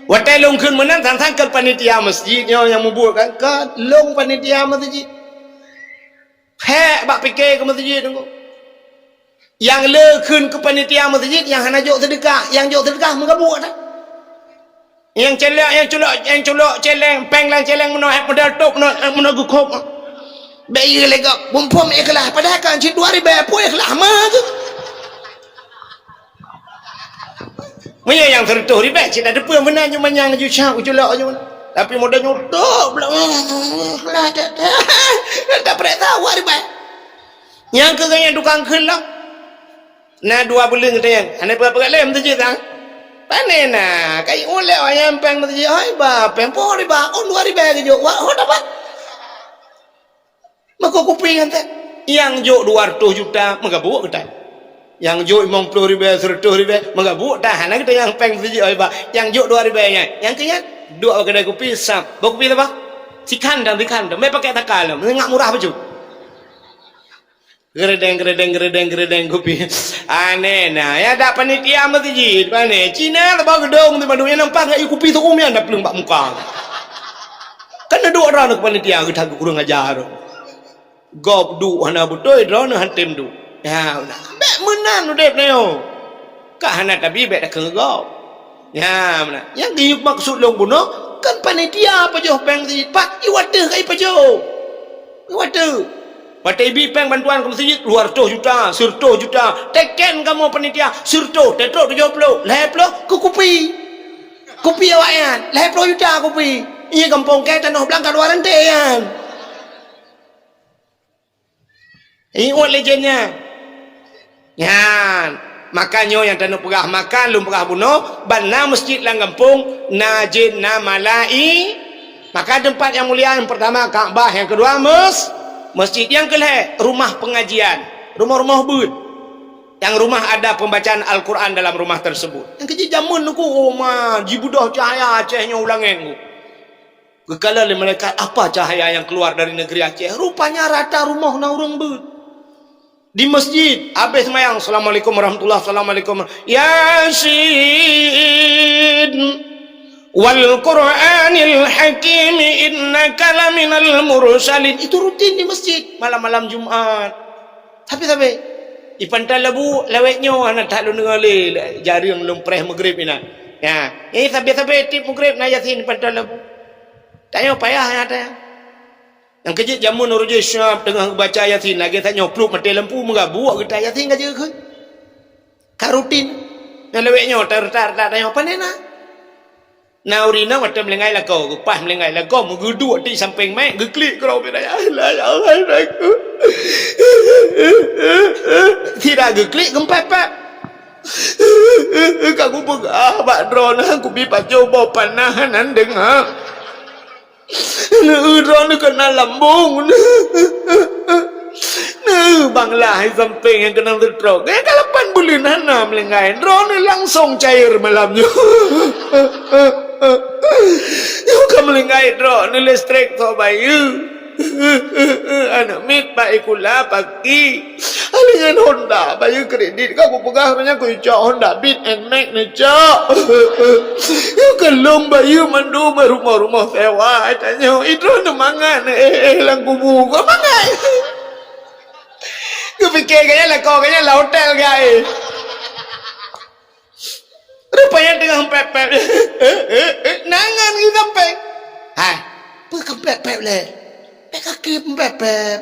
Watée lôn kheun meunan, sang-sang keu panitia meuseujid nyoe nyang mubuet kan, ka lôn panitia meuseujid. Hék bak pike keu meuseujid Teungku. Nyang le kheun keu panitia meuseujid, nyang hana jok seudeukah, nyang jok seudeukah meugabuek that. Nyang célek, nyang culok, nyang culok céléng, péng lam céléng meunoe, eh, modal top meunoe, eh, meunoe geukhop. Bék ié lé gob, muphom ikhlas, padahai kan cit dua ribée pun ikhlas ma tu. Meunyoe nyang sireutôh ribèe, cit na teupeu meunan nyoe manyang ju syak, ju lok nyoe. Tapi model nyoe tok, bla-, lah, dak, dak. Dak preh tahu ribèe. Nyang keu geuh nyan tukang kheun lom. Na dua buleuen geutanyoe, hana peugah-peugah lé meuseujid sang. Pane na, kai ulèe wayang péng meuseujid, hai ba, péng po riba, kon dua ribèe geujok, wah, ho dapat. Meuko kupi nyan teuh. Nyang jok dua reutôh juta, meugabuek geutanyoe. Nyang jok limong ploh ribèe, sireutôh ribèe, meugabuek tah, hana geutanyoe péng meuseujid, hai ba. Nyang jok dua ribèe nyan, nyang keu nyan, duek bak keudè kupi, sam. Boh kupi saba? Sikhan dan sikhan, mé pakai takal, ngak murah bacut. Geureudeng, geureudeng, geureudeng, geureudeng kupi. Aneh na, ya dak panitia meuseujid, pane. Cina leubeh geudong di bandum, nyang nampak ngon kupi seuuem nyan dak plueng bak muka. Kan duek droeneuh keu panitia geutanyoe kurang ajar. Gob duek hana beutôi, droeneuh han tem duek. Ya, na, bèk meunan udép nyoe. Ka hana tabi bèk takheun gob. Nyan meunan. Nyang geuyue maksud lôn bunoe, kan panitia pajoh péng meuseujid, pat iwateuh ka ipajoh. Iwateuh. Watèe ibi péng bantuan keu meuseujid, dua reutôh juta, sireutôh juta. Teken kamoe panitia, sireutôh, teutrok tujoh ploh, lhèe ploh keu kupi. Kupi awaknyan, lhèe ploh juta kupi. Ié gampông kèe tanoh blang ka dua rantè nyan. Ingat lé jén nyan. Nyan, maka nyoe nyang taneuk peugah makan, lôn peugah bunoe, ban na meuseujid lam gampông, na jén, na malai-, maka teumpat nyang mulia nyang peurtama Ka'bah, nyang keudua mes-, meuseujid, nyang keulhèe rumah pengajian, rumoh-rumoh beuet. Nyang rumah ada pembacaan Al-Quran dalam rumah tersebut. Nyang keuh jih jameun nyoe ku, oh ma, jibeudôh cahya Aceh nyoe u langèt nyoe. Geukalon lé malaikat, "Apa cahaya yang keluar dari negeri Aceh?" Rupanya rata rumoh na ureueng beuet. Di masjid, habéh seumayang, "Assalamualaikum warahmatullah, assalamualaikum." "Yasin, wal Qur'anil Hakim, innaka laminal mursalin." Itu rutin di masjid, malam-malam Jumat. Sabe-sabe. Di Panton Labu, lawét nyoe hana that lôn deungoe lé, jareueng lôn preh Maghrib inan. Ya, eh, sabe-sabe tiep Maghrib na Yasin di Panton Labu. Tanyoe payah nyan, tanyoe. Nyang keuh jih jameun uroe jih siab teungoh geubaca Yasin, lagèe tanyoe pluek maté lampu, meugabuek geutanyoe Yasin ka jeuet kheun. Ka rutin. Nyang lawét nyoe, ta-, ta-, ta-, tanyoe pane na. Na ureueng inong watèe meulinggai lakoe, geupaih meulinggai lakoe, meugeuduek di sampéng mèt, geuklik keudroe pih dayah. Sira geuklik, geumpèp-pèp. Ka kupeugah bak droeneuh, kubi pajoh boh panah nan deungoe. Neu droeneuh keunan lambông. Neu banglah sampéng nyang keunan seutrok. Gaya ka lapan buleuen hana meulinggai. Droeneuh langsông cair malam nyoe. Nyoe ka meulinggai droeneuh listrik sok bayeue. Aneuk miet bak sikula pagi. Alingan Honda, bayeue kredit ka kupeugah, meunyoe kucok Honda Beat N-Max neucok. Nyoe keu lôn bayeue mandum rumoh-rumoh sewa, tanyoe, idroe neumangat, eh, eh, lam kubu, kok mangat? Geupike gaya lakoe, gaya lam hotel, gaya. Rupanya teungoh pèp-pèp. Nangan geuh sampéng. Hai, peue ka pèp-pèp lé? Bèk kaki pèp-pèp.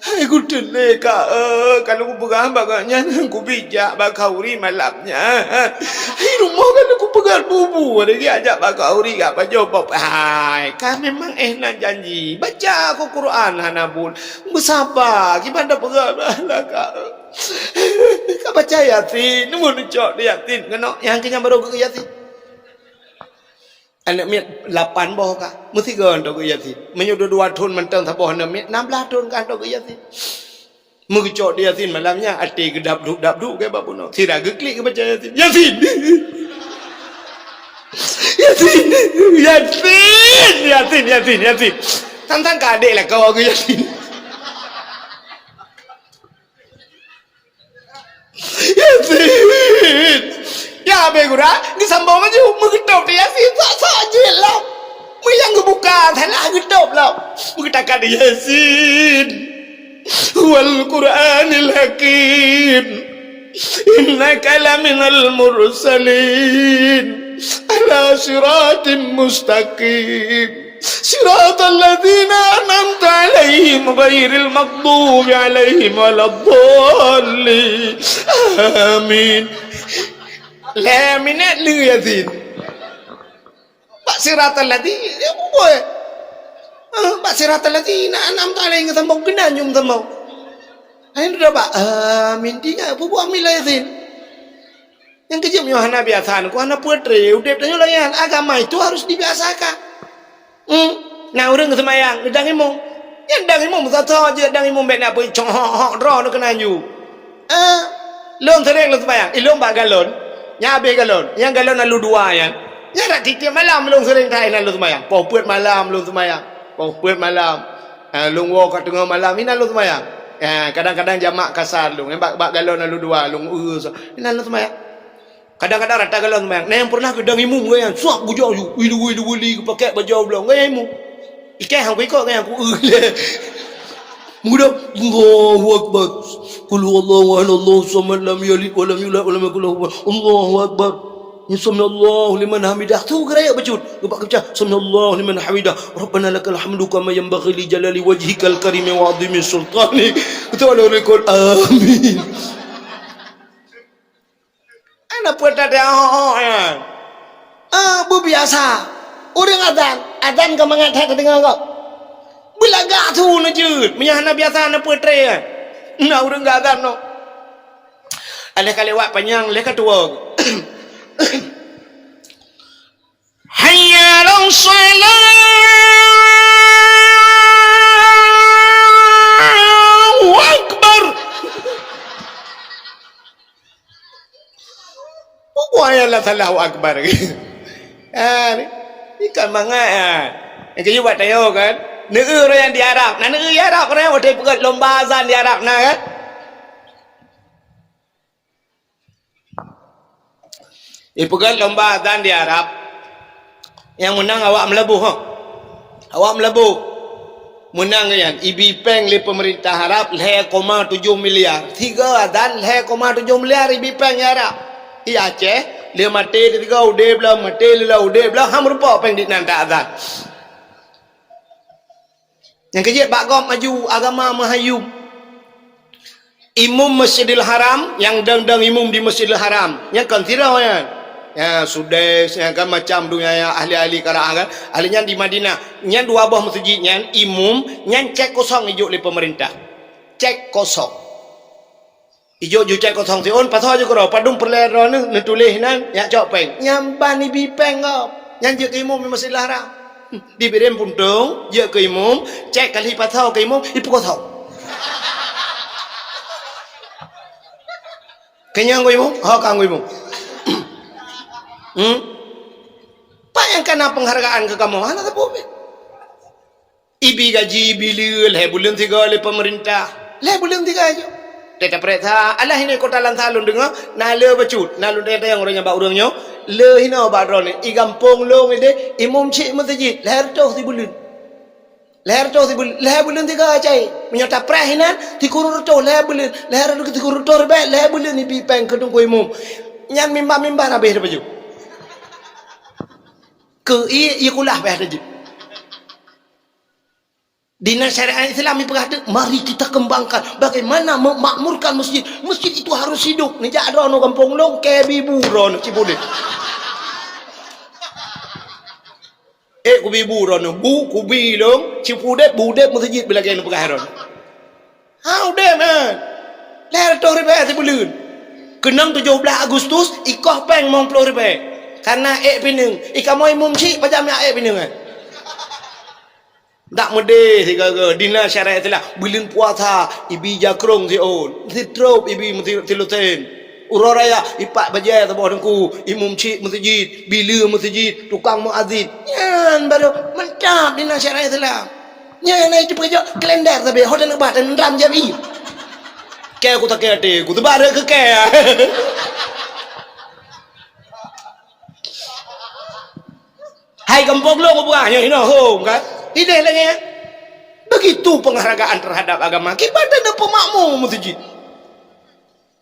Hai, geuteun lé ka, eh, ka lôn kupeugah bak gobnyan, kubijak bak khauri malam nyan. Hai, rumoh ka lôn kupeugah bubu, ada geujak bak khauri, ka pajoh boh. Hai, ka memang eh na janji. Baca Quran hana buet. Beusaba, kiban tapeugah lah ka. Ka baca Yasin, neucok di Yasin, keunoe nyang keunyan barô geukheun Yasin. Aneuk miet lapan boh ka, meusigoe hantom geukheun Yasin. Meunyoe dua-dua thon mantong saboh aneuk miet, nam blah thon ka hantom geukheun Yasin. Meugeucok di Yasin malam nyan, até geudap duek-dap duek keu bak bunoe. Sira geuklik geubaca Yasin. Yasin! Yasin! Yasin, Yasin, Yasin, Yasin. Sang-sang ka adék lakoe geukheun Yasin. Yasin! Ya, abéh gura, geusambông laju, meugeutôb di Yasin, sok-sok jeuet lom. Meunyo geubuka, salah geutôb lom. Meugeutakan di Yasin. Wal Qur'anil Hakim. Innaka laminal mursalin. Ala siratim mustaqim. Siratal ladzina an'amta 'alaihim ghairil maghdubi 'alaihim waladdallin. Amin. Lhèe minèt lheueh Yasin. Bak siratal ladzina, ya, peue buet? Ah, bak siratal ladzina an'amta 'alaihim geusambông keunan jeuem sambông. Akhé dudoe bak, amin, tinggai peue buet amin lam Yasin. Nyang keujeuet meunyoe hana biasa, nyoe hana peutré, udép tanyoe lagèe nyan. Agama itu harus dibiasakan. Hmm, na ureueng seumayang, geudang imum. Nyan dang imum, sasoe jeuet dang imum, bèk na peucong hok-hok droe neuh keunan ju. Eh, lôn seuréng lôn seumayang, ilôn bak galon. Nyan habéh galon, nyang galon na lôn dua nyan. Nyan rot tiep-tiep malam lôn seuréng that inan lôn seumayang. Poh peuet malam lôn seumayang. Poh peuet malam. Eh, lôn woe ka teungoh malam inan lôn seumayang. Eh, kadang-kadang jamak kasar lôn, eh, bak, bak galon na lôn dua, lôn eu, inan lôn seumayang. Kadang-kadang rata galon seumayang, na nyang peureunah geudang imum geuh nyan, suak geujak ju, ilu-ilu li, geupakèk bajèe blong, geuh nyan imum. Ikèe han kuikot geuh nyan, ku eu lé. Meugeudang, Allahu Akbar. Qul huwallahu ahad, Allahu samad, lam yalid wa lam yulad wa lam yakul lahu kufuwan. Allahu Akbar. Sami'allahu liman hamidah. Tu geurayeuk bacut. Geubak keucah, Sami'allahu liman hamidah. Rabbana lakal hamdu kama yanbaghi li jalali wajhikal karimi wa 'azimi sultanik. Beutôi lôn ikot. Amin. Hana peue that-that, oh, oh, nyan. Ah, beubiasa. Ureueng azan, azan ka mangat that tadeungoe gob. Beulagak su neujeuet, meunyo hana biasa hana peue tré nyan. Na ureueng geuazan nyoe. Aléh ka lewat panyang, lé ka tuwoe. Hayya 'alas shalah. Allahu Akbar. Pokok ayat lah salah Allahu Akbar. Ha, ni, ni kan mangat, ha. Nyang keujeuet bak tanyoe kan. Neu-eu ureueng nyang di Arab. Na neu-eu di Arab, ureueng nyang watèe peugöt lomba azan di Arab na kan. Ipeugöt lomba azan di Arab, nyang meunang awak meulaboh, ha. Awak meulaboh. Meunang nyan, ibi péng lé peumeurintah Arab lhèe koma tujoh miliar. Sigoe azan lhèe koma tujoh miliar ibi péng lé Arab. I Aceh, lheuh maté sigoe udép lom, maté lheuh lom udép lom, han meurumpok péng di nan ta azan. Nyang keujeuet bak gob maju agama meuhayum. Imum Masjidil Haram, nyang dang-dang imum di Masjidil Haram, nyan kon sidroe nyan. Ya, Sudais, nyan kan macam donya ya, ahli-ahli Qiraah kan. Ahli nyan di Madinah. Nyan dua boh meuseujid nyan, imum, nyan cèk kosong ijok lé peumeurintah. Cèk kosong. Ijok ju cèk kosong siôn, pasoe ju keudroe, padum peureulèe droeneuh, neutuléh nan, jak cok péng. Nyan ban ibi péng gob. Nyan jeuet keu imum di Masjidil Haram. Dibri puntông, jeuet keu imum, cèk kali pasoe keu imum, ipeu kosong. Keunong keu imum, ho ka keu imum. Hmm? Pat nyang kana peunghargaan keu kamoe, hana sapeue pih. Ibi gaji, ibi lé, lhèe buleuen sigoe lé peumeurintah. Lhèe buleuen sigoe ju. Teuka preh that, alah ini kota Langsa lôn deungö, na le bacut, na lôn tanyong-tanyong ureueng nyan bak ureueng nyoe, le hinoe bak droeneuh, i gampông lôn ideh, imum chik meuseujid, lhèe reutôh sibuleuen. Lhèe reutôh sibuleuen, lhèe buleuen sigoe cai. Meunyoe tapreh inan, sikureueng reutôh lhèe buleuen, lhèe reutôh sikureueng reutôh ribèe, lhèe buleuen ibi péng keu teungku imum. Nyan mimbar-mimbar habéh tapajoh. Keu ié, ié kulah bèk teujeuet. Di nan syariat Islam ipeugah teuk, mari kita kembangkan bagaimana memakmurkan masjid. Masjid itu harus hidup. Neujak droeneuh gampông lôn, keu bi bu droeneuh Cipudet. Eh, kubi bu droeneuh, bu kubi lôn, Cipudet, bu udép meuseujid bila lagèe neupeugah droeneuh. Ha, udép, ha. Lhèe reutôh ribèe sibuleuen. Keunong tujoh blah Agustus, ikoh péng limong ploh ribèe. Kareuna ék pineung. I kamoe imum chik, pajan jak ék pineung, eh? Dak meudeh sigoe-goe, di nan syariat Islam, buleuen puasa, ibi jakrong siôn, sitrop ibi meusi-, silusen. Uroe raya, ipat bajèe saboh teungku, imum chik meuseujid, bi lé meuseujid, tukang muazin. Nyan barô mantap di nan syariat Islam. Nyan na itu peujok kalender sabe, ho dan ubat dan ram jam i. Keu ku sakét até, ku teubarek keu keu. Hai gampông lôn peugah nyoe hinoe hom kan. Ideh lagèe nyan. Begitu penghargaan terhadap agama. Kiban tanda peumakmu meuseujid.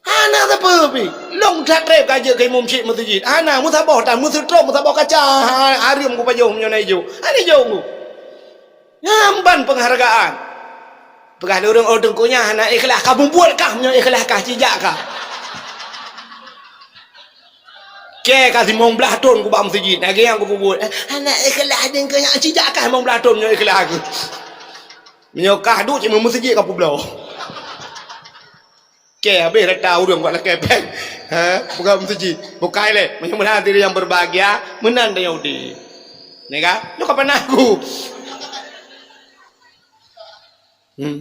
Hana sapeue pih. Lôn that trép ka jeuet keu imum chik meuseujid. Hana meusaboh tan, meuseutrom, meusaboh kaca. Ha, hareuem kupajoh meunyoe na ijok. Hana ijok ku. Nyan ban penghargaan. Peugah lé ureueng, "Oh, teungku nyan hana ikhlas." Ka mubuet kah meunyoe ikhlas kah, cijak kah. Kèe ka limong blaih thon kubak meuseujid, lagèe nyang kupeubuet. Eh, hana ikhlas deungkeu nyan, sijak kah limong blaih thon meunyoe ikhlas keuh. Meunyoe kah duek cit meuseujid ka peubloe. Kèe habéh rata ureueng bak lakèe pèng. Ha, peugah meuseujid. Bukai lé, meunyoe meunan hadirin yang berbahagia, meunan tanyoe udép. Nyan ka? Nyoe ka panas ku. Hmm.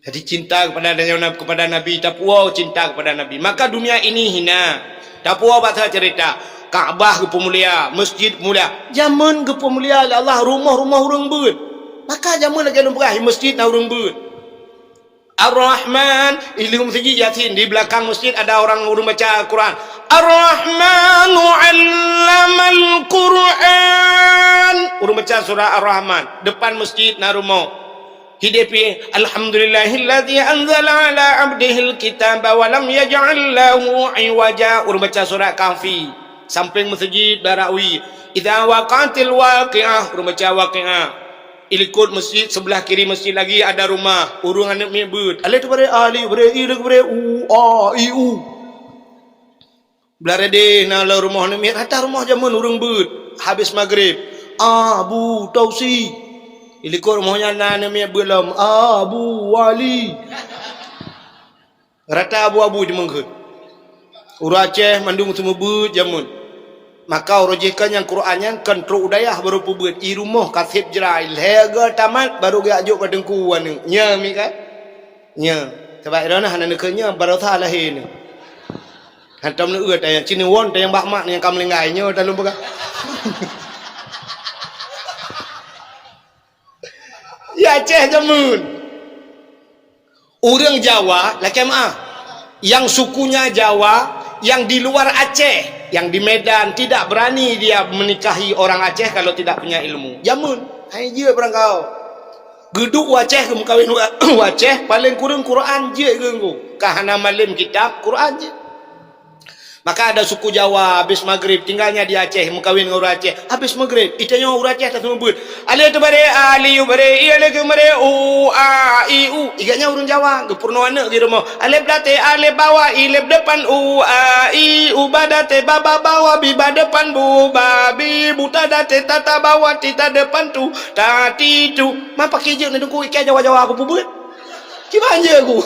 Jadi cinta kepada, kepada Nabi, tapuwoe cinta kepada Nabi. Maka dunia ini hina. Tapuwoe bak cerita. Ka'bah geupeumulia, masjid mulia. Jameun geupeumulia lé Allah rumoh-rumoh ureueng beuet. Maka jameun lagèe lôn peugah, masjid na ureueng beuet. Ar-Rahman, di leuheung masjid Yasin, di belakang masjid ada orang ureueng baca Al-Quran. Ar-Rahmanu 'allamal Quran. Ureueng baca surah Ar-Rahman. Depan masjid na rumoh. Hidéh pih, "Alhamdulillahilladzi anzala 'ala 'abdihil kitaba wa lam yaj'al lahu 'iwaja." Ureueng baca surah Kahfi. Sampéng masjid Barawi. "Idza waqa'atil waqi'ah." Ureueng baca Waqi'ah. Di likot masjid, sebelah kiri masjid lagi ada rumah. Ureueng aneuk miet beuet. Alèh teubarèh a, lé barèh i, lé barèh u, a, i, u. Blah reudéh na lam rumoh aneuk miet, rata rumoh jameun ureueng beuet. Habéh magrib, Abu Tausi. Di likot rumoh nyan na aneuk miet beuet lom, Abu Wali. Rata abu-abu jimeungkeut. Ureueng Aceh mandum seumeubeuet jameun. Maka uroe jih kan nyang Quran nyan kan trok u dayah barô peubeuet. Di rumoh ka sép jrai, lhèe goe tamat, barô geujak jok keu teungku aneuk. Nyan mi kan? Nyan. Sabab droeneuh hana neukheun nyan, baroesa lahé nyoe. Hantom neueu tayang, ci neuwon tayang bak mak nyang ka meuninggai nyoe, talôn peugah. Ya Aceh jameun. Ureueng Jawa, lakèe meu'ah, nyang sukunya Jawa, nyang di luar Aceh, nyang di Medan, tidak berani dia menikahi orang Aceh kalau tidak punya ilmu. Jameun, hai jeuet barangkaho. Geuduek u Aceh, geumeukawen u, u Aceh, paleng kureueng Quran jeuet geunggu. Ka hana malem kitab, Quran jeuet. Maka ada suku Jawa, habis magrib, tinggalnya di Aceh, meukawen ngon ureueng Aceh. Habis magrib, geutanyoe ureueng Aceh taseumeubeuet. Alèh teubarèh a, lé barèh i, alèh keumarèh u, a, i, u. Gobnyan ureueng Jawa, geupeurunoe aneuk di rumoh. Alèh blah teuh, alèh bawah, i lhèe depan, u, a, i, u ba dah teuh, ba ba bawah, bi ba depan, bu, ba, bi, bu ta dah teuh, ta ta bawah, ti ta depan, tu, ta ti, tu. Ma pakè jeuet neudeungo ikan Jawa-Jawa kupeubeuet. Kiban jeuet ku.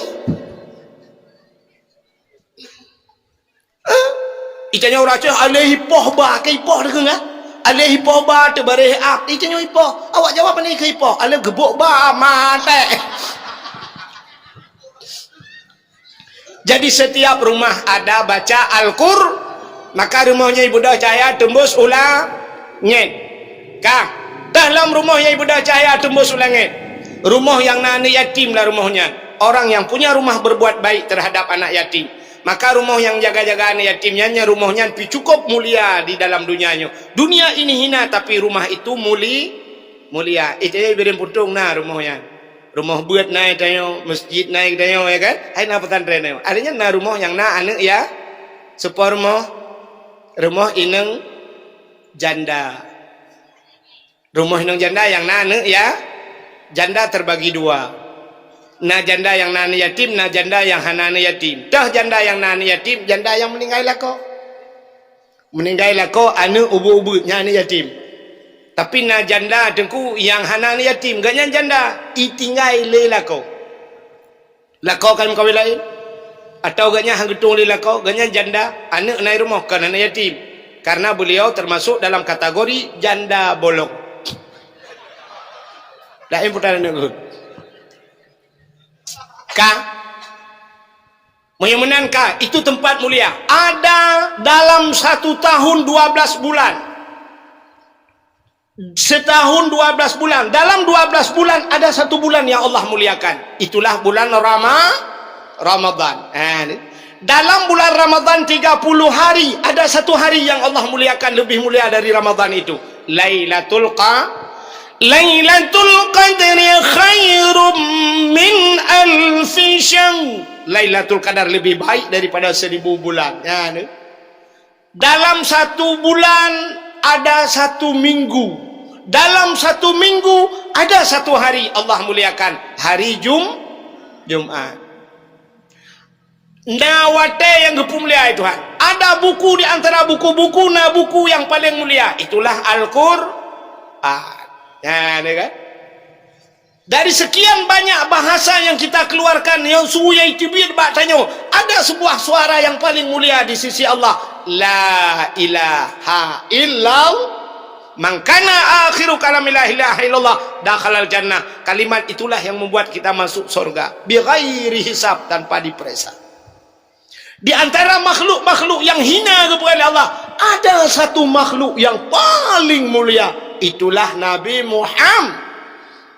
Geutanyoe ureueng Aceh, alèh ipoh ba, ka ipoh teukeunong. Alèh ipoh ba teubarèh ap, geutanyoe ipoh. Awak Jawa pane ka ipoh, alèh geubôk ba, maté. Jadi setiap rumah ada baca Al-Qur, maka rumoh nyan ibeudôh cahya teumbus u langèt. Ka, dalam rumoh nyan ibeudôh cahya teumbus u langèt. Rumoh nyang na aneuk yatim lam rumoh nyan. Orang yang punya rumah berbuat baik terhadap anak yatim. Maka rumoh nyang jaga-jaga aneuk yatim nyan, nyan rumoh nyan pih cukup mulia di dalam dunia nyoe. Dunia ini hina, tapi rumah itu muli-, mulia. Eh, tanyoe Bireuen Puntông na rumoh nyan. Rumoh beuet na tanyoe, masjid na tanyoe, ya kan? Hai na pesantren tanyoe. Artinya na rumoh nyang na aneuk ya, seupôt rumoh, rumoh inong janda. Rumoh inong janda nyang na aneuk ya, janda terbagi dua. Na janda nyang na aneuk yatim, na janda nyang hana aneuk yatim. Toh janda nyang na aneuk yatim, janda nyang meuninggai lakoe. Meuninggai lakoe aneuk ubeuet-ubeuet nyan aneuk yatim. Tapi na janda teungku nyang hana aneuk yatim, gobnyan janda, itinggai lé lakoe. Lakoe ka meukawen laén, atawa gobnyan han geutueng lé lakoe, gobnyan janda, aneuk na i rumoh kon aneuk yatim, karena beliau termasuk dalam kategori janda bolong. Laén putara aneuk geuh. Ka. Meunyoe meunan ka, itu tempat mulia. Ada dalam satu tahun dua belas bulan. Setahun dua belas bulan. Dalam dua belas bulan ada satu bulan yang Allah muliakan. Itulah bulan Rama-, Ramadan. Ha, ni. Dalam bulan Ramadan tiga puluh hari, ada satu hari yang Allah muliakan lebih mulia dari Ramadan itu. Lailatul Qa-, Lailatul Qadri khairum min alfi syahr. Lailatul Qadar lebih baik daripada seribu bulan. Ya, ni. Dalam satu bulan ada satu minggu. Dalam satu minggu ada satu hari Allah muliakan, hari Jum-, Jumat. Na watèe nyang geupeumulia, hai Tuhan. Ada buku di antara buku-buku, na buku yang paling mulia, itulah Al-Qur'an. Nah, ni kan? Dari sekian banyak bahasa yang kita keluarkan, nyang su nyang teubiet bak tanyoe, ada sebuah suara yang paling mulia di sisi Allah. La ilaha illallah. "Man kana akhiru kalami la ilaha illallah, dakhalal jannah." Kalimat itulah yang membuat kita masuk surga. Bighairi hisab, tanpa diperiksa. Di antara makhluk-makhluk yang hina kepada Allah, ada satu makhluk yang paling mulia, itulah Nabi Muhammad.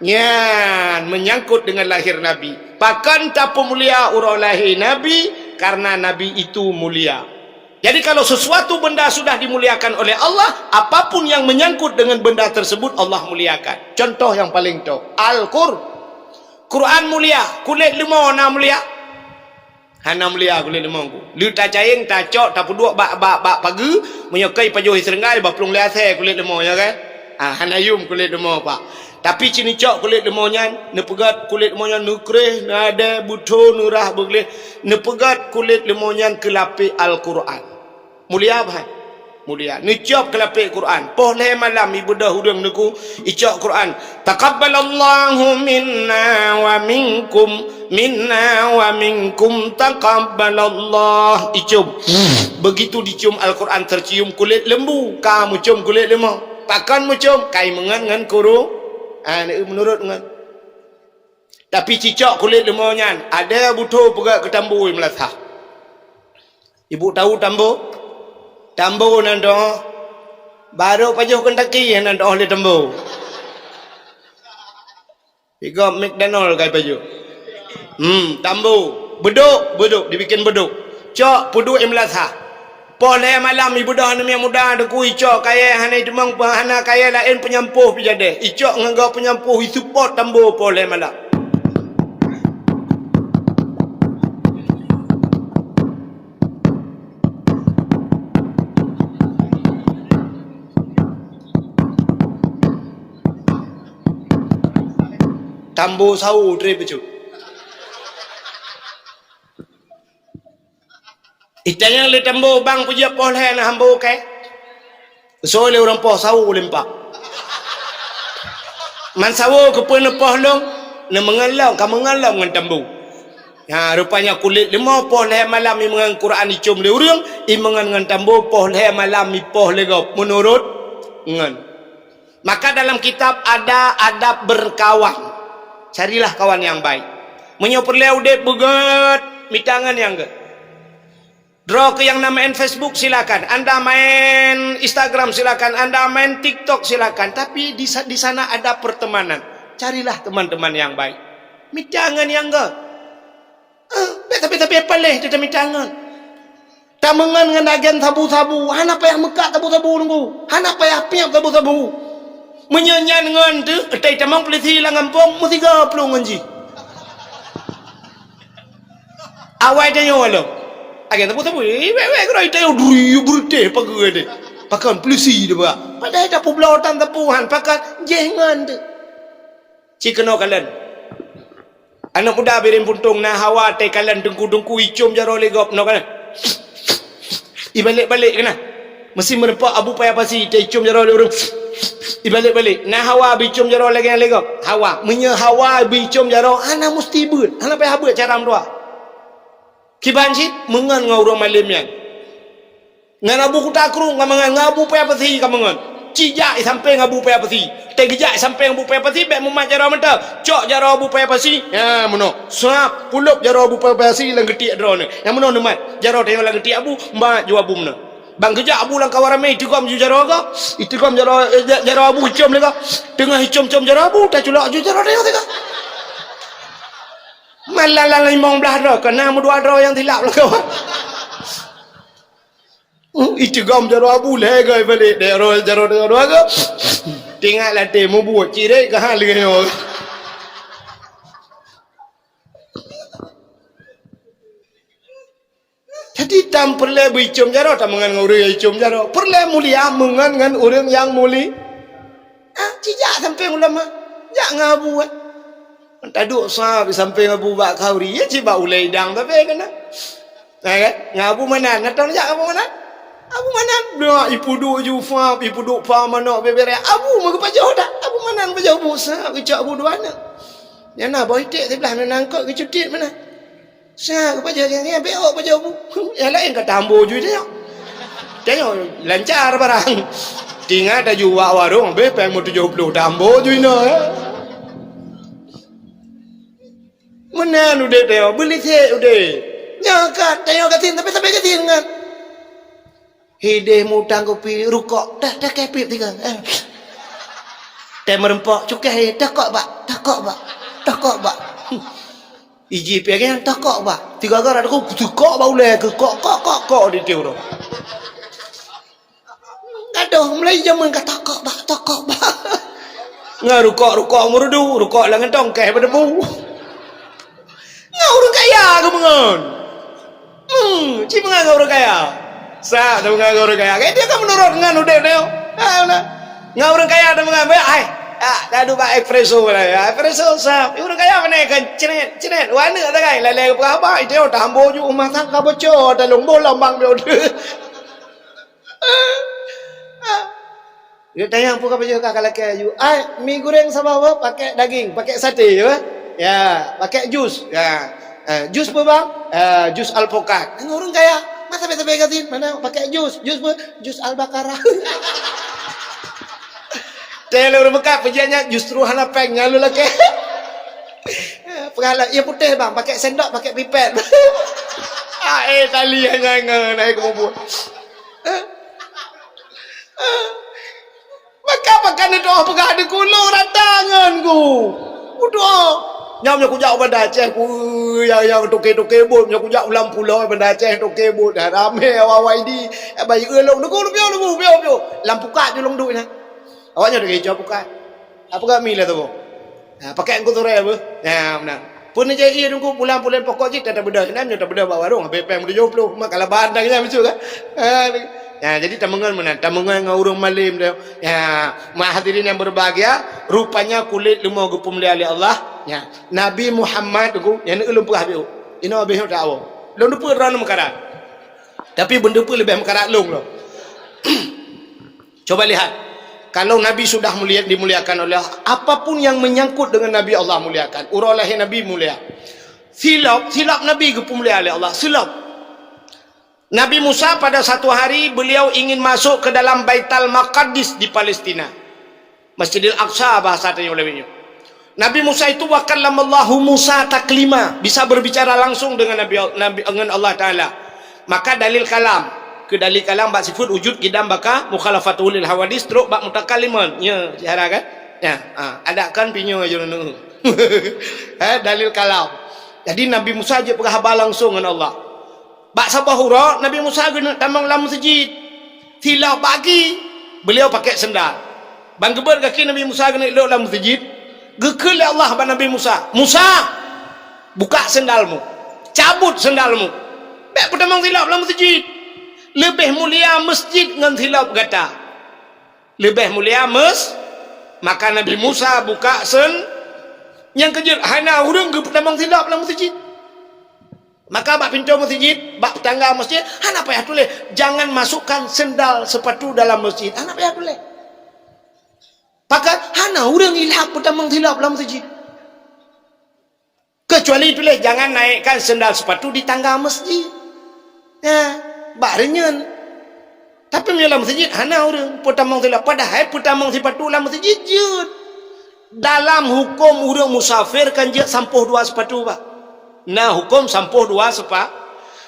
Nyan, menyangkut dengan lahir Nabi. Pakon tapeumulia uroe lahé Nabi? Karena Nabi itu mulia. Jadi, kalau sesuatu benda sudah dimuliakan oleh Allah, apapun yang menyangkut dengan benda tersebut, Allah muliakan. Contoh yang paling toh, Al-Qur-, Quran mulia, kulét leumo na mulia? Hana mulia kulét leumo ku. Lheueh tacayeng, tacok, tapeuduek bak, bak, bak pageue, meunyoe keu ipajoh iseurenggai, bak plueng lé asèe kulét leumo nyan, kan? Ah, hana yum kulét leumo, Pak. Tapi ci neucok kulét leumo nyan, neupeugét kulét leumo nyan, neukréh, neuadèe, beutho, neurah, beugleh, neupeugét kulét leumo nyan keu lapék Al-Quran. Mulia bah? Mulia. Neucok keu lapék Quran. Poh lhèe malam ibeudôh ureueng neuku, icok Quran. "Taqabbalallahu minna wa minkum, minna wa minkum taqabbalallah." Icum. Begitu dicum Al-Quran tercium kulét lembu, ka meucum kulét leumo. Pakon meucum? Kai meungon ngon kuru. Ah, meunurot ngon. Tapi cicok kulét leumo nyan, adèe beutho peugah keu tambo i meulasah. Ibu tahu tambo? Tambo nan doh, barô pajoh Kentucky nan doh lé tambo. Pigop McDonald kai pajoh. Hmm, tambo. Beudôk, beudôk, dibikin beudôk. Cok, peuduek i meulasah. Poh lhèe malam ibeudôh aneuk muda teuku icok kayèe hana iteumong hana kayèe laén peunyampôh pih jadèh. Icok ngon gob peunyampôh iseupôt tambo poh lhèe malam. Tambo sawo trép bacut. Itanyong lé tambo, "Bang, peue jeuet poh lhèe na hambo kèe?" Soe lé ureueng poh sawo limpak. "Man sawo keupeue neupoh lom?" "Neumeungon lom, ka meungon lom ngon tambo." Ha, rupanya kulét leumo poh lhèe malam imeungon Quran icum lé ureueng, imeungon ngon tambo poh lhèe malam ipoh lé gob, meunurot ngon. Maka dalam kitab ada adab berkawan. Carilah kawan yang baik. Meunyoe peureulèe udép beugèt, mita ngon nyang gèt. Droe keu nyang na main Facebook silakan, Anda main Instagram silakan, Anda main TikTok silakan, tapi di sa-, di sana ada pertemanan. Carilah teman-teman yang baik. Mita ngon nyang gèt. Eh, bèk tapi-tapi paléh teuh tamita ngon. Tameungon ngon agen sabu-sabu, hana payah meukat sabu-sabu nunggu. Hana payah piep sabu-sabu. Meunyoe nyan ngon teuh, tai tamong peulisi lam gampông, meusigoe plueng ngon jih. Awai tanyoe lom. Agen sabu-sabu, eh, wèk, wèk, keudroe tanyoe duri, beureutéh pageue deh. Pakon peulisi deh, bak. Padahai tapeubloe tan sapu han, pakon jéh ngon teuh. Ci keunoe kalon. Aneuk muda Bireuen Puntông na hawa teukalon teungku-teungku icôm jaroe lé gob, noe kana. Ibalek-balek kana. Meusi meureumpok Abu Paya Pasi teuicôm jaroe lé ureueng. Ibalek-balek. Na hawa bicôm jaroe lagèe nyan lé gob. Hawa. Meunyoe hawa bicôm jaroe, hana musti beuet. Hana payah beuet cara meudoa. Kiban cit meungon ngon ureueng malém nyan. Ngon Abu Kuta Krueng ka meungon, ngon Abu Paya Pasi ka meungon. Ci jak i sampéng Abu Paya Pasi. Teugeujak i sampéng Abu Paya Pasi, bèk mumat jaroe mantong. Cok jaroe Abu Paya Pasi. Nyan meunoe. Sab, pulop jaroe Abu Paya Pasi lam geutiek droeneuh. Nyan meunoe neumat. Jaroe tanyoe lam geutiek Abu, mat ju Abu meunoe. Ban geujak Abu lam kawan ramé, iteugom ju jaroe gob. Iteugom jaroe, eh, ja-, jaroe Abu icôm lé gob. Teungoh icôm-côm jaroe Abu, taculok ju jaroe tanyoe sigoe. Malam lam limong blaih droe, keu na meudua droe nyang silap lagoe. Hmm, iteugom jaroe Abu lhèe goe balek, jaroe, jaroe, jaroe, jaroe. Teuingat lam até mubuet cirét keu hal lagèe nyoe. Jadi, tan peureulèe beuicôm jaroe, tameungon ngon ureueng nyang icôm jaroe. Peureulèe mulia meungon ngon ureueng nyang muli-, ah, ci jak sampéng ulama. Jak ngon Abu, eh. Taduek sab i sampéng Abu bak khanduri, ya, ci bak ulèe idang sabe kana. Nah, kan? Ngon Abu Manan, na tang jak Abu Manan? Abu Manan, dah, ipeuduek ju fab, ipeuduek fab manok bebere. Abu meugeupajôh dak? Abu Manan geupajoh bu, sa geucok bu dua aneuk. Nyang na boh iték siblah, nyang na eungkôt geucutit meunan. Sa geupajoh, nyang, nyang beok pajoh bu. Nyang laén ka tambo ju tanyoe. Tanyoe lancar barang. Tinggai taju bak warong, abéh péng meutujoh ploh tambo ju inoe, ya. Meunan udép tanyoe, beulisék udép. Nyoe ka tanyoe gasien, tapi sabe gasien ngon. Hideh mutang kupi rukok, dah, dah kepit tiga. Eh. Teh meureumpok, cukai, dah kok bak, dah kok bak, dah kok bak. Iji piaga, dah kok bak. Tiga gara ada ku, kok bak ulèe, ke kok, kok, kok, kok di tiu tu. Gadoh, mulai jameun ka tokok bak, tokok bak. Ngon rukok-rukok meurudu, rukok lam gantong keh beudebu. Ngon ureueng kaya geumeungon. Hmm, ci meungon ngon ureueng kaya. Sa, tameungon ngon ureueng kaya. Kayak dia kan menurut ngon udép dia. Ha, nah. Ngon ureueng kaya tameungon, baik, ai. Ah, dah duek bak espresso lah, ya. Espresso, sa. Ureueng kaya mana kan? Ceret, ceret. Wah, aneuk tak kai. Lalai ke apa? Itu, tambo ju rumah tangga bocor. Talong boh lambang dia. Dia tanya, "Peue ka pajoh kah ka lakèe aju?" "Ai, mi goreng saboh boh, pakai daging, pakai sate, ya." "Ya, pakai jus." "Ya." "Eh, jus peue, Bang?" "Eh, jus alpukat." Ngon ureueng kaya, masa biasa-biasa gasien, mana pakai jus? Jus peue? Jus Al-Baqarah. Teh lôn beukah peujanya justru hana péng nyan lôn lakèe. Peugah lom, "Iya putéh, Bang, pakai sendok, pakai pipet." Ah, eh, tali hana ngon, hai keububuet. Maka pakai neudoa peugah di kulo rata ngon ku. Kudoa. Nyam nyoe kujak u Banda Aceh, ku, nyang, nyang toke-toke bot, nyoe kujak u lam pulo Banda Aceh, toke bot. Dah ramé awak-awak idi. Eh, bayi ulông, nunggu, nunggu, nunggu, nunggu, nunggu. Lam pukat je ulông duek nyan. Awak nyoe degé jaweueb bukai. Apa gak mi lé tu? Ha, pakai engku turé apa? Ya, meunan. Pun je iya dengku bulan-bulan pokok jih tak bedah. Nam nyoe tak bedah bak warung, habis peng tujuh puluh. Mak kalau bandang nya betul kan? Ha, ya, jadi tameungon meunan, tameungon ngon ureueng malem tu. Ya, mak hadirin yang berbahagia, rupanya kulét leumo geupeumeulai lé Allah. Ya, Nabi Muhammad tu, yang ulun peugah biu. Ino habis tak awak. Lôn dupeue droe meukarat. Tapi beuneupeue leubeh meukarat lôn loh. Coba lihat, kalau Nabi sudah mulia, dimuliakan oleh Allah, apapun yang menyangkut dengan Nabi, Allah muliakan. Uroe lahé Nabi mulia. Silop, silop Nabi geupeumulia oleh Allah. Silop. Nabi Musa pada satu hari beliau ingin masuk ke dalam Baital Maqdis di Palestina. Masjidil Aqsa bahasa tanya ulama nyoe. Nabi Musa itu, wa kallamallahu Musa taklima, bisa berbicara langsung dengan Nabi, Nabi, dengan Allah Taala. Maka dalil kalam, ke dalil kalam bak sifat wujud, qidam, baqa, mukhalafatul lil hawadis, trok bak mutakalliman. Ya, cara kan? Ya, ha, ada kan pinyo aja neu. Eh, dalil kalam. Jadi Nabi Musa jeuet peugah haba langsung ngon Allah. Bak saboh uroe Nabi Musa geuneuk tamong lam meuseujid. Silop bagi, beliau pakai sendal. Ban geubeuet gaki Nabi Musa geuneuk lok lam meuseujid, geukheun lé Allah bak Nabi Musa, "Musa, buka sendalmu. Cabut sendalmu. Bèk peutamong silop lam meuseujid. Leubeh mulia meuseujid ngon silop gata." Leubeh mulia mes-, maka Nabi Musa buka sen-, nyang keujeuet hana ureueng geupeutamong silop lam meuseujid. Maka bak pintoe meuseujid, bak tangga meuseujid, hana payah tuléh, "Jangan masukkan sendal sepatu dalam masjid." Hana payah tuléh. Pakat hana ureueng ilhab peutamong silop lam meuseujid. Kecuali tuléh, "Jangan naikkan sendal sepatu di tangga masjid." Ya, bak reunyeun. Tapi meunyoe lam meuseujid, hana ureueng peutamong silop. Padahai peutamong sipatu lam meuseujid jeuet. Dalam huköm ureueng musafir kan jeuet sampôh dua sipatu, bah. Na huköm sampôh dua sipa-,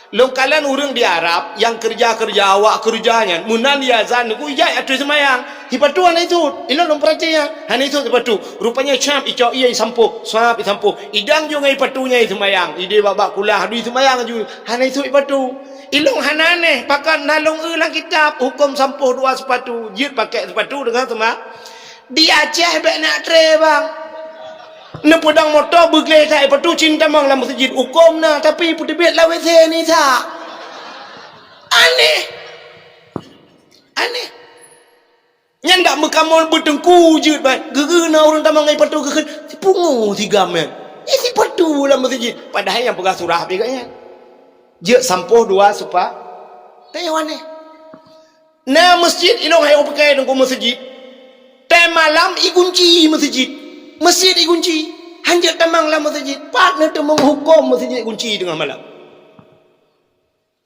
lôn kalon ureueng di Arab nyang keureuja-keureuja, awak keureuja nyan, meunan diazan, neugui jai ateueh seumayang. Sipatu hana isut. Ilôn lôn peurati nyan. Hana isut sipatu. Rupanya syab icok ié isampôh. Syab isampôh. Idang ju ngon sipatu nyan iseumayang. Idéh bak-bak kulah, adu iseumayang ju. Hana isut sipatu. Ilôn hana aneh. Pakat na lôn eu lam kitab. Huköm sampôh dua sipatu. Jeuet pakai sipatu deungon seuma-, Di Aceh bèk nak tré, bang. Neupeudong moto beugleh that ipatu cit tamong lam meuseujid. Huköm na, tapi peuteubiet lam W C ni sa. Aneh. Aneh. Nyan dak meukamoe beuteungku jeuet, bang. Geu-geu na ureueng tamong ipatu geukheun. Sipungo sigam nyan. Eh, sipatu lam meuseujid. Padahai nyang peugah surah pih gobnyan. Jeuet sampôh dua supa. Teuh aneh. Na masjid ilong hayong pakai teungku masjid. Teuh malam igunci masjid. Masjid igunci. Hanjeuet tamang lam masjid. Pat neuteumeung huköm masjid igunci teungoh malam.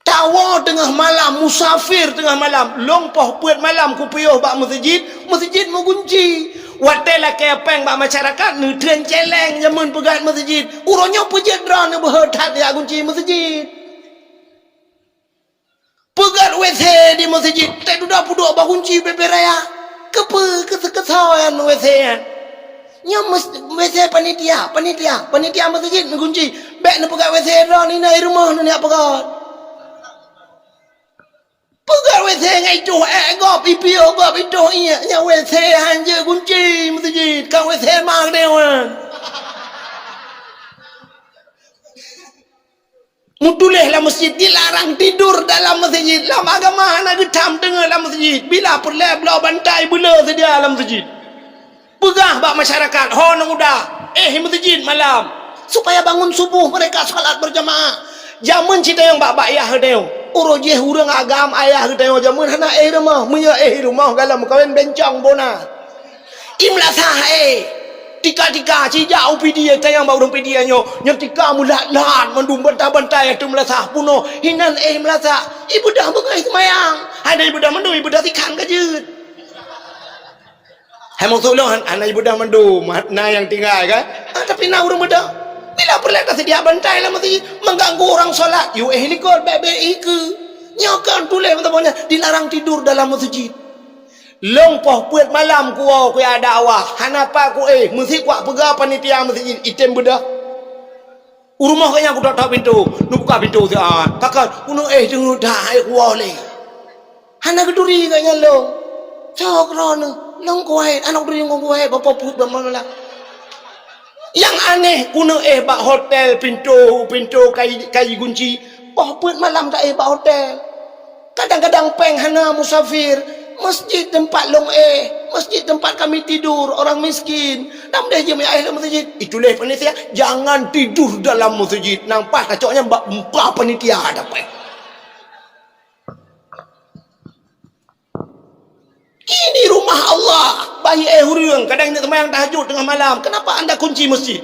Tawoe teungoh malam, musafir teungoh malam, lông poh peuet malam kupiôh bak meuseujid, meuseujid meugunci. Watée lakée péng bak masyarakat, neutreun céléng jameun peugét meuseujid. Uroe nyoe peujeuet droeneuh beuhe that jak gunci meuseujid. Peugét W C di meuseujid, teududoe peuduek bak gunci bèe-bèe raya. Keupeue keu-, keusoe nyan W C nyan? Nyoe mes-, W C panitia, panitia, panitia meuseujid neugunci. Bèk neupeugét W C droeneuh inan i rumoh neujak peugét. Peugét W C ngon itoh ék gob, ipiôh gob itoh iék, nyan W C hanjeuet gunci meuseujid, ka W C ma geutanyoe nyan. Meutuléh lam meuseujid, dilarang tidur dalam meuseujid. Lam agama hana geutham teungoh lam meuseujid. Bila peureulée bloe bantai beuleu seudia lam meuseujid. Peugah bak masyarakat, ho aneuk muda, éh meuseujid malam, supaya bangun suboh mereka salat berjamaah. Jameun cit tanyoe bak, bak yah geutanyoe. Uroe jih ureuëng agam ayah geutanyoe jameun hana éh rumoh. Meunyoe éh rumoh galom meukawen bencong bona. I meulasah, eh. Tika-tika, cijak u P D A, tanyong bak ureuëng P D A nyoe. Nyoe tika meulat-lat, mandum bantai-bantai ateueh meulasah punoh. Hinan, eh, meulasah. Ibeudôh beungoh seumayang. Hana ibeudôh mandum, ibeudôh sikhan ka jeuet. Hai maksud lôn, han-, hana ibeudôh mandum, na nyang tinggai kan? Ah, tapi na ureuëng beudôh. Bila peureulée taseudia bantai lam meuseujid, mengganggu orang salat. Yue éh likot, bèk-bèk éh keue. Nyoe kan tuléh meutabong nyan, dilarang tidur dalam meuseujid. Lông poh peuet malam kuwoe kuya dakwah, hana pat kuéh, meusi kuwak peugah panitia meuseujid item beudôh. U rumoh geuhnyan kutok-tok pintoe, neubuka pintoe siat. Pakon, keuneuk éh deungon that, éh kuwoe lé. Hana geuturi geuhnyan lông. Soe keudroe neuh, lông kuwai, aneuk turi lông kuwai, bapak peuet bak malam. Nyang aneh, keuneuk éh bak hotel, pintoe, pintoe kai, kai gunci. Poh peuet malam taéh bak hotel. Kadang-kadang péng hana musafir, masjid tempat lông éh, masjid tempat kami tidur, orang miskin. Dam deh jeuem éh lam masjid. Itulah panitia, jangan tidur dalam masjid. Nang paih kacok nyan bak muka panitia dapet. Ini rumah Allah. Bahi éh ureuëng, kadang indak sembahyang tahajud tengah malam. Kenapa anda kunci masjid?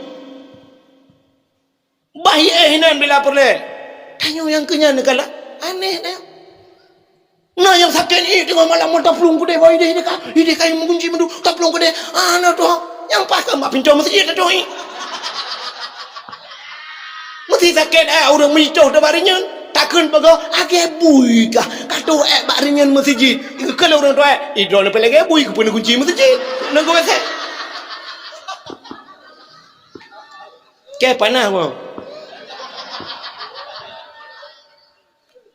Bahi éh hinan bila peureulée. Tanyoe nyang keu nyan neukalon. Aneh dah. Na nyang sakét éh teungoh malam, taplueng keudeh, bak ideh, ideh ka, ideh ka meugunci mandum, taplueng keudeh. Ah, na tuha. Nyang paih ka bak pintoe meuseujid tatuha éh. Meusti sakét éh ureuëng meuitoh teuh bak reunyeun. Takheun peugah, agée bui kah. Ka tuha éh bak reunyeun meuseujid. Keu lôn ureuëng tuha éh, idroe neupeulagée bui keupeue neugunci meuseujid. Nunggu masa. Kée panah mo.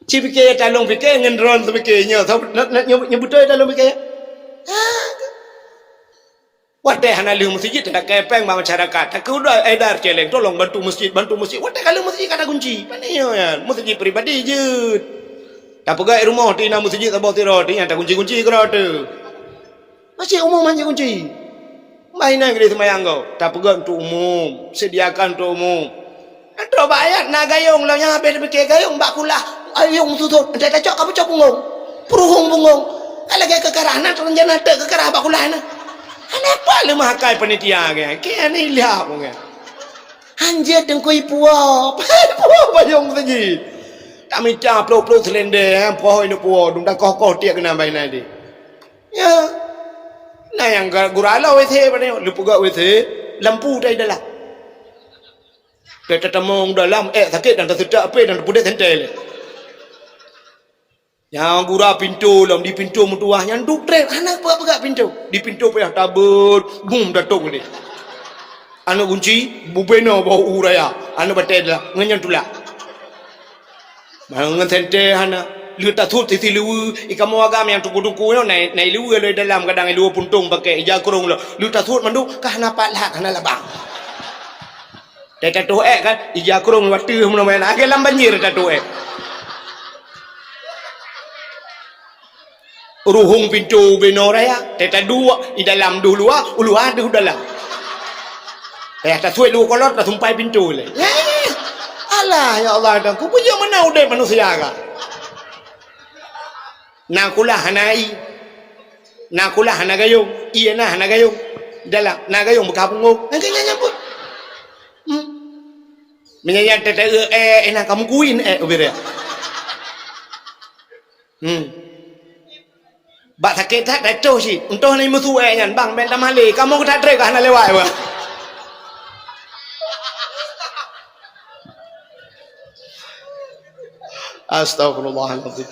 Ci pike talong pike ngon droe seupike nyoe. Nyoe beutôi talong pike. Watée hana lheueh meuseujid, teuka péng bak masyarakat. Takeuh udah edar celeng, tolong bantu masjid, bantu masjid. Watée ka lheueh meuseujid ka tagunci. Pane nyoe nyan, meuseujid pribadi jeuet. Tapeugah rumoh ti na meuseujid saboh sidroe, ti nyan tagunci-gunci keudroe teuh. Masjid umum hana jikunci. Bah inan keudeh seumayang gob, tapeugah untuk umum, sediakan untuk umum. Nyan trok bak ayat na gayong lom nyang habéh tapike gayong bak kulah, gayong susot, entah tacok ka peucok punggong, peuruhong punggong. Ka lagée keukarah na, teurencana teuk keukarah bak kulah na. Hana pat lé meuhakai panitia ke, ke hana ilham ke. Hanjeuet teungku ipuwoe, ipuwoe bayong saji. Tamita ploh-ploh selendeh, eh, poh inong puwoe, dum dakoh-koh tiek keunan bak inan deh. Ya. Na nyang ga-, gura lom W C pada nyoe, leupeugah W C, lampu tai dalam. Teutamong dalam, ék sakét dan teuseutôt apé dan teupeudeh sentée lé. Nyang gura pintoe lom, di pintoe meutuwah nyan duek trép, hana peugah-peugah pintoe. Di pintoe payah tabeuet, bum, datong deh. Aneuk gunci, bubena bak u raya, aneuk batée dalam, ngon nyan tulak. Ngon sentée hana. Lheueh tasut sisi luweue, i kamoe agam nyang tuku-tuku nyoe, na i, na i luweue lom dalam, kadang i luweue puntông pakè, ija krông lom. Lheueh tasut mandum, ka hana pat that, hana labang. Teuka tatoh ék kan, ija krông watèe meunan, lagèe lam banjir tatoh ék. Ruhong pintoe bubena raya, teuka duek, i dalam deuh luwa, u luwa deuh dalam. Payah tasuet luweue kolot, tasumpai pintoe lé. Eh, Alah, ya Allah, dan ku peujeuet meunan udeb manusia ka. Na kulah hana ie. Na kulah hana gayong. Ie na hana gayong. Dalam na gayong beukah punggong. Nyan keuh nyan pun. Hmm. Meunyan nyan teuteuk, eh, eh, na kamu kuin, eh, ubé dia. Hmm. Bak sakét that, that toh cit. Untôh na meusu, eh, nyan, bang, bèk tamah lé. Kamoe ka that trép ka hana lewat, bang. Astagfirullahalazim.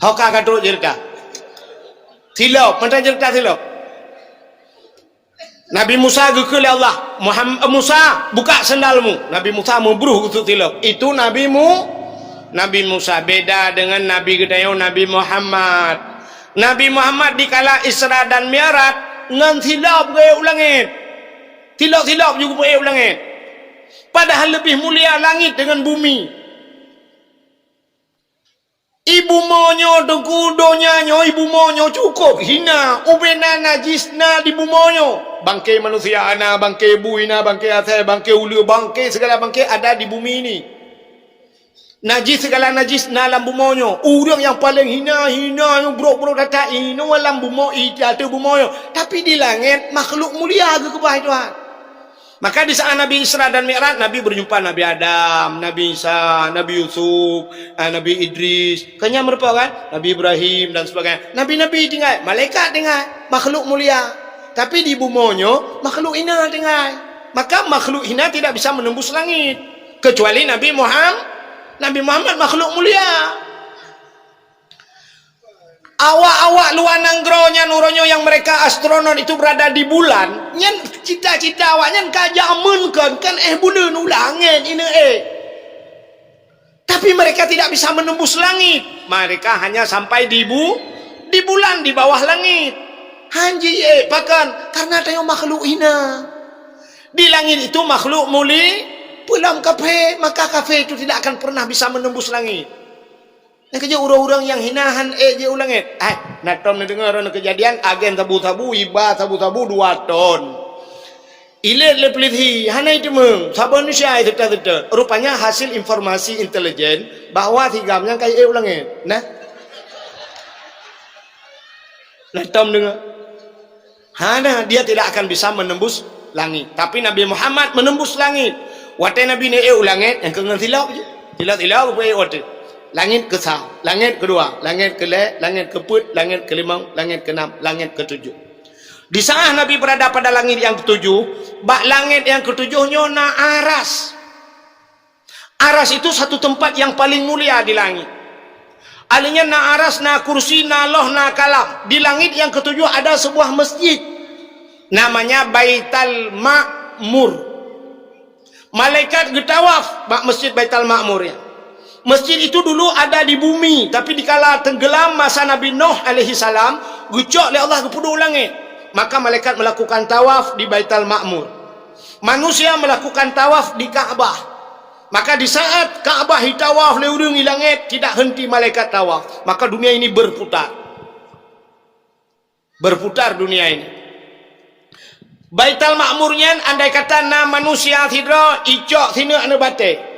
Ho ka, ka trok cerita. Silop, mantong cerita silop. Nabi Musa geukheun lé Allah, "Muham-, Musa, buka sandalmu." Nabi Musa meubruh geusut silop. Itu Nabi Mu-, Nabi Musa beda dengan Nabi geutanyoe, Nabi Muhammad. Nabi Muhammad dikala Isra dan Mi'raj ngon silop geuék u langét. Silop-silop ju geupeuék u langét. Padahal leubeh mulia langét dengan bumi. Ibu mo nyoe, Teungku, donya nyoe, ibu mo nyoe cukôp hina. Ubena najis na di bumoe nyoe. Bangke manusia na, bangke bui na, bangke asèe, bangke uleue, bangke segala bangke ada di bumi ini. Najis segala najis na lam bumoe nyoe. Ureueng nyang paleng hina, hina nyoe, brok-brok that-that, inoe lam bumoe, di ateueh bumoe nyoe. Tapi di langét, makhluk mulia geukeubah Tuhan. Maka di saat Nabi Isra dan Mi'raj, Nabi berjumpa Nabi Adam, Nabi Isa, Nabi Yusuf, ah, Nabi Idris. Kan nyan meureumpok kan? Nabi Ibrahim dan sebagainya. Nabi-nabi tinggai, malaikat tinggai, makhluk mulia. Tapi di bumoe nyoe, makhluk hina tinggai. Maka makhluk hina tidak bisa menembus langit. Kecuali Nabi Muham-, Nabi Muhammad makhluk mulia. Awak-awak luwa nanggroe nyan, uroe nyoe nyang mereka astronot itu berada di bulan, nyan cita-cita awak nyan ka jameun kon, kan éh buleuen u langét ineuk éh. Tapi mereka tidak bisa menembus langit. Mereka hanya sampai di bu-, di bulan, di bawah langit. Han jiék, pakon? Karena tanyoe makhluk hina. Di langit itu makhluk muli-, peue lom kafé, maka kafé itu tidak akan pernah bisa menembus langit. Nyang keujeuet ureueng-ureueng nyang hina han ék jiék u langét. Hai, na tom neudeungoe droeneuh keujadian agen sabu-sabu, iba sabu-sabu dua ton. Ilét lé peulisi, hana iteumeung, saboh manusia seutôt-seutôt. Rupanya hasil informasi intelijen bahwa si GAM nyan ka ék u langét. Nah. Na tom deungoe. Hana, dia tidak akan bisa menembus langit. Tapi Nabi Muhammad menembus langit. Watée Nabi neuék u langét, nyang keu ngon silop je. Silop-silop geupeuék watée. Langit keu sa, langit keudua, langit keulhée, langit keupeuet, langit keulimong, langit keunam, langit keutujoh. Di saat Nabi berada pada langit yang ketujuh, bak langit yang ketujuh nyoe na aras. Aras itu satu tempat yang paling mulia di langit. Aleuh nyan na aras, na kursi, na loh, na kalam. Di langit yang ketujuh ada sebuah masjid. Namanya Baital Ma'mur. Malaikat geutawaf bak Masjid Baital Ma'mur nyan. Masjid itu dulu ada di bumi, tapi dikala tenggelam masa Nabi Nuh alaihi salam, geucok lé Allah geupeuduek u langét. Maka malaikat melakukan tawaf di Baital Ma'mur. Manusia melakukan tawaf di Ka'bah. Maka di saat Ka'bah itawaf lé ureuëng i langét, tidak henti malaikat tawaf. Maka dunia ini berputar. Berputar dunia ini. Baital Ma'mur nyan andai kata na manusia sidroe icok sineuk aneuk batée.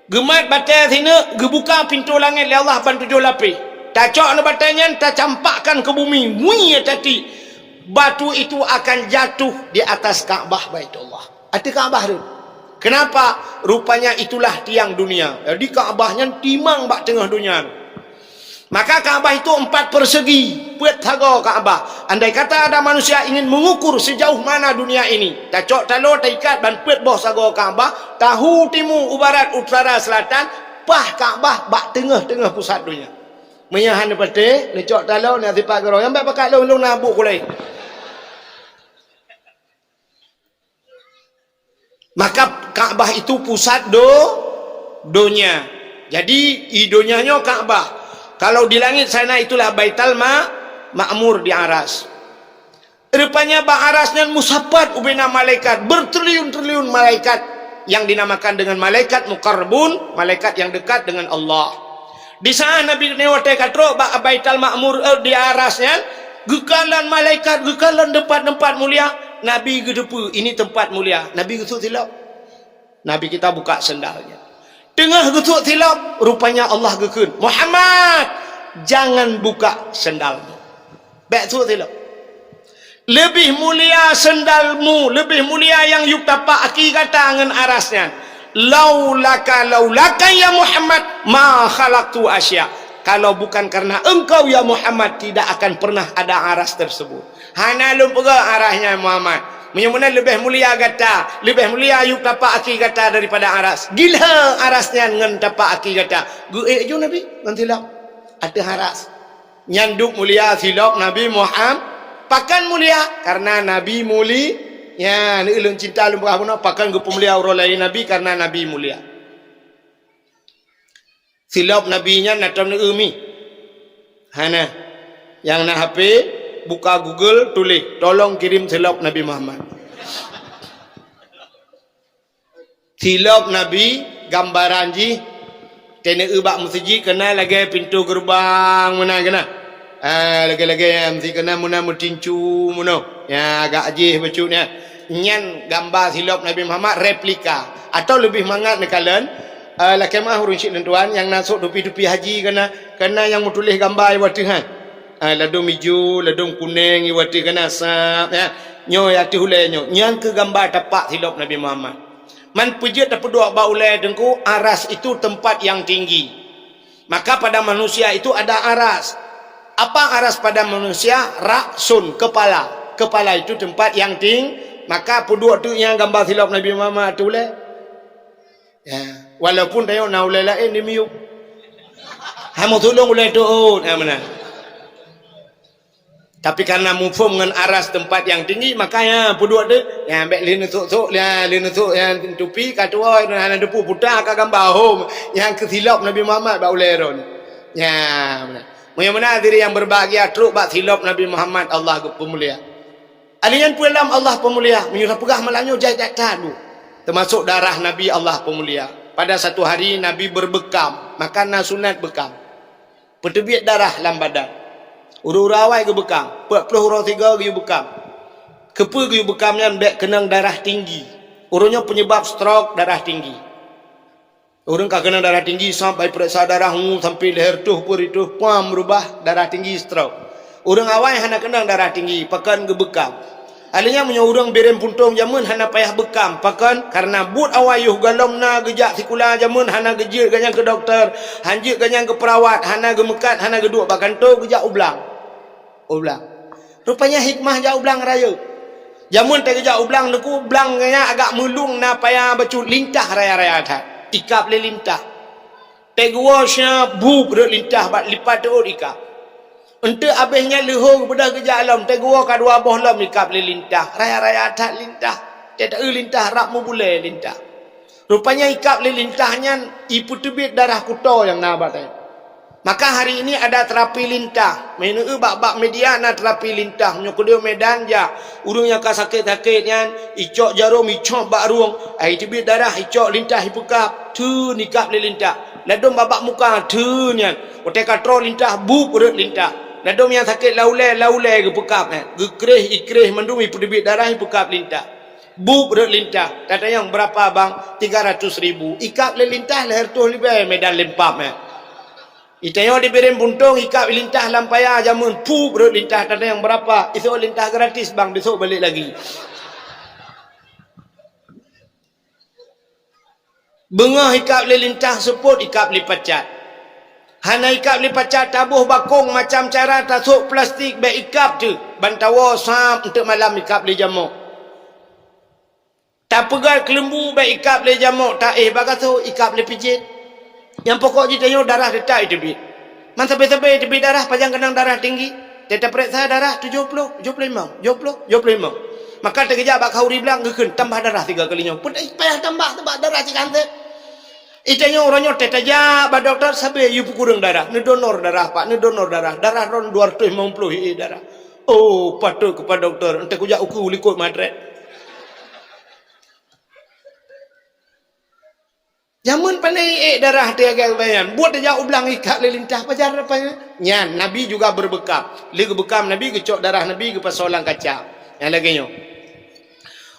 Geumat batée sineuk, geubuka pintoe langét lé Allah ban tujoh lapéh. Tacok aneuk batée nyan, tacampakkan keu bumi, wui tati. Batu itu akan jatuh di atas Ka'bah Baitullah. Ateueh Ka'bah tu. Kenapa? Rupanya itulah tiang dunia. Jadi Ka'bah nyan timang bak teungoh dunia tu. Maka Ka'bah itu empat persegi, peuet sagoe Ka'bah. Andai kata ada manusia ingin mengukur sejauh mana dunia ini, tacok taloe taikat ban peuet boh sagoe Ka'bah, tahu timu u barat, utara, selatan, paih Ka'bah bak teungoh-teungoh pusat dunia. Meunyo hana patéh, neucok taloe, na sipat keudroe, nyang bèk pakat lôn, lôn na buet kulai. Maka Ka'bah itu pusat do-, donya. Jadi, i donya nyoe Ka'bah. Kalau di langit sana itulah Baital Ma-, Ma'mur di aras. Rupanya bak aras nyan musapat ubena malaikat, bertriliun-triliun malaikat yang dinamakan dengan malaikat muqarrabun, malaikat yang dekat dengan Allah. Di saat Nabi nyoe watée ka trok bak Baital Ma'mur, eh, di aras nyan, geukalon malaikat, geukalon tempat-tempat mulia, Nabi geuteupeue, ini tempat mulia. Nabi geusut silop. Nabi kita buka sendalnya. Teungoh geusut silop, rupanya Allah geukheun, "Muhammad, jangan buka sendalmu." Bèk sut silop. Leubeh mulia sendalmu, leubeh mulia nyang yub tapak aki gata ngon aras nyan. "Laulaka, laulaka ya Muhammad, ma khalaqtu asya." Kalau bukan karena engkau ya Muhammad, tidak akan pernah ada aras tersebut. Hana lôn peugah aras nyan Muhammad. Meunyoe meunan leubeh mulia gata, leubeh mulia yub tapak aki gata daripada aras. Gila aras nyan ngon tapak aki gata. Geuék ju Nabi ngon silop ateueh aras. Nyan duek mulia silop Nabi Muham-, pakon mulia? Karena Nabi muli-, nyan, ulôn cinta lôn peugah bunoe, pakon geupeumulia uroe lahé Nabi? Karena Nabi mulia. Silop Nabi nyan na tom neueu mi? Hana. Nyang na H P, buka Google, tuléh, "Tolong kirim silop Nabi Muhammad." Silop Nabi, gambaran jih, teuneuk bak meuseujid keunan lagèe pintoe geureubang meunan keunan. Ah, lagèe-lagèe nyan meuseujid keunan meunan meutincu meunoe. Nyan agak jih bacut nyan. Nyan gamba silop Nabi Muhammad replika. Atau leubeh mangat neukalon, eh, lakèe meu'ah ureueng syik lôn tuan nyang na sôk tupi-tupi haji keunan, keunan nyang meutuléh gamba i watèe nyan. Ah, ladôm ijo, ladôm kunèng i watèe keunan sab, ya. Nyoe ateueh ulèe nyoe. Nyan keuh gamba tapak silop Nabi Muhammad. Man peue jeuet tapeuduek bak ulèe Teungku, aras itu tempat yang tinggi. Maka pada manusia itu ada aras. Apa aras pada manusia? Ra'sun, kepala. Kepala itu tempat yang ting-, maka peuduek teuk nyan gamba silop Nabi Muhammad ateueh ulèe. Ya, walaupun tanyoe na ulèe laén di miyueb. Hai meusulông ulèe teuôt, ha meunan. Tapi karena muphom ngon aras tempat yang tinggi, makanya peuduek tu, ya, bèk lheuh neusok-sok, ya, lheuh neusok, ya, tupi ka tuwoe, hana teupeu puta ka gamba hom, nyang keuh silop Nabi Muhammad bak ulèe droeneuh. Ya, meunan. Meunyoe meunan hadirin yang berbahagia, trok bak silop Nabi Muhammad Allah geupeumulia. Alèh nyan peue lom Allah peumulia, meunyoe tapeugah malam nyoe jai that-that bu. Teumasok darah Nabi Allah peumulia. Pada satu hari Nabi berbekam, maka na sunat bekam. Peuteubiet darah lam badan. Ureueng-ureueng awai geubekam, peuet ploh uroe sigoe geuyue bekam. Keupeue geuyue bekam nyan? Bèk keunong darah tinggi. Ureueng nyoe penyebab stroke, darah tinggi. Ureueng ka keunong darah tinggi sampai peuriksa darah, hu, sampai lhèe reutôh, peuet reutôh, pam, reubah, darah tinggi, stroke. Ureueng awai hana keunong darah tinggi, pakon geubekam. Alèh nyan meunyoe ureueng bireuen puntông jameun hana payah bekam, pakon? Karena buet awai yoh gohlom na geujak sikula jameun hana geujeuet gobnyan keu dokto, han jeuet gobnyan keu peurawat, hana geumeukat, hana geuduek bak kantô, geujak u blang. U blang. Rupanya hikmah jak u blang rayeuk. Jameun teuh geujak u blang Teungku, blang nyan agak meulung na paya bacut, lintah raya-raya that. Ikab lé lintah. Teuguwoe siab bueb rhot lintah bak lipat teuôt ikab. Eunteuk abéh nyan leuhô geubeudôh geujak lom, teuguwoe ka dua boh lom ikab lé lintah. Raya-raya that lintah. Teuta-eu lintah rab meubulée lintah. Rupanya ikab lé lintah nyan ipeuteubiet darah kuto nyang na bak tanyoe. Maka hari ini ada terapi lintah. Meuineuk bak-bak media na terapi lintah. Meunyoe keudeh Medan jak, ureuëng nyang ka sakét-sakét nyan, icok jarôm, icok bak rueng, ai teubiet darah, icok lintah ipeukab, theun ikab lé lintah. Ladôm bak-bak muka, theun nyan. Watée ka troh lintah, bueb rhot lintah. Ladôm nyang sakét lam ulée, lam ulée geupeukab nyan. Geukréh, ikréh mandum ipeuteubiet darah, ipeukab lintah. Bueb rhot lintah. Tatanyong berapa bang? Tiga ratus ribu. Ikab lé lintah lhée reutôh ribée Medan lempam nyan. Itanyoe di Bireuen Puntông ikab lintah lam paya jameun, pueb rhot lintah, tatanyong berapa? Isok lintah gratis bang, besok balik lagi. Beungoh ikab lé lintah, seupôt ikab lé pacat. Hana ikab lé pacat, taboh bakong macam cara, tasok plastik, bék ikab teuk, ban tawoe sab, eunteuk malam ikab lé jamok. Tapeugét keuleumbu bék ikab lé jamok, taéh bagasoe ikab lé pijet. Nyang pokok jih tanyoe darah teutap iteubiet. Man sabe-sabe iteubiet darah, pajan keunong darah tinggi. Teuta peuriksa darah tujoh ploh, tujoh ploh limong, tujoh ploh, tujoh ploh limong. Maka teukeujak bak khauri blang geukheun tambah darah tiga kali nyoe. Pun payah tambah, sabab darah cit ka han sép. Itanyoe uroe nyoe teuta jak bak dokto sabe yue peukureueng darah. Neudonor darah, Pak, neudonor darah. Darah droen dua ratus limong ploh ié darah. Oh, patôt keu Pak Dokto, eunteuk kujak ukeue u likot matrek. Jameun pandai ék darah teuh agak bayan. Buet tajak u blang ikab lé lintah pajar apa nyan? Nyan, Nabi juga berbekam. Lé geubekam Nabi, geucok darah Nabi geupasoe lam kaca. Nyang lagée nyoe.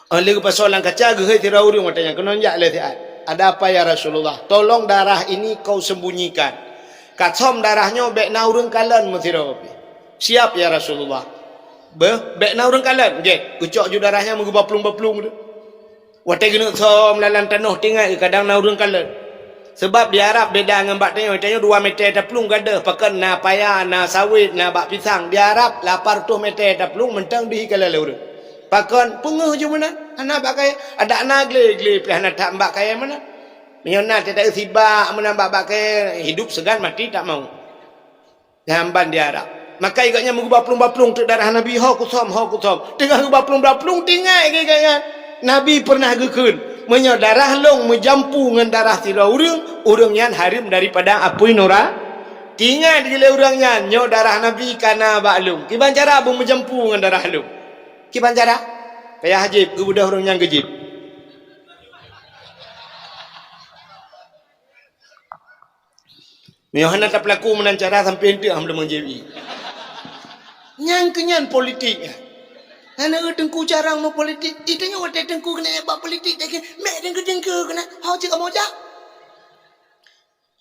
Óh lheueh geupasoe lam kaca, geuhôi sidroe ureuëng watée nyan, keunoe jak lé siat. "Ada apa ya Rasulullah?" "Tolong darah ini kau sembunyikan. Kasöm darah nyoe, bék na ureuëng kalon meusidroe pih." "Siap ya Rasulullah." "Beuh, bék na ureuëng kalon." Gét, geucok ju darah nyan meugeubaplueng-baplueng tu. Watée geuneuk söm lam tanoh, teuingat geuh kadang na ureuëng kalon. Sabab di Arab beda ngon bak tanyoe, tanyoe dua meter taplueng gadôh, pakon na paya, na sawét, na bak pisang. Di Arab lapan reutôh meter taplueng mantong deuh ikalon lé ureuëng. Pakon peungeuh ju meunan, hana bak kayée, adak na glé-glé pih hana that bak kayée meunan. Meunyoe na teuta sibak meunan bak, bak kayée, hidup seugan mati tak mau. Nyan ban di Arab. Maka gobnyan meugeubaplueng-baplueng teuk darah Nabi, "Ho kusöm, ho kusöm." Teungoh geubaplueng-baplueng, teuingat geuh gobnyan, Nabi peureunah geukheun, "Meunyoe darah lôn meujampu ngon darah sidroe ureuëng, ureuëng nyan hareuem daripada apui nura-." Teuingat geuh lé ureuëng nyan, "Nyoe darah Nabi ka na bak lôn. Kiban cara beumeujampu ngon darah lôn?" "Kiban cara?" Payah jieb, geubeudôh ureuëng nyan geujieb. Meunyoe hana tapeulaku meunan cara, sampoe eunteuk ham lôn jieb ié. Nyan keuh nyan politik nyan. Hana eu teungku carông meupolitik. Ih, tanyoe watée teungku keuneuk bak politik, teuka mek teungku-teungku keuneuk. Ho cit kamoe jak.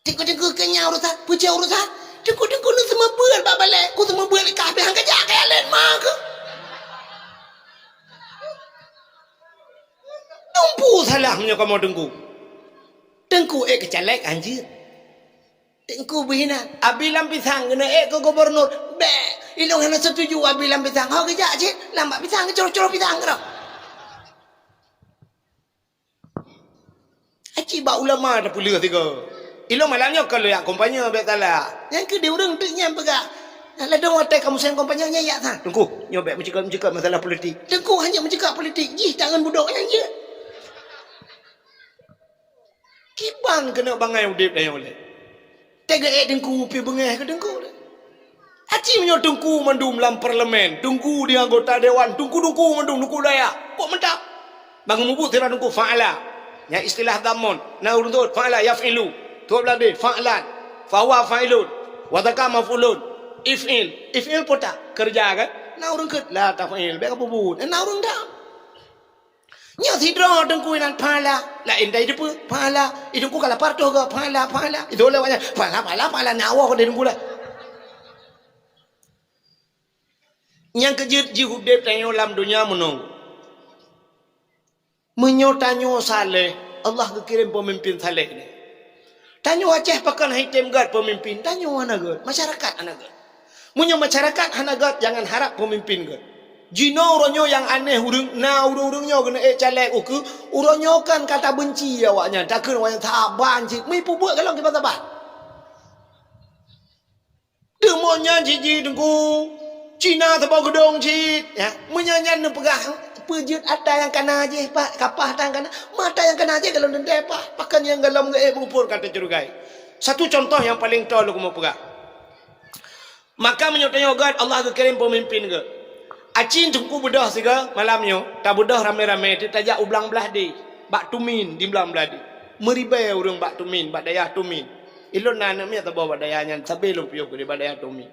Teungku-teungku keu nyan urusan, peue cit urusan? Teungku-teungku neuseumeubeuet bak balée, kuseumeubeuet ka habéh, han kajak kaya laén ma keuh. Dumpu salah meunyoe kamoe teungku. Teungku ék keu caleg, hanjeuet. Teungku beuhinan, abi lam pisang keuneuk ék keu gubernur. Bék, ilôn hana setuju abi lam pisang. Ho geujak cit, lam bak pisang geucroh-croh pisang keudroe. Aci bak ulama tapeuleueh sigoe. Ilôn malam nyoe kon lôn jak kampanye bék salah. Nyan keuh di ureuëng teuk nyan peugah. Ladôm watée ka musém kampanye nyan jak that. Teungku, nyoe bék meuceukat-meuceukat masalah politik. Teungku hana meuceukat politik, jih tangan budok nyan jeuet. Kiban keuneuk bangai udeb tanyoe lé. Teuga ék teungku pih beungéh keu teungku lé. Aci meunyoe teungku mandum lam parlemen, teungku di anggota dewan, teungku-teungku mandum teungku dayah. Kok mantap? Bangon mubuet sira teungku fa'ala. Nyang istilah dhamon, na ureuëng thot fa'ala yaf'ilu. Thot blah deh fa'lan. Fahuwa fa'ilun. Wa dzaka maf'ulun. If'il. If'il peue ta? Keureuja kan? Na ureuëng kheut la taf'il. Bék ka peubuet. Na ureuëng dam. Nyoe sidroe teungku inan pahala, laén dai deupeu pahala, i teungku ka lapar toh ga pahala, pahala. Itu lewat nyan, pahala, pahala, pahala, nyawa ko di teungku lah. Nyang keujeuet jih udeb tanyoe lam donya meunong. Meunyoe tanyoe saleh, Allah geukirém peumimpin saleh nyoe. Tanyoe Aceh pakon han item gét peumimpin, tanyoe hana gét, masyarakat hana gét. Meunyoe masyarakat hana gét, jangan harap peumimpin gét. Jinoe uroe nyoe nyang aneh ureuëng, na ureuëng-ureuëng nyoe keuneuk ék caleg ukeue, uroe nyoe kan ka tabeunci awaknyan, takheun awaknyan saban cit, meuipubuet galom kiban-saban. Deungon nyan cit jih teungku, Cina saboh geudong cit, ya. Meunyoe nyan neupeugah, peue jeuet ata nyang kana jih, Pak, kapah ata nyang kana, ma ata nyang kana jih galom teuntée, Pak, pakon nyang galom geuék meupot ka teucurigai. Satu contoh nyang paleng toe lôn keumeung peugah. Maka meunyoe tanyoe gét, Allah geukirém peumimpin gét. Aci teungku beudôh sigoe malam nyoe, tabeudôh ramé-ramé teuh tajak u Blang Blahdeh, bak Tumin di Blang Blahdeh. Meuribée ureuëng bak Tumin, bak dayah Tumin. Ilôn na aneuëk miet saboh bak dayah nyan, sabe lôn piôh keudeh bak dayah Tumin.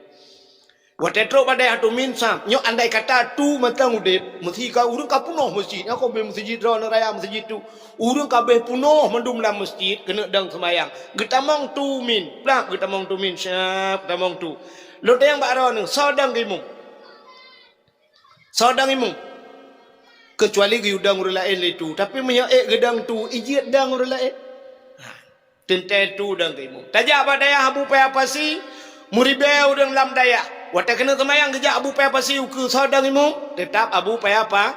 Watée trok bak dayah Tumin, sam, nyoe andai kata tu mantong udeb, meusi ka ureuëng ka peunoh meuseujid, nyoe ka beh meuseujid droeneuh raya meuseujid tu. Ureuëng ka beh peunoh mandum lam meuseujid keuneuk dong seumayang. Geutamong Tumin, plak geutamong Tumin, syap geutamong tu. Lôn tanyong bak droeneuh, soe dong imum? Soe dong imum? Keucuali geuyue dong ureuëng laén lé tu, tapi meunyoe ék geudong tu, ijeuet dong ureuëng laén. Ha. Teuntée tu dong keu imum. Tajak bak dayah Abu Paya Pasi, meuribée ureuëng lam dayah. Watée keuneuk seumayang geujak Abu Paya Pasi ukeue soe dong imum, teutab Abu Paya Pa-,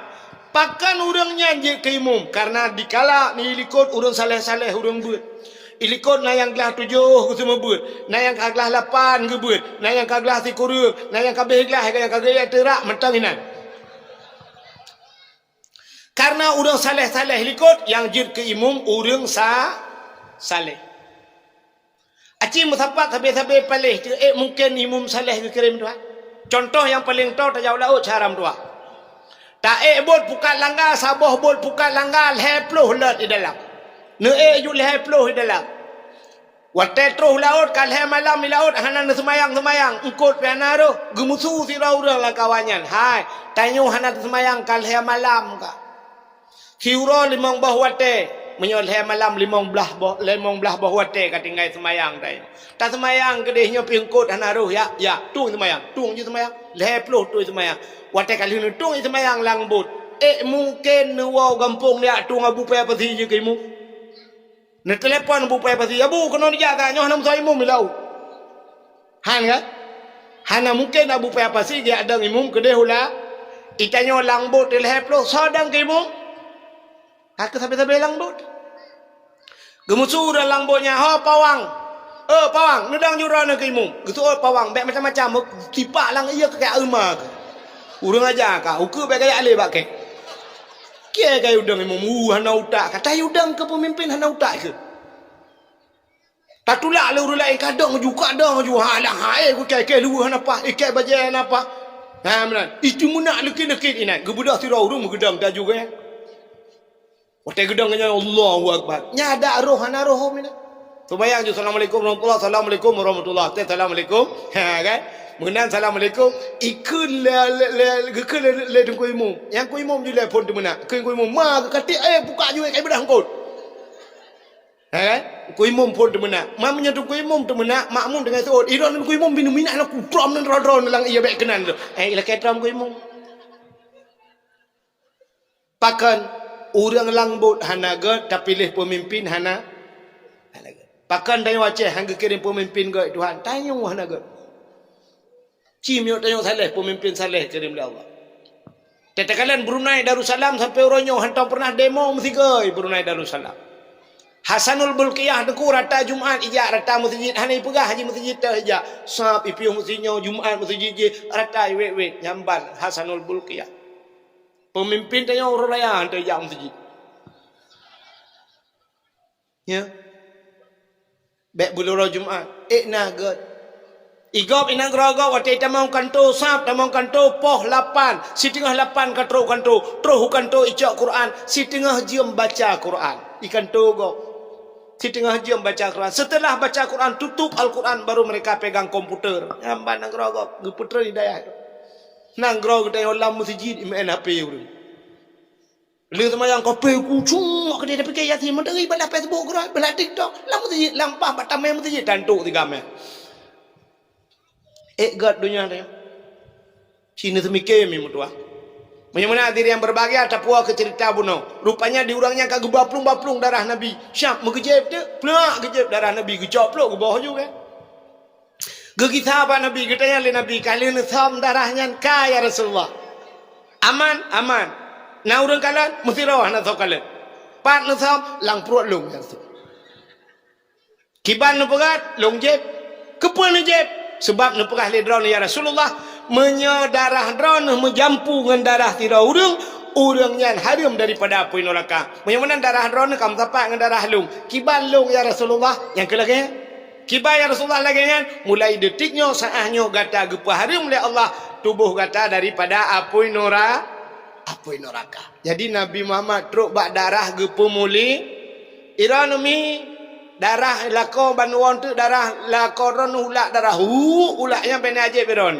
pakon ureuëng nyan jeuet keu imum, kareuna dikala di likot ureuëng saleh-saleh ureuëng beuet. I likot na nyang glah tujoh geuseumeubeuet, na nyang ka glah lapan geubeuet, na nyang ka glah sikureueng, na nyang ka beh glah nyang ka geujak teurak mantong inan. Kareuna ureuëng saleh-saleh likot nyang jeuet keu imum ureuëng sa-, saleh. Aci meusapat sabe-sabe paléh teuék mungken imum saleh geukirém Tuhan. Contoh nyang paleng toe tajak u laôt syedara meutuah. Taék bot pukat langga, saboh bot pukat langga lhée ploh lôt di dalam. Neuék jeuet lhée ploh di dalam. Watée troh laôt ka lhée malam di laôt hana neuseumayang-seumayang, eungkot pih hana rhoh, geumeusu sidroe ureuëng lam kawan nyan, "Hai, tanyoe hana teuseumayang ka lhée malam ka." Siuroe limong boh watée, meunyoe lhée malam limong blaih boh, limong blaih boh watée ka tinggai seumayang tanyoe. Taseumayang keudeh nyoe pih eungkot hana roh, yak, yak, tueng seumayang, tueng ju seumayang, lhée ploh tueng seumayang. Watée ka lheueh neutueng seumayang lam bot, ék mungken neuwoe gampông nyak tueng Abu Paya Pasi jih keu imum. Neutelepon Abu Paya Pasi, "Abu, keunoe neujak that, nyoe hana meusoe imum di laôt." Han kan? Hana mungken Abu Paya Pasi geujak dong imum keudeh ula. Itanyoe lam bot lhée ploh soe dong keu imum? Ka keu sabe-sabe lam bot. Geumeusu ureuëng lam bot nyan, "Ho pawang! Eh pawang, neudong ju droeneuh keu imum." Geuseuôt pawang, bék macam-macam, sipak lam ié keu kaya euma keu. Ureuëng aja ka, ukeue bék gaya lé bak kée. Kié ka yue dong imum, uh, hana utak. Ka ta yue dong keu peumimpén hana utak keu. Tatulak lé ureuëng laén, kadang ju, kadang ju, ha, alah, ha, eh, kukée-kée luweueh hana paih, ikée bajée hana paih. Ha, meunan. Itu meunak leukit-leukit inan, geubeudôh sidroe ureuëng meugeudong tajugée. Watée geudong nyan, Allahu Akbar. Nyan ada roh, hana roh, meunan. Seumayang ju, "Assalamualaikum warahmatullah, assalamualaikum warahmatullah." Teh, "Assalamualaikum." Ha, kan? Meunan, "Assalamualaikum." Ikheun lé, lé, lé, geukheun lé, lé teungku imum. Nyang ku imum ju lé phon teumeunak. Keu ku imum, "Ma, geukatik, eh, buka ju, eh, kai beudah eungkot." Ha, kan? Ku imum phon teumeunak. Ma meunyoe teungku imum teumeunak, makmum teungoh seuôt. Idong teungku imum binoe minah na kutrom nan droe-droe lam ié bék keunan tu. Eh, ilakée trom ku imum. Pakon ureuëng lam bot hana gét, tapiléh peumimpén hana, hana gét. Pakon tanyoe Aceh han geukirém peumimpén gét Tuhan, tanyoe hana gét. Ci meunyoe tanyoe saléh, peumimpén saléh kirém lé Allah. Teuh takalon Brunei Darussalam sampoe uroe nyoe hantom peureunah demo meusigoe Brunei Darussalam. Hasanul Bulkiah teungku rata Jumat ijak rata meuseujid, hana ipeugah haji meuseujid teuh ijak. Sab ipiôh meuseujid nyoe Jumat meuseujid jih rata iwét-wét nyamban Hasanul Bulkiah. Peumimpén tanyoe uroe raya hantom ijak meuseujid. Ya. Bék beuloro Jumat, ék na gét. Igob inang grogob watée tamong kanto sab, tamong kanto poh lapan, siteungoh lapan ka trok kanto, troh u kanto icok Quran, siteungoh jeuem baca Quran. I kanto gob. Siteungoh jeuem baca Quran. Seuteulah baca Quran, tutup Al-Quran, baru mereka pegang komputer. Nyamban nanggroe gob, geupeutrön hidayah. Nanggroe geutanyoe lam meuseujid imeu'en H P ureuëng. Lheueh seumayang kopi kucung, ka dia pike Yasin, meudeungi bala Facebook keudroe, bala TikTok, lam meuseujid, lam paih bak tamé meuseujid, tantu tiga mé. Ék gét donya nyoe. Cina seumike mi meutuah. Meunyoe meunan hadirin yang berbahagia, tapuwoe keu ceurita bunoe. Rupanya di ureuëng nyan ka geubaplung-baplung darah Nabi. Siap meugeujép teuk, plak geujép darah Nabi, geucok plok geuboh ju kan. Geugisa bak Nabi, geutanyong lé Nabi, "Ka lheueh neusöm darah nyan ka, ya Rasulullah?" "Aman, aman." "Na ureuëng kalon?" "Meusidroe hana soe kalon." "Pat neusöm?" "Lam pruet lôn, ya Rasul." "Kiban neupeugah?" "Lôn jép." "Keupeue neujép?" "Seubab neupeugah lé droeneuh, ya Rasulullah, meunyoe darah droeneuh meujampu ngon darah sidroe ureuëng, ureuëng nyan hareuem daripada apui neuraka. Meunyoe meunan darah droeneuh ka meusapat ngon darah lôn, kiban lôn, ya Rasulullah?" Nyang keu lagée nyan. Kiban ya Rasulullah lagée nyan, mulai detik nyoe, saát nyoe gata geupeuhareuem lé Allah tuboh gata daripada apui nura-, apui nuraka. Jadi Nabi Muhammad trok bak darah geupeumuli, iron mi darah lakoe banwon teuk darah lakoe droeneuh ulak darah hu ulak nyang peuneuk ajép iron.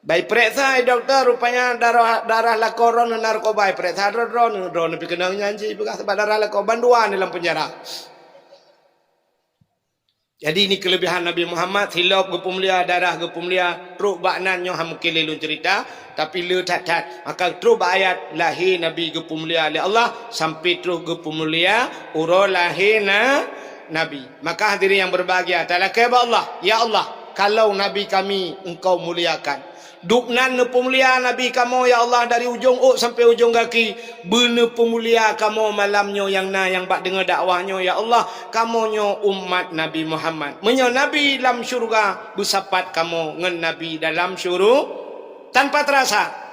Bai pereksa ai dokto rupanya darah, darah lakoe droeneuh narkoba, pereksa droeneuh, droeneuh pih keunong nyan cit peugah sebab darah lakoe bandua lam penjara. Jadi, ini kelebihan Nabi Muhammad, silop geupeumulia, darah geupeumulia, trok bak nan nyoe han mungken lé lôn cerita, tapi le that-that. Maka trok bak ayat lahé Nabi geupeumulia lé Allah, sampai troh geupeumulia uroe lahé na Nabi. Maka hadirin yang berbahagia, talakée bak Allah, "Ya Allah, kalau Nabi kami Engkau muliakan, Dubnan neupeumulia Nabi kamoe, ya Allah, dari ujong ôk sampoe ujong gaki. Beuneupeumulia kamoe malam nyoe nyang na nyang bak deungoe dakwah nyoe, ya Allah. Kamoe nyoe umat Nabi Muhammad. Meunyoe Nabi lam syeuruga, beusapat kamoe ngon Nabi dalam syuru-, tanpa terasa,